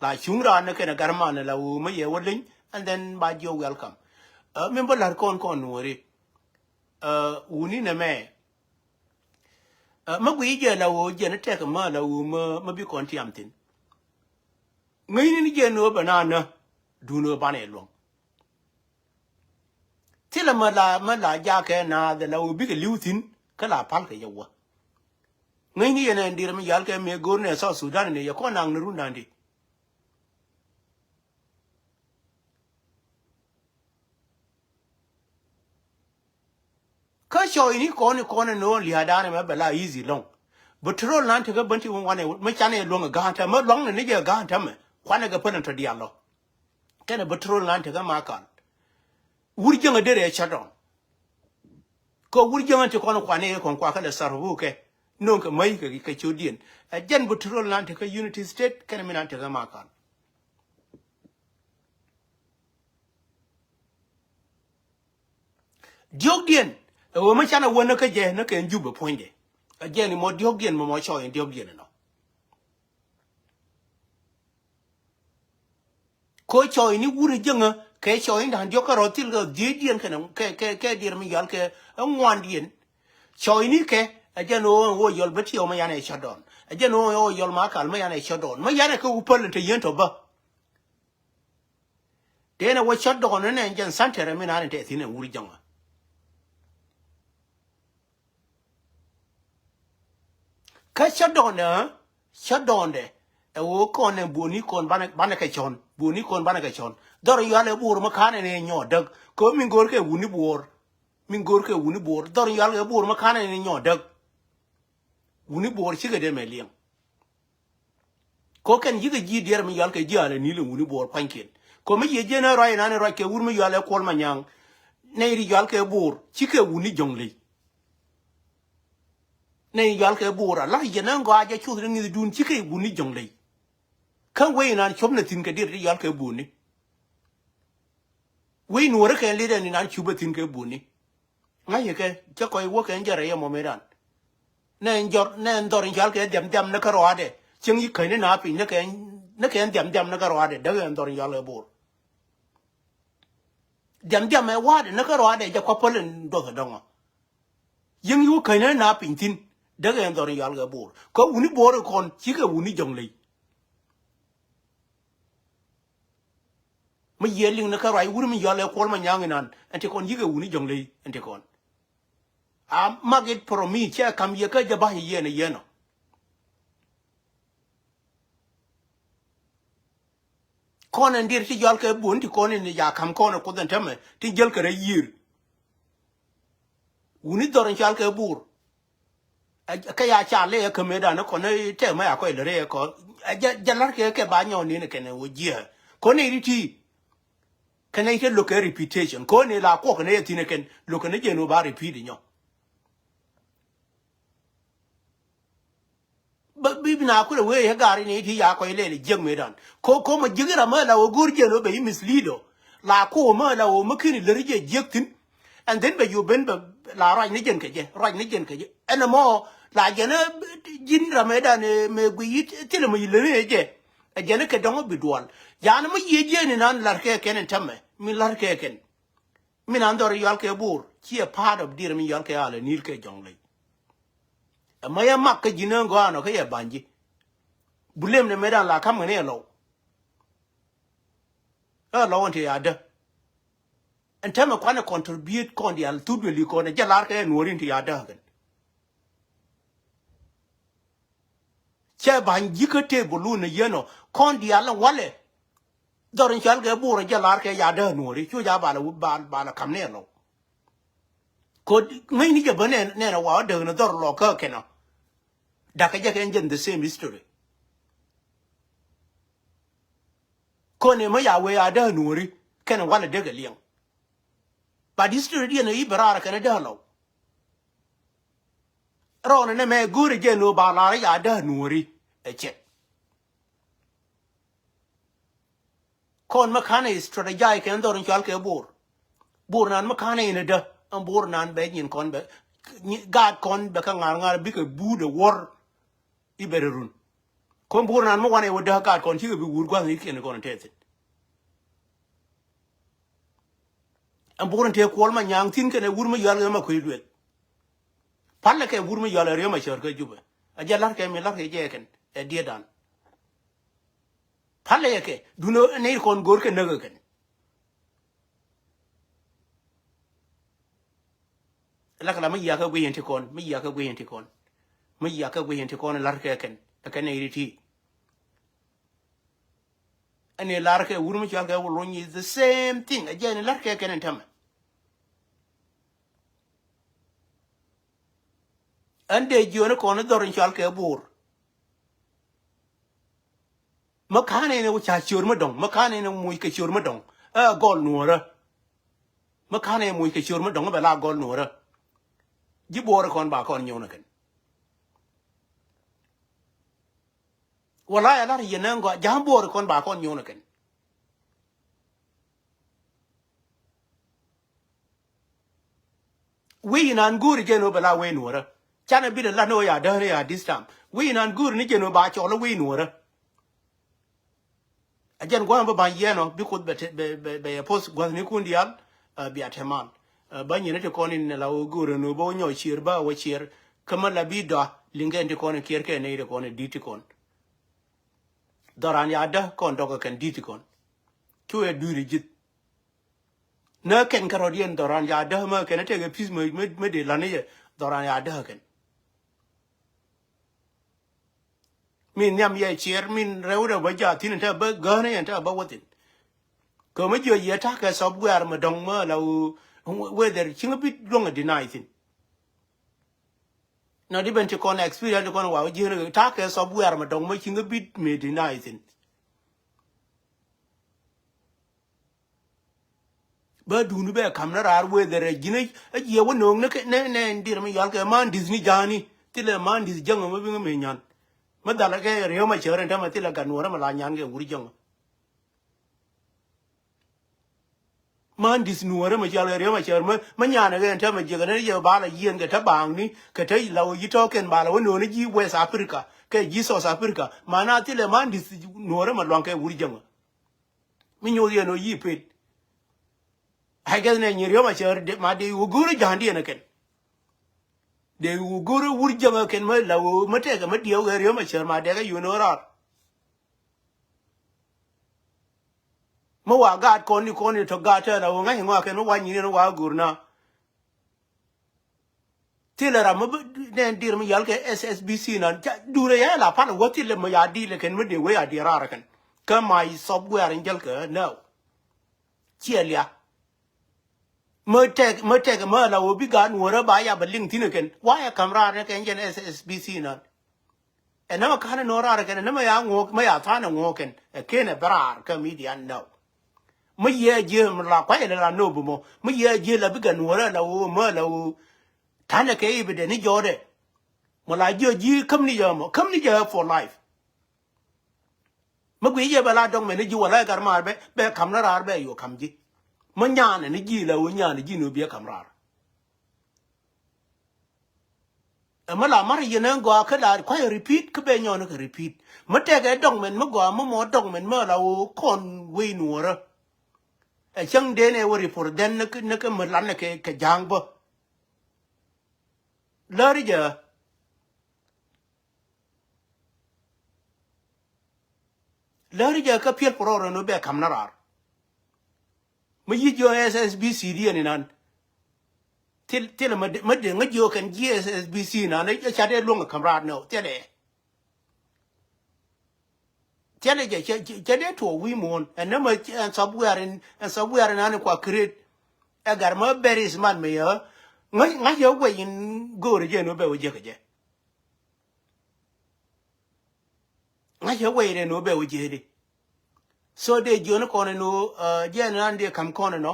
La cuŋ raan ni kɛn ɛ gar man ɛ la wee mi yɛ wä leny and then ba jiɔ welcome. Ɛ, mi bä la̱r kɔn kɔn nuɔri. Ɛ, wuni nɛ mɛ. Ɛ, mä guiy jɛ la ɣöö jɛn tɛk mä la ɣöö mä, mä bi kɔn tiam thi̱n. Ŋäcni ni jɛn ɣöö bɛ na nä duun ɣöö banɛ luɔ̱ŋ. Thilɛ mä la, mä la jakɛ naath la ɣöö bikɛ li̱w thi̱n kä la palkɛ jɛ wä. Ŋäcni yɛn ɛn dier mi yal kɛ mëë go̱o̱r nɛ South Sudan ni yɛ kɔn naŋ ni run da̱ŋ di. Kä cɔɔcni kɔn i̱ kɔn ɛ no̱o̱ŋ lia̱a̱dan ɛmɛ bɛ la easy lɔ̱ŋ. Bɛ tärol nan tekä bän ti wä wanɛ mi canɛ luäŋ ɛ ga̱a̱n täämɛ lua̱ŋnɛ ni jɛ ga̱a̱n täämɛ kuanɛ kɛ pälɛn tɔ diaal lɔ. Kɛnɛ bɛ tärol nan tekä ma kal. Wur jäŋä derɛ ɛ cä dɔɔn. Kä wur jäŋä ti kɔn kuanɛ kɛ kɔn kuakä lɛ thar wukɛ no̱o̱ŋ kɛ mäc kɛ kɛ ciötdiɛn. Ɛ jɛn bɛ tärol nan tekä Unity State kɛnɛ mi nan tekä ma kal. Diɔ̱kdiɛn ɛ ɣöö mi canɛ wä näkä jɛ näkɛ ɛn Jubɛ puɔ̱nydɛ. Ɛ jɛn imɔ diɔ̱kdiɛn mɔmɔ cɔɔc in diɔ̱kdiɛn inɔ. Ko cɔɔcni wurɛ jäŋä kɛ cɔɔcni da̱ŋ diɔ̱k kärɔ̱ thil kɛ dhiecdiɛn kɛnɛ kɛ kɛ kɛ diɛr mi yal kɛ ɛ ŋuandiɛn. Cɔɔcni kɛ ɛ jɛn ɣöö ɣöö yɔl bä tiɛw mi yanɛ cɔ̱t dɔɔn. Ɛ jɛn ɣöö ɣöö yɔl ma kal mi yanɛ cɔ̱t dɔɔn mi yanɛ kɛ ku päl in te yien tɔ bä. Denɛ wä cɔt dɔɔn ni nɛ jɛn center mi nani tɛ thin ɛ wur jäŋä. Kä cɔt dɔɔn dɛ, cɔt dɔɔn dɛ ɛ wä kɔn ɛ buɔni kɔn banɛ, banɛ kɛ cɔn, buɔni kɔn banɛ kɛ cɔn. Dhɔr yual ɛ buɔr mi kanɛ ni nyɔ däk kɛ wä min go̱o̱r kɛ wuni buɔr. Min go̱o̱r kɛ wuni buɔr dhɔr yual ɛ buɔr mi kanɛ ni nyɔ däk. Wuni buɔr cikɛ dee mɛ liɛŋ. Ko kɛn yikɛ ji̱ diɛɛr mi yual kɛ ji̱ alɛ ni̱i̱l in wuni buɔɔr pua̱nykiɛn. Ko mi yiëë jiɛn ɛ ruac inan in ruac kɛ wur mi yual ɛ Kuɔl Manyaŋ. Nɛy ri yual kɛ buɔɔr cikɛ wuni jɔ̱ŋ ley. Nɛy yual kɛ buɔɔr ala yɛn ɛn gɔaa jɛ cuth ni ŋi̱thdun cikɛ wuni jɔ̱ŋ ley. Kä wec inan cop ni thi̱n kɛ dier ti yɔal kɛ buni. Wec nuɔri kɛ li̱t ɛn inan cupä thi̱n kɛ buni. Ŋa̱c kɛ cä kɔc wä kɛ jɛ rɛy ɛmɔ mëë dan. Nɛ ɛn jɔr, nɛ ɛn dhɔr in cɔal kɛ dhiam dhiam ni kä rɔadɛ. Cieŋ yi käny ni na piny ni kɛ, ni kɛ ɛn dhiam dhiam ni kä rɔadɛ. Däk ɛn dhɔr in cɔal kɛ Bor. Dhiam dhiam ɛ wa̱a̱dɛ ni kä rɔadɛ jɛ kua päl in duɔth ɛ dɔŋɔ. Yieŋ yi wä käny ni na piny thi̱n. Däk ɛn dhɔr in cɔal kɛ Bor. Kä wuni Bor in kɔn cikɛ wuni Jɔŋley. Mi yiëë liŋ ni kä ruac wur mi yɔl ɛ Kuɔl Manyaŋ inan ɛn ti kɔn yikɛ wuni Jɔŋley ɛn ti kɔn. A mark it from me, cɛ kam yɛ kä jɛ ba̱ny yɛn ɛ yɛn ɔ. Kɔn ɛn dier ti yɔl kɛ bun ti kɔn in ya kam kɔn ɛ Kuoth ɛn tämɛ ti jäl kɛ rɛ yiër. Wuni dhɔr in cɔal kɛ Bor. Ɛ, kä ya ca lɛ ɛ kä mëëdan kɔn ɛ tɛmɛ ya kɔc lɛ rɛ ɛ kɔn. Ɛ jɛ, jɛ la̱r kɛ kɛ ba nyɔɔn ni kɛn ɛ wä jiɛ. Kɔn ɛ ri ti. Kɛn ɛ ite lo̱k kɛ reputation. Kɔn ɛ la kuɔk kɛn ɛ thi̱n ɛ kɛn. Lo̱k kɛn ɛ jɛ ni wä ba repeat nyɔ. Bä bi bi na kulɛ wee yɛ gari ni ti ya kɔc lɛl jiäk mëëdan. Ko, ko ma jiäk ram ma la wä go̱r jiɛn wä bɛ yi mislead ɔ. La ko ma la wä ma kini lär jɛ jiäk thi̱n. And then bɛ yu ben bɛ la ruac ni jɛn kɛ jɛ, ruac ni jɛn kɛ jɛ. Ɛn mɔ la jɛn ji̱n ram mëëdan mɛ gui yi thilɛ ma yi lär jɛ. Ɛ jɛn kɛ dɔŋ bi dual. Yan ma yie jiɛn inan lar kɛ kɛn in tämɛ. Mi lar kɛ kɛn. Min an dhɔr yɔal kɛ Bor, ci a part of dir mi yɔal kɛ alɛ nil kɛ Jɔŋley. Ɛmɛ yɛ mak kä ji̱n ɛ gɔaa nɔ kä yɛ ba̱ny ji̱. Bulem ni mëëdan la kam kɛ ni ɛ lɔw. Ɛ lɔw ɛn ti ya dä. Ɛn tɛmɛ kuanɛ contribute kɔn diaal thut duëli kɔn ɛ jɛ lar kɛ ɛ nuɔ̱ɔ̱ri ɛn ti ya dä kɛn. Cɛ ba̱ny ji̱ kä table wun ɛ yɛn ɔ kɔn diaal ɛ walɛ. Dhɔr in cɔal kɛ Bor ɛ jɛ lar kɛ ya däk nuɔ̱ɔ̱ri cu ja balɛ, balɛ kam ni ɛ lɔw. Ko ŋäcni jɛ bä nɛn, nɛn ɛ wa ɔ däk ni dhɔr lɔ kä kɛn ɔ. Da̱k kɛ jɛ kɛ ɛn jɛn the same history. Kɔn ɛ mä ya wee ya däk nuɔ̱ɔ̱ri kɛn ɛ walɛ däk ɛ liɛŋ. But history diɛn ɛ i̱ bɛ raar kɛn ɛ däk lɔw. Rɔɔn ɛn ɛmɛ go̱o̱rɛ jɛ ni ɣöö ba lar ya däk nuɔ̱ɔ̱ri ɛ cɛk. Kɔn mi ka̱n ɛ strategize kɛn dhɔr in cɔal kɛ Bor. Bor nan mi ka̱n ɛ in ɛ dä ɛn Bor nan bɛ nyin kɔn bɛ gaat kɔn bɛ kä ŋa̱r ŋa̱r bikɛ buut ɛ wuɔ̱r. I̱ bɛ rɛ run. Kɔn Bor nan mi wanɛ wä dä gaat kɔn cikɛ bi wur gua̱th ni kiɛn kɔn tɛth. Ɛn Bor in tëë Kuɔl Manyaŋ thi̱n kɛn ɛ wur mi yɔal kɛ ma kui̱ lueth. Palɛ kɛ wur mi yɔal ɛ riɛm a cär kä Jubɛ. A jɛ la̱r kɛ mi la̱r kɛ jɛ kɛn ɛ diɛtdan. Palɛ yɛ kɛ dun ɛ nɛy kɔn go̱o̱r kɛ näk ɛ kɛn. Lak la mi yiakä guiy in ti kɔn, mi yiakä guiy in ti kɔn. Mi yiakä guiy in ti kɔn lar kɛ kɛn, kɛn ɛ iri ti. Ɛn ɛ lar kɛ wur mi cɔal kɛ wä lony is the same thing. A jɛ ni lar kɛ kɛn in tämɛ. Ɛn dee jiɔni kɔn dhɔr in cɔal kɛ Bor. Mä ka̱n ɛn ɛ wä ca ciöör mä dɔ̱ŋ, mä ka̱n ɛn ɛ muc kɛ ciöör mä dɔ̱ŋ. Ɛ gɔl nuɔ̱ɔ̱rä. Mä ka̱n ɛ muc kɛ ciöör mä dɔ̱ŋ bɛ la gɔl nuɔ̱ɔ̱rä. Ji̱ Bor kɔn ba kɔn nyuɔ̱n ɛ kɛn. Wala ɛ lar yɛn ɛ ŋɔa ja̱a̱m Bor kɔn ba kɔn nyuɔ̱n ɛ kɛn. Wi̱i̱ inan go̱o̱ri jɛn ɣöö bɛ la wee nuɔ̱ɔ̱rä. Canɛ bi lɛ lat ni ɣöö ya däär ni ya this time. Wi̱i̱ inan go̱o̱ri ni jɛn ɣöö ba cɔl ɣöö wee nuɔ̱ɔ̱rä. A jɛn gua̱a̱m bä ba̱ny yɛn ɔ bi Kuoth bɛ te, bɛ, bɛ, bɛ yɛ poth gua̱thnikun diaal, ɛ, bia te mal. Ɛ, bä nyin ti kɔn in la ɣöö go̱o̱ri ni ɣöö bä wä nyɔk ciër bä wä ciër. Kä mä la bi dɔa liŋ kɛn ti kɔn in kiɛr kɛn nɛy ti kɔn in di̱t ti kɔn. Dhɔran ya däk kɔn dɔk kɛ kɛn di̱t ti kɔn. Cu ɛ dui̱r ji̱th. Nä kɛn kärɔ̱diɛn dhɔran ya däk mä kɛn ɛ tekɛ pi̱th mä, mä, mä dee la̱t ni yɛ dhɔran ya däk kɛn. Min nhiam yɛ ciɛɛr min rɛw rɛw bä jaathin ɛn te bä gäänä yɛn te bä wäthin. Kɛ mä jiɔ yɛ ta̱kɛ software mä dɔ̱ŋ mä la whether cieŋ bit luäŋ ɛ deny thin. Not even ti kɔn experience ti kɔn wa jiɛn ta̱kɛ software mä dɔ̱ŋ mä cieŋ bit mi deny thin. Bä duuni bɛ ka̱m ni raar wee dhɛrɛ ji̱n a jiɛ wä no̱o̱ŋ ni kɛ nɛ nɛ dir mi yɔal kɛ man di̱th ni ja̱a̱ni. Thilɛ man di̱th jäŋ mi bi ŋä mi nyan. Mi dhal kɛ Riek Machar ɛn tämɛ thilɛ gat Nuɔrä mi la nyan kɛ wur jäŋä. Man di̱th Nuɔrä mi cɔal kɛ Riek Machar mi, mi nyan kɛ ɛn tämɛ jiɛk ɛn jɛ ba la yiɛn kɛ te baŋni kɛ te la wä yi tɔ̱ kɛn ba la wä no̱o̱ni ji̱ West Africa kɛ ji̱ South Africa. Man a thilɛ man di̱th Nuɔrä mi luaŋ kɛ wur jäŋä. Mi nyoth yɛn ɔ yi pet. I guess nɛ nyi Riek Machar ma dee wä go̱o̱rä ja̱a̱ndiɛn ɛ kɛn. Dee wä go̱o̱rä wur jäŋä kɛn mä la wä mä tɛkɛ mä diɛw kɛ Riek Machar ma dee kɛ yun ɔ raar. Mä wa gaat kɔn ni kɔn ni tɔ gaat tɛ la wä ŋa̱c ŋɔa kɛn mä wa nyin ni wa go̱o̱r na. Thilɛ ram mi bi nɛn dir mi yal kɛ S S B C nan ca durɛ ya la pal wä thilɛ mi ya di lɛ kɛn mi de wee ya di rar kɛn. Kä ma i software in jäl kɛ nɛw. Ciɛ lia. Mi tɛk mi tɛk mi la wä bi gaat Nuɔrä ba ya bɛ liŋ thin kɛn wa ya kam rar kɛn jɛn S S B C nan. Ɛ nɛmɛ ka̱n ɛ no̱o̱ŋ raar ɛ kɛn ɛ nɛmɛ ya ŋuɔ̱k mä ya tha̱a̱n ɛ ŋuɔ̱k kɛn ɛ ken ɛ bɛ raar kä midian nɔ. Mä yiëë ji̱ la kuay ɛ lɛ la no̱o̱ŋ bi mɔ mä yiëë ji̱ la bikɛ Nuɔrä la ɣöö mä la ɣöö. Ta̱nɛ kɛ i̱ bi dee ni jɔɔdɛ. Mɔ la jiö ji̱ käm ni jɛ mɔ käm ni jɛ for life. Mä guiy jɛ bɛ la dɔŋ mɛ ni ji̱ wala ɛ gat maar bɛ bɛ ka̱m ni raar bɛ yuɔ ka̱m ji̱. Mä nyaanɛ ni ji̱ la ɣöö nyaanɛ ji̱ ni ɣöö biɛ ka̱m raar. Ɛ mi la mar yɛn ɛn gɔaa kä la kuay repeat kä bɛ nyɔn kɛ repeat. Mi tɛkɛ dɔkmɛn mi gɔaa mi mɔ dɔkmɛn mi la wä kɔn wei Nuɔrä. Ɛ cäŋ den ɛ wä report then ni kä mi lan ni kɛ kɛ ja̱a̱ŋ bä. Läri jɛ. Läri jɛ kä piɛl pɔrɔr ɛn wä bɛ kam na raar. Mi yi jiɔ S S B C diɛn inan. Thil thil ma de ma de ŋa jiɔ kɛn jiɛ S S B C inan ɛ ca dee luɔŋ kam raar nɔ thilɛ. Thilɛ jɛ cɛ cɛ dee tuɔ wi̱i̱ muɔ̱ɔ̱n ɛn nä ma ɛn sɔp wiar in ɛn sɔp wiar inan kua create. Ɛ gar ma bɛri is man mi yɛ ŋa ŋa yɛ wɛ in go̱o̱rɛ jɛ ni wä bɛ wä jɛ kɛ jɛ. Ŋa̱cä wɛy rɛn wä bɛ wä ji̱ di. So dee jiön kɔn ɛn wä jiɛn nan dee ka̱m kɔn ɛnɔ.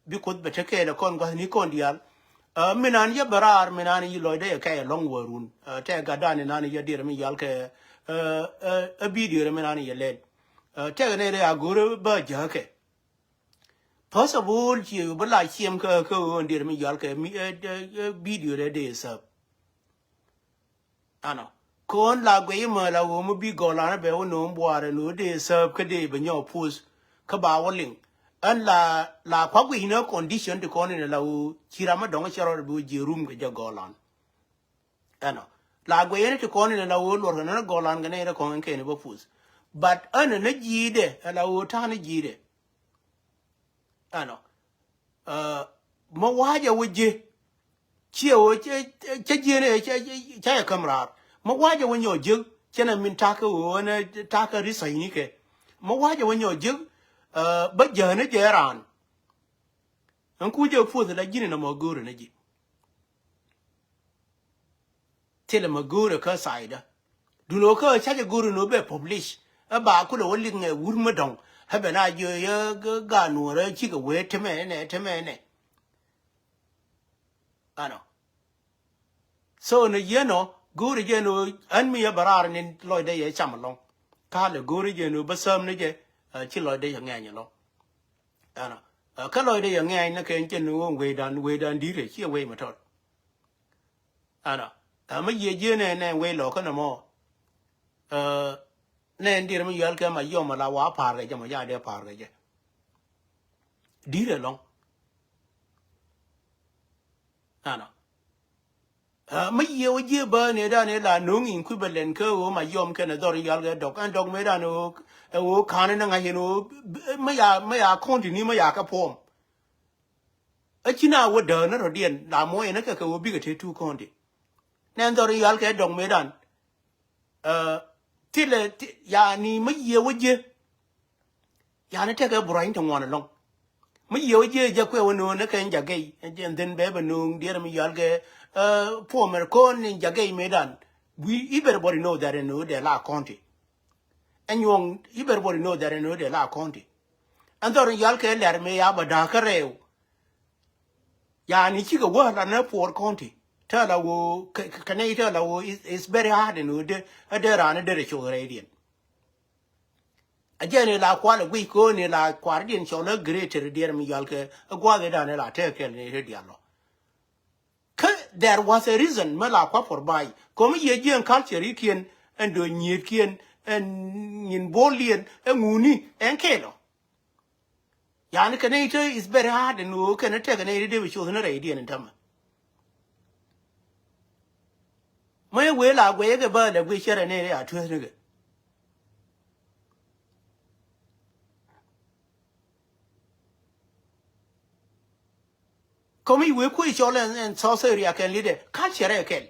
Bi Kuoth bɛ te kɛɛl ɛ kɔn gua̱thni kɔn diaal. Min an yɛ bɛ raar min an yi lɔcdä yɛ kɛy ɛlɔ̱ŋ wä run tɛ gatdan in an yɛ dier mi yal kɛ. Ɛ bidio rɛ min an yɛ lɛl. Tɛk ɛn ɛ rɛ a go̱rä bä jäkɛ. First of all ciɛ yu bä la ciɛm kä kä ɣöö ɛn dier mi yal kɛ bidio rɛ dee sap. Ɛnɔ kɔn la guiy mɛ la ɣöö mi bi gɔlan bɛ wä no̱o̱ŋ buaarɛ ni ɣöö dee sääp kä dee bɛ nyɔk post kä ba wä liŋ. Ɛn la la kua guiy ni condition ti kɔn in la ɣöö ci ram mi dɔ̱ŋ cɛ rɔɔd bi wä jiɛ rum kɛ jɛ gɔlan. Ɛnɔ la guiy ni ti kɔn in la ɣöö luɔr kɛ ni gɔlan kɛ ni rɛ kɔn in kɛn bä post. But ɛn ni ji̱i̱dɛ ɛ la ɣöö ta̱a̱ ni ji̱i̱dɛ. Ɛnɔ. Ɛ, mä wa̱cɛ wä ji̱ ciɛ wä cä ji̱n ɛ cä yɛ käm raar. Mä wa̱cɛ wä nyɔk ji̱ cä nɛ min ta̱kä wä nɛ ta̱kä ri sa̱yni kɛ. Mä wa̱cɛ wä nyɔk ji̱. Ɛ, bä jäänä jɛ raan. Ɛn ku jɛ puɔth la ji̱n nɔmɔ go̱o̱rä nä ji̱. Thilɛ ma go̱o̱rɛ kä saidä. Dun ɣä kä ca jɛ go̱o̱rɛ ni ɣä bɛ publish. Ɛ ba kulɛ wä lik ŋɛ wur mi dɔ̱ŋ ɛ bɛ na jiö yɛ ga nuɔrä cikɛ wee temɛ nɛ temɛ nɛ. Ɛnɔ. So ni yɛn ɔ go̱o̱rɛ jɛ ni ɣä ɛn mi yɛ bɛ raar ni lɔcdɛ yɛ cam ɛlɔ̱ŋ. Ka lɛ go̱o̱rɛ jɛ ni ɣä bä sääm ni jɛ. Ci lɔcdɛ yɛ ŋɛny ɛlɔ̱ŋ. Ɛnɔ. Kä lɔcdɛ yɛ ŋɛny ni kɛ ɛn cɛ ni ɣä wecdan wecdan di̱t ɛ ciɛ wec mɛ tɔt. Ɛnɔ ɛ mi yiëë jiee nɛ nɛ wec lɔ kä nɔmɔ. Ɛ nɛ ɛn dier mi yɔal kɛ ma yɔm ala wa pa̱a̱r kɛ jɛ mɔ ca dee pa̱a̱r kɛ jɛ. Di̱t ɛlɔ̱ŋ. Ɛnɔ ɛ mi yiëë wä jiee bä nɛ dan ɛ la no̱o̱ŋ in kui̱ bɛ lɛn kä ɣöö ma yɔm kɛn ɛ dhɔr in yɔal kɛ dɔk ɛn dɔk mëë dan ɛ ɣöö ɛ ɣöö ka̱n ni ŋa̱c in ɣöö mi ya mi ya kɔ̱ŋ ti ni mi ya kɛ puɔm. Ɛ ci na wä däär ni rɔ̱diɛn la muɔ̱ɔ̱c ɛn ɛ kɛ kɛ wä bikɛ te tuk kɔ̱n ti. Nɛn dhɔr in yɔal kɛ dɔ̱ŋ mëëdan. Ɛ thilɛ yani mi yiëë wä jiɛ. Yani tekɛ burany te ŋuɔn ɛlɔ̱ŋ. Mi yiëë wä jiɛ jɛ kuɛ wä no̱o̱n ni kɛ in jak gɛy ɛn dhin bɛ bɛ no̱o̱ŋ diɛɛr mi yɔal kɛ. Ɛ puɔmɛr ko̱n in jak gɛy mëëdan. Wi̱i̱ everybody know that ɛn no̱o̱ dee la kɔ̱n ti. Ɛ nyuɔ̱ŋ everybody know that ɛn no̱o̱ dee la kɔ̱n ti. Ɛn dhɔr in yɔal kɛ lɛr mëë ya bä da̱a̱k kä rɛw. Yani cikɛ wä la nä Puɔr County Tɛ la ɣöö kɛ, kɛ, kɛ nɛy tɛ la ɣöö is, is very hard ɛn ɣöö dee, ɛ dee raan ɛ derɛ coth rɛydiɛn. A jɛn ɛ la kual ɛ guic kɛ ɣöö ni la kuardiɛn cɔl ɛ greater diɛɛr mi yɔal kɛ ɛ gua̱a̱th ɛ dan ɛ la tɛk kɛl ni ti diaal lɔ. Kä there was a reason mi la kua por ba̱a̱c kɔm mi yiëë jiɛn culture ikiɛn ɛn do̱ nyiëëthkiɛn ɛn nyin bo̱o̱ldiɛn ɛ ŋuni ɛn kɛɛl ɔ. Yani kɛ nɛy te is very hard ɛn ɣöö kɛn ɛ tɛk kɛ nɛy te dee bi coth ni rɛydiɛn ɛn tämɛ. Mä yɛ wee la guɛcɛ kɛ bä lɛ guic cɛ rɛ nɛy te a tueethnikɛ. Kɔmi wee kuec cɔl ɛn, ɛn South Area kɛn lidɛ culture ɛ kɛl.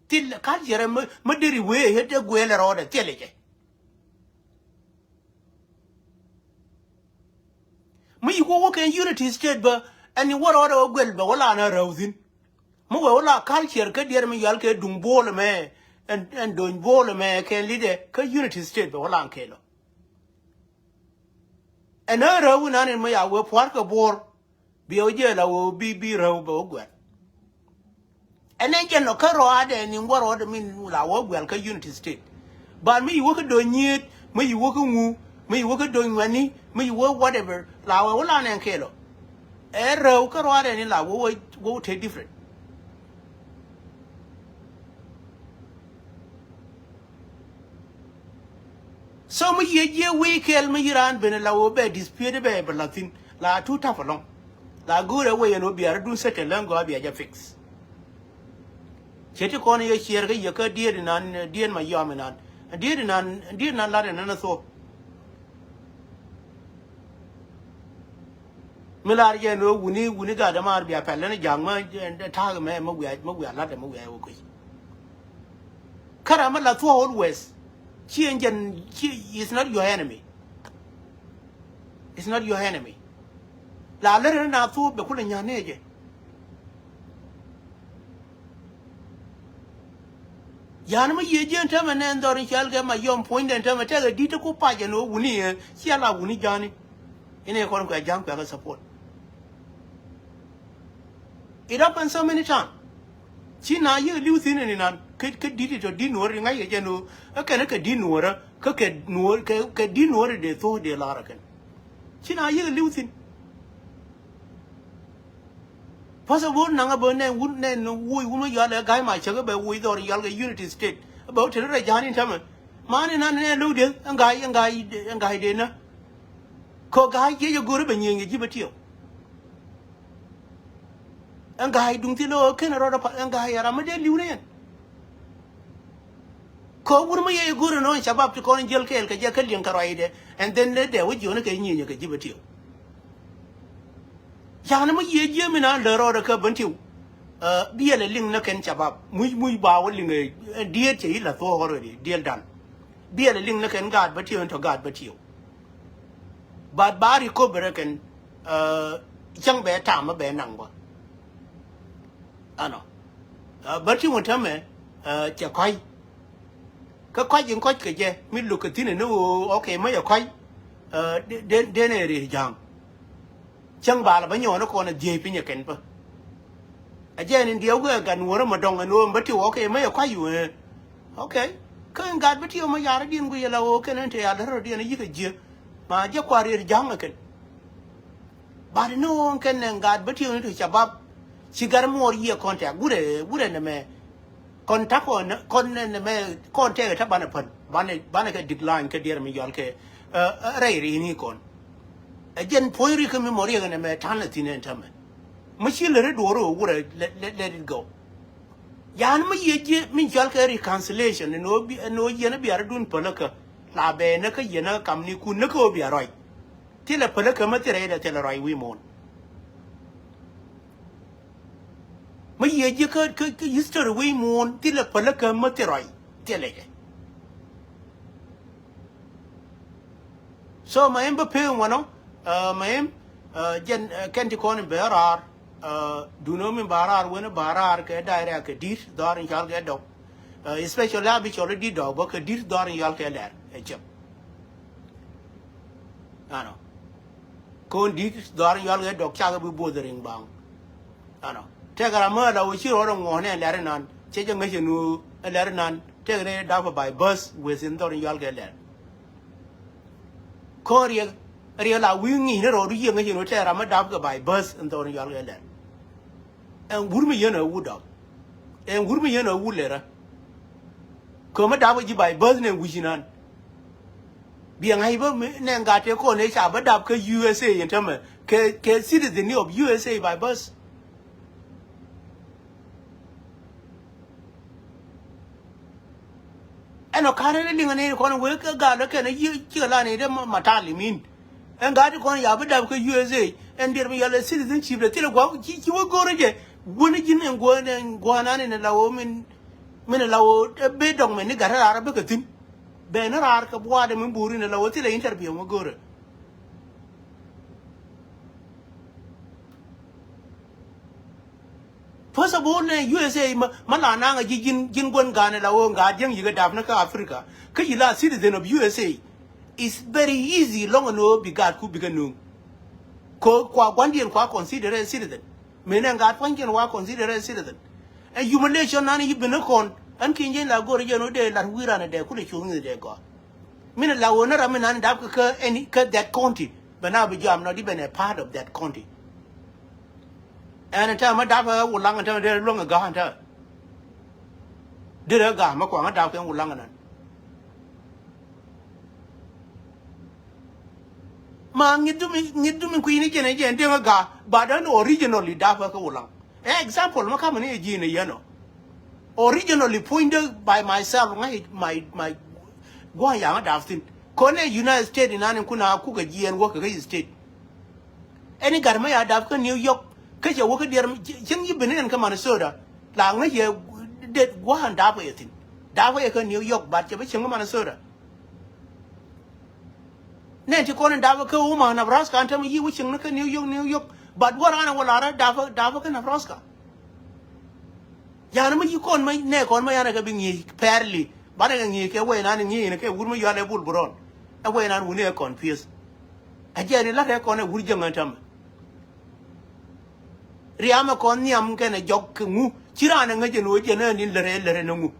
Thil culture ɛ mä, mä deri wee ɛ yet ɛ guɛl ɛ rɔɔdɛ thil ɛ jɛ. Mi yi wä wä kɛn Unity State bä ɛn ni wä rɔɔdɛ wä guɛl bɛ wä la na rɛw thi̱n. Mi wɛ wä la culture kä diɛɛr mi yɔal kɛ duŋ bo̱o̱l ɛmɛ ɛn, ɛn do̱ny bo̱o̱l ɛmɛ kɛn lidɛ kä Unity State bɛ wä la kɛl ɔ. Ɛn ɣän räw inan in mi ya wee pua̱r kɛ bo̱o̱r. Bi ɣä jɛ la wee bi, bi räw bɛ wä guɛl. Ɛn ɛn jɛn ɔ kä rɔaadɛ ni ŋuɔr rɔɔdɛ min la wä guɛl kä Unity State. Ban mi yi wä kä do̱ny nyiet, mi yi wä kä ŋu, mi yi wä kä do̱ny ŋuɛni, mi yi wä whatever, la wee wä la nɛn kɛɛl ɔ. Ɛ räw kä rɔaadɛ ni la wä wä, wä wä te different. So mi yiëë jiɛ wi̱i̱ kɛl mi yi raan ben la wä bɛ dispute bɛ bɛ la thi̱n la too tough alɔŋ. La go̱o̱rɛ wä yɛn wä biarä dun settle lä ŋɔa bia jɛ fix. Cɛ ti kɔn yɛ ciɛɛr kä yɛ kä diet inan, diet ma yɔm inan. Diet inan, diet inan lat inan a thok. Mi lar jɛ ni wuni, wuni gat dämaar bia pɛl ni ja̱a̱ŋ mä, eh, ta̱a̱k mɛ, mä wiaa, mä wiaa la̱t, mä wiaa wä kui̱. Kä ram mi la thuɔ̱k always. Ci ɛn jɛn, ci, it's not your enemy. It's not your enemy. La lär ni na thuɔ̱k bɛ kulɛ nya̱a̱n ni jɛ. Yan mi yiëë jiɛn tämɛ nɛn dhɔr in cɔal kɛ ma yɔm puɔ̱nydɛn tämɛ tɛkɛ di̱t ti ku pac ɛn ɣöö wuni ɛ cia la wuni ja̱a̱ni. Inɛ kɔn kuɛ ja̱a̱ŋ kuɛ kɛ support. It happen so many time. Ci na yiëë li̱w thi̱n ɛn inan kä, kä di̱t itɔ di̱t nuɔ̱ɔ̱ri ŋa̱c kɛ jɛn ɣöö ɛ kɛn ɛ kɛ di̱t nuɔ̱ɔ̱rä kä kɛ nuɔ̱ɔ̱r kɛ, kɛ di̱t nuɔ̱ɔ̱ri dee thuɔ̱k dee lar ɛ kɛn. Ci na yiëë li̱w thi̱n. First of all, naŋ a bä nɛ wut nɛ ni wuc wun mi yɔal ɛ ga̱y ma cäk bɛ wuc dhɔr yɔal kɛ Unity State. Bɛ wä te ni rɛ ja̱a̱n in tämɛ. Mani nan nɛ lo̱w dieth ɛn ga̱y, ɛn ga̱y, ɛn ga̱y dee nä. Kɔ ga̱y jiɛc ɛ go̱r bɛ nyieny kɛ ji̱ bä tiɛw. Ɛn ga̱y duŋ thil ɣöö ken rɔɔdɛ pal ɛn ga̱y ɛ ram mi dee li̱w ni ɛn. Kɛ wur mi yɛ i̱ go̱r inɔ in cabab ti kɔn in jiäl kɛɛl kɛ jɛ kä liɛŋ kɛ ruacdɛ. And then ni dɛ wä jiɔni kɛ nyinyɛ kɛ ji̱ bä tiɛw. Ya̱ni mi yiëë jiämi na lär rɔɔdɛ kä bän tiɛw. Biɛl ɛ liŋ ni kɛn cabab muc muc ba wä liŋ ɛ diet cɛ i̱ la thuɔ̱k already diɛl dan. Biɛl ɛ liŋ ni kɛn gaat bä tiɛw in tɔ gaat bä tiɛw. But ba recover kɛn cäŋ bɛ tam bɛ naŋ bä. Ɛnɔ bä ti wä tämɛ cɛ kɔ̱c. Kä kɔ̱c in kɔ̱c kɛ jɛ mi lo̱k kɛ thi̱n ni ɣöö okay mä cɛ kɔ̱c. Den ɛ ri̱i̱ ja̱a̱ŋ. Cäŋ bal bä nyɔɔn kɔn a dhiey piny ɛ kɛn bä. A jɛ ni diɛw kɛ gat nuɔ̱ɔ̱rä ma dɔŋ ɛn ɣöö bä ti wä okay mä cɛ kɔ̱c yu ɛ. Okay. Kä in gat bä ti wä mä yarä diɛn guic ala ɣöö kɛn in te yal rɔ diɛn a yi̱k a jiɛ. Ma jɛ kua̱r ri̱i̱ ja̱a̱ŋ ɛ kɛn. But ni ɣöö kɛn nɛ gat bä tiɛw ni ti cabab. Ci gat muɔɔr yiëë kɔn tɛk wurɛ wurɛ nɛmɛ. Kɔn ta̱k kɔn kɔn nɛmɛ kɔn tɛk ɛ ta̱ banɛ pän banɛ banɛ kɛ decline kɛ diɛɛr mi yɔal kɛ rɛy ri ni kɔn. Ɛ jɛn puɔ̱ny ri kä mi mɔ riɛk nɛmɛ ta̱n lɛ thi̱n ɛn tämɛ. Mi ci lɛ ri duɔ̱ɔ̱r ɣöö wurɛ let it go. Yan mi yiëë jiɛ mi yɔal kɛ reconciliation ni ɣöö yiɛn biarä dun päläkä. La bɛ ni kä yiɛn kä kam ni kun ni kä ɣöö bia rɔy. Thilɛ päläkä mä thilɛ rɛydɛ thilɛ rɔy wi̱i̱ muɔ̱ɔ̱n. Mä yiëë ji̱ kä, kä, kä history wi̱i̱ muɔ̱ɔ̱n thilɛ päläkä mä thilɛ rɔy thilɛ jɛ. So ma in bä pek in wanɔ ma in jɛn kɛn ti kɔn in bɛ raar. Duno min ba raar wen ba raar kɛ da̱a̱ rɛ̈ɛ̈ kɛ di̱t dhɔr in cɔal kɛ dɔk. Especially a bi cɔl i̱ di̱t dɔk bä kɛ di̱t dhɔr in cɔal kɛ lɛr ɛ cɛp. Ɛnɔ. Ko̱n di̱t dhɔr in cɔal kɛ dɔk cakɛ bi bo̱o̱th riŋ baŋ. Ɛnɔ. Tɛk ram mi la wä ci rɔɔdɛ ŋuɔ̱ɔ̱nɛ lɛr inan. Cɛ jɛ ŋäc ɛn ɣöö ɛ lɛr inan tɛk rɛy dapɛ by bus weth in dhɔr in yual kɛ lɛr. Kɔn riɛk, riɛk la wi̱i̱ ŋi̱i̱c ni rɔɔdu yiëë ŋäc ɛn ɣöö tɛk ram mi dap kɛ by bus in dhɔr in yual kɛ lɛr. Ɛn wur mi yɛn ɛ wur dɔk. Ɛn wur mi yɛn ɛ wur lɛrä. Kɛ mi dap kɛ ji̱ by bus nɛ wi̱c inan. Biɛ ŋa̱c bä mi nɛ ŋa̱t tëë kɔn ëë ca bä dap kä U S A in tämɛ kɛ, kɛ citizen ni of U S A by bus. Ɛn ɔ ka̱n rɛl liŋ ni kɔn wek kä gal kɛn ci la ni dee ma, ma talim in. Ɛn gat ti kɔn ya bi dap kä U S A. Ɛn dier mi yɔl ɛ citizenship dee thilɛ gua̱a̱k ci, ci wä go̱rä jɛ. Wun ji̱n ɛn gua̱a̱n, ɛn gua̱a̱n an in la wä min, min la wä, ɛ, ben dɔŋ mɛn ni gat raar bikɛ thi̱n. Ben raar kɛ buaadɛ min buur in la wä thilɛ interview mi go̱rä. First of all, nɛ U S A ma, ma la naŋ a ji̱ ji̱n, ji̱n guän ga̱a̱n la wä ŋa̱a̱t jäŋ yi̱k a dap ni kä Africa. Kä yi la citizen of U S A. It's very easy lɔŋ ɛn ɣöö bi gaatku bikɛ nööŋ. Kɛ kua gua̱ndiɛn kua consider as citizen. Mëë nɛ ŋa̱a̱t pua̱nykiɛn wa consider as citizen. Ɛ humiliation nan yi bi ni kɔn. Ɛn ki̱n jɛn la go̱r jɛn ɣöö dee lat wi̱i̱ ran ɛ dee kulɛ cuŋ ni dee gɔaa. Min la wä ni ram mi nan dap kä, kä any, kä that county. Bɛ na bi jam nɔ di bɛn a part of that county. Ɛn tɛ ma dap ɛ Wulaŋ tɛ dee luäŋ ɛ ga̱a̱n tɛ. Dee rɛ ga̱a̱n ma kuaŋ dap kɛ Wulaŋ nan. Ma ŋi̱t dumi, ŋi̱t dumi kui̱ni jɛn ɛ jɛn deŋ ɛ ga̱a̱, but ɛn originally dap ɛ kä Wulaŋ. Ɛ example ma kamɛ ni ɛ ji̱ ni yɛn ɔ. Originally puɔ̱nydä by myself ŋa̱c my, my gua̱a̱ yaŋä dap thi̱n. Kɔn ɛ United States inan in kun a kuk ɛ jiɛɛn wäkɛ kä state. Ɛn i̱ gat mä ya dap kä New York kä cɛ wäkä diɛr cieŋ yi ben ɛn kä Minnesota. La ŋäc yɛ det gua̱a̱n dap ɛ thi̱n. Dap ɛ kä New York but cɛ bä cieŋ kä Minnesota. Nɛn ti kɔn in dap kä Omaha, Nebraska, an tämɛ yi wä cieŋ ni kä New York, New York. But wä raan ɛ wä lar dap, dap kä Nebraska. Yan mi ci kɔn ma nɛ kɔn ma yan kɛ bi ŋi̱i̱c fairly. Banɛ kɛ ŋi̱i̱c kɛ wɛy nan ŋi̱i̱c ni kɛ wur mi yual ɛ bul bi rɔn. Ɛ wɛy nan wuni ɛ confuse. Ɛ jɛ ni la̱t ɛ kɔn ɛ wur jäŋ ɛ tämɛ. Riam ɛ kɔn nhiam kɛnɛ jɔk kɛ ŋu. Ci raan ɛ ŋäc ɛn ɣöö jɛn ɛ ni lär ɛ lär ɛ ni ŋu.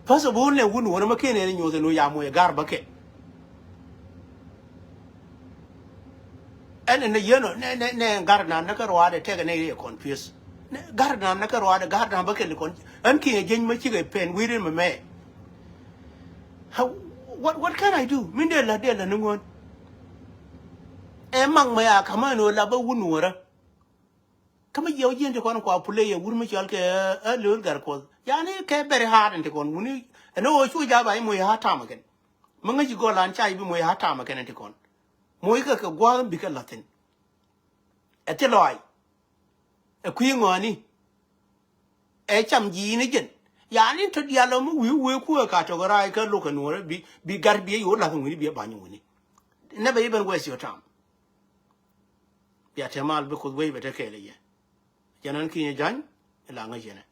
First of all nɛ wun wun ma ken ɛ ni nyoth ɛn ɣöö ya moc ɛ gar bä kɛ. Ɛn ɛn ɛ yɛn ɔ nɛ nɛ nɛ gat nan nɛ kä ruaadɛ tɛk ɛn ɛ yɛ confuse. Nɛ gat nan nɛ kä ruaadɛ gat nan bä kɛ li kɔn ɛn kiɛ jeny mä cikɛ pɛn wi̱i̱ rin mɛ mɛ. How, what, what can I do? Min dee la dee la ni ŋuɔ̱n. Ɛ maŋ mɛ ya ka̱m ɛn ɣöö la bä wun wun rä. Kä mi jiɛw jiɛn ti kɔn kua pulɛ yɛ wur mi cɔal kɛ ɛ lo̱l gar kuɔth. Yani kɛ very hard in ti kɔn wuni ɛn ɣöö cu jaa ba i̱ moc hard time kɛn. Mi ŋäc i̱ gɔl an ca i̱ bi moc hard time kɛn in ti kɔn. Moc kɛ kɛ gua̱a̱th in bikɛ la̱thin. Ɛ thil lɔaac. Ɛ kui̱ ŋɔaani. Ɛ cam ji̱ in i̱ jɛn. Yani tɔ dial ɔ mi wi̱i̱ wee kuɛ ka tɔk raay kä lo̱k kɛ nuɔ̱ɔ̱rä bi, bi gar bi ɛ yo̱o̱ la̱th in wuni bi ɛ ba̱ny in wuni. Never even waste your time. Bia te mal bi Kuoth wec bɛ te kɛɛl ɛ yɛ. Jɛn ɛn kinyɛ ja̱ny ɛ la ŋäc yɛn ɛ.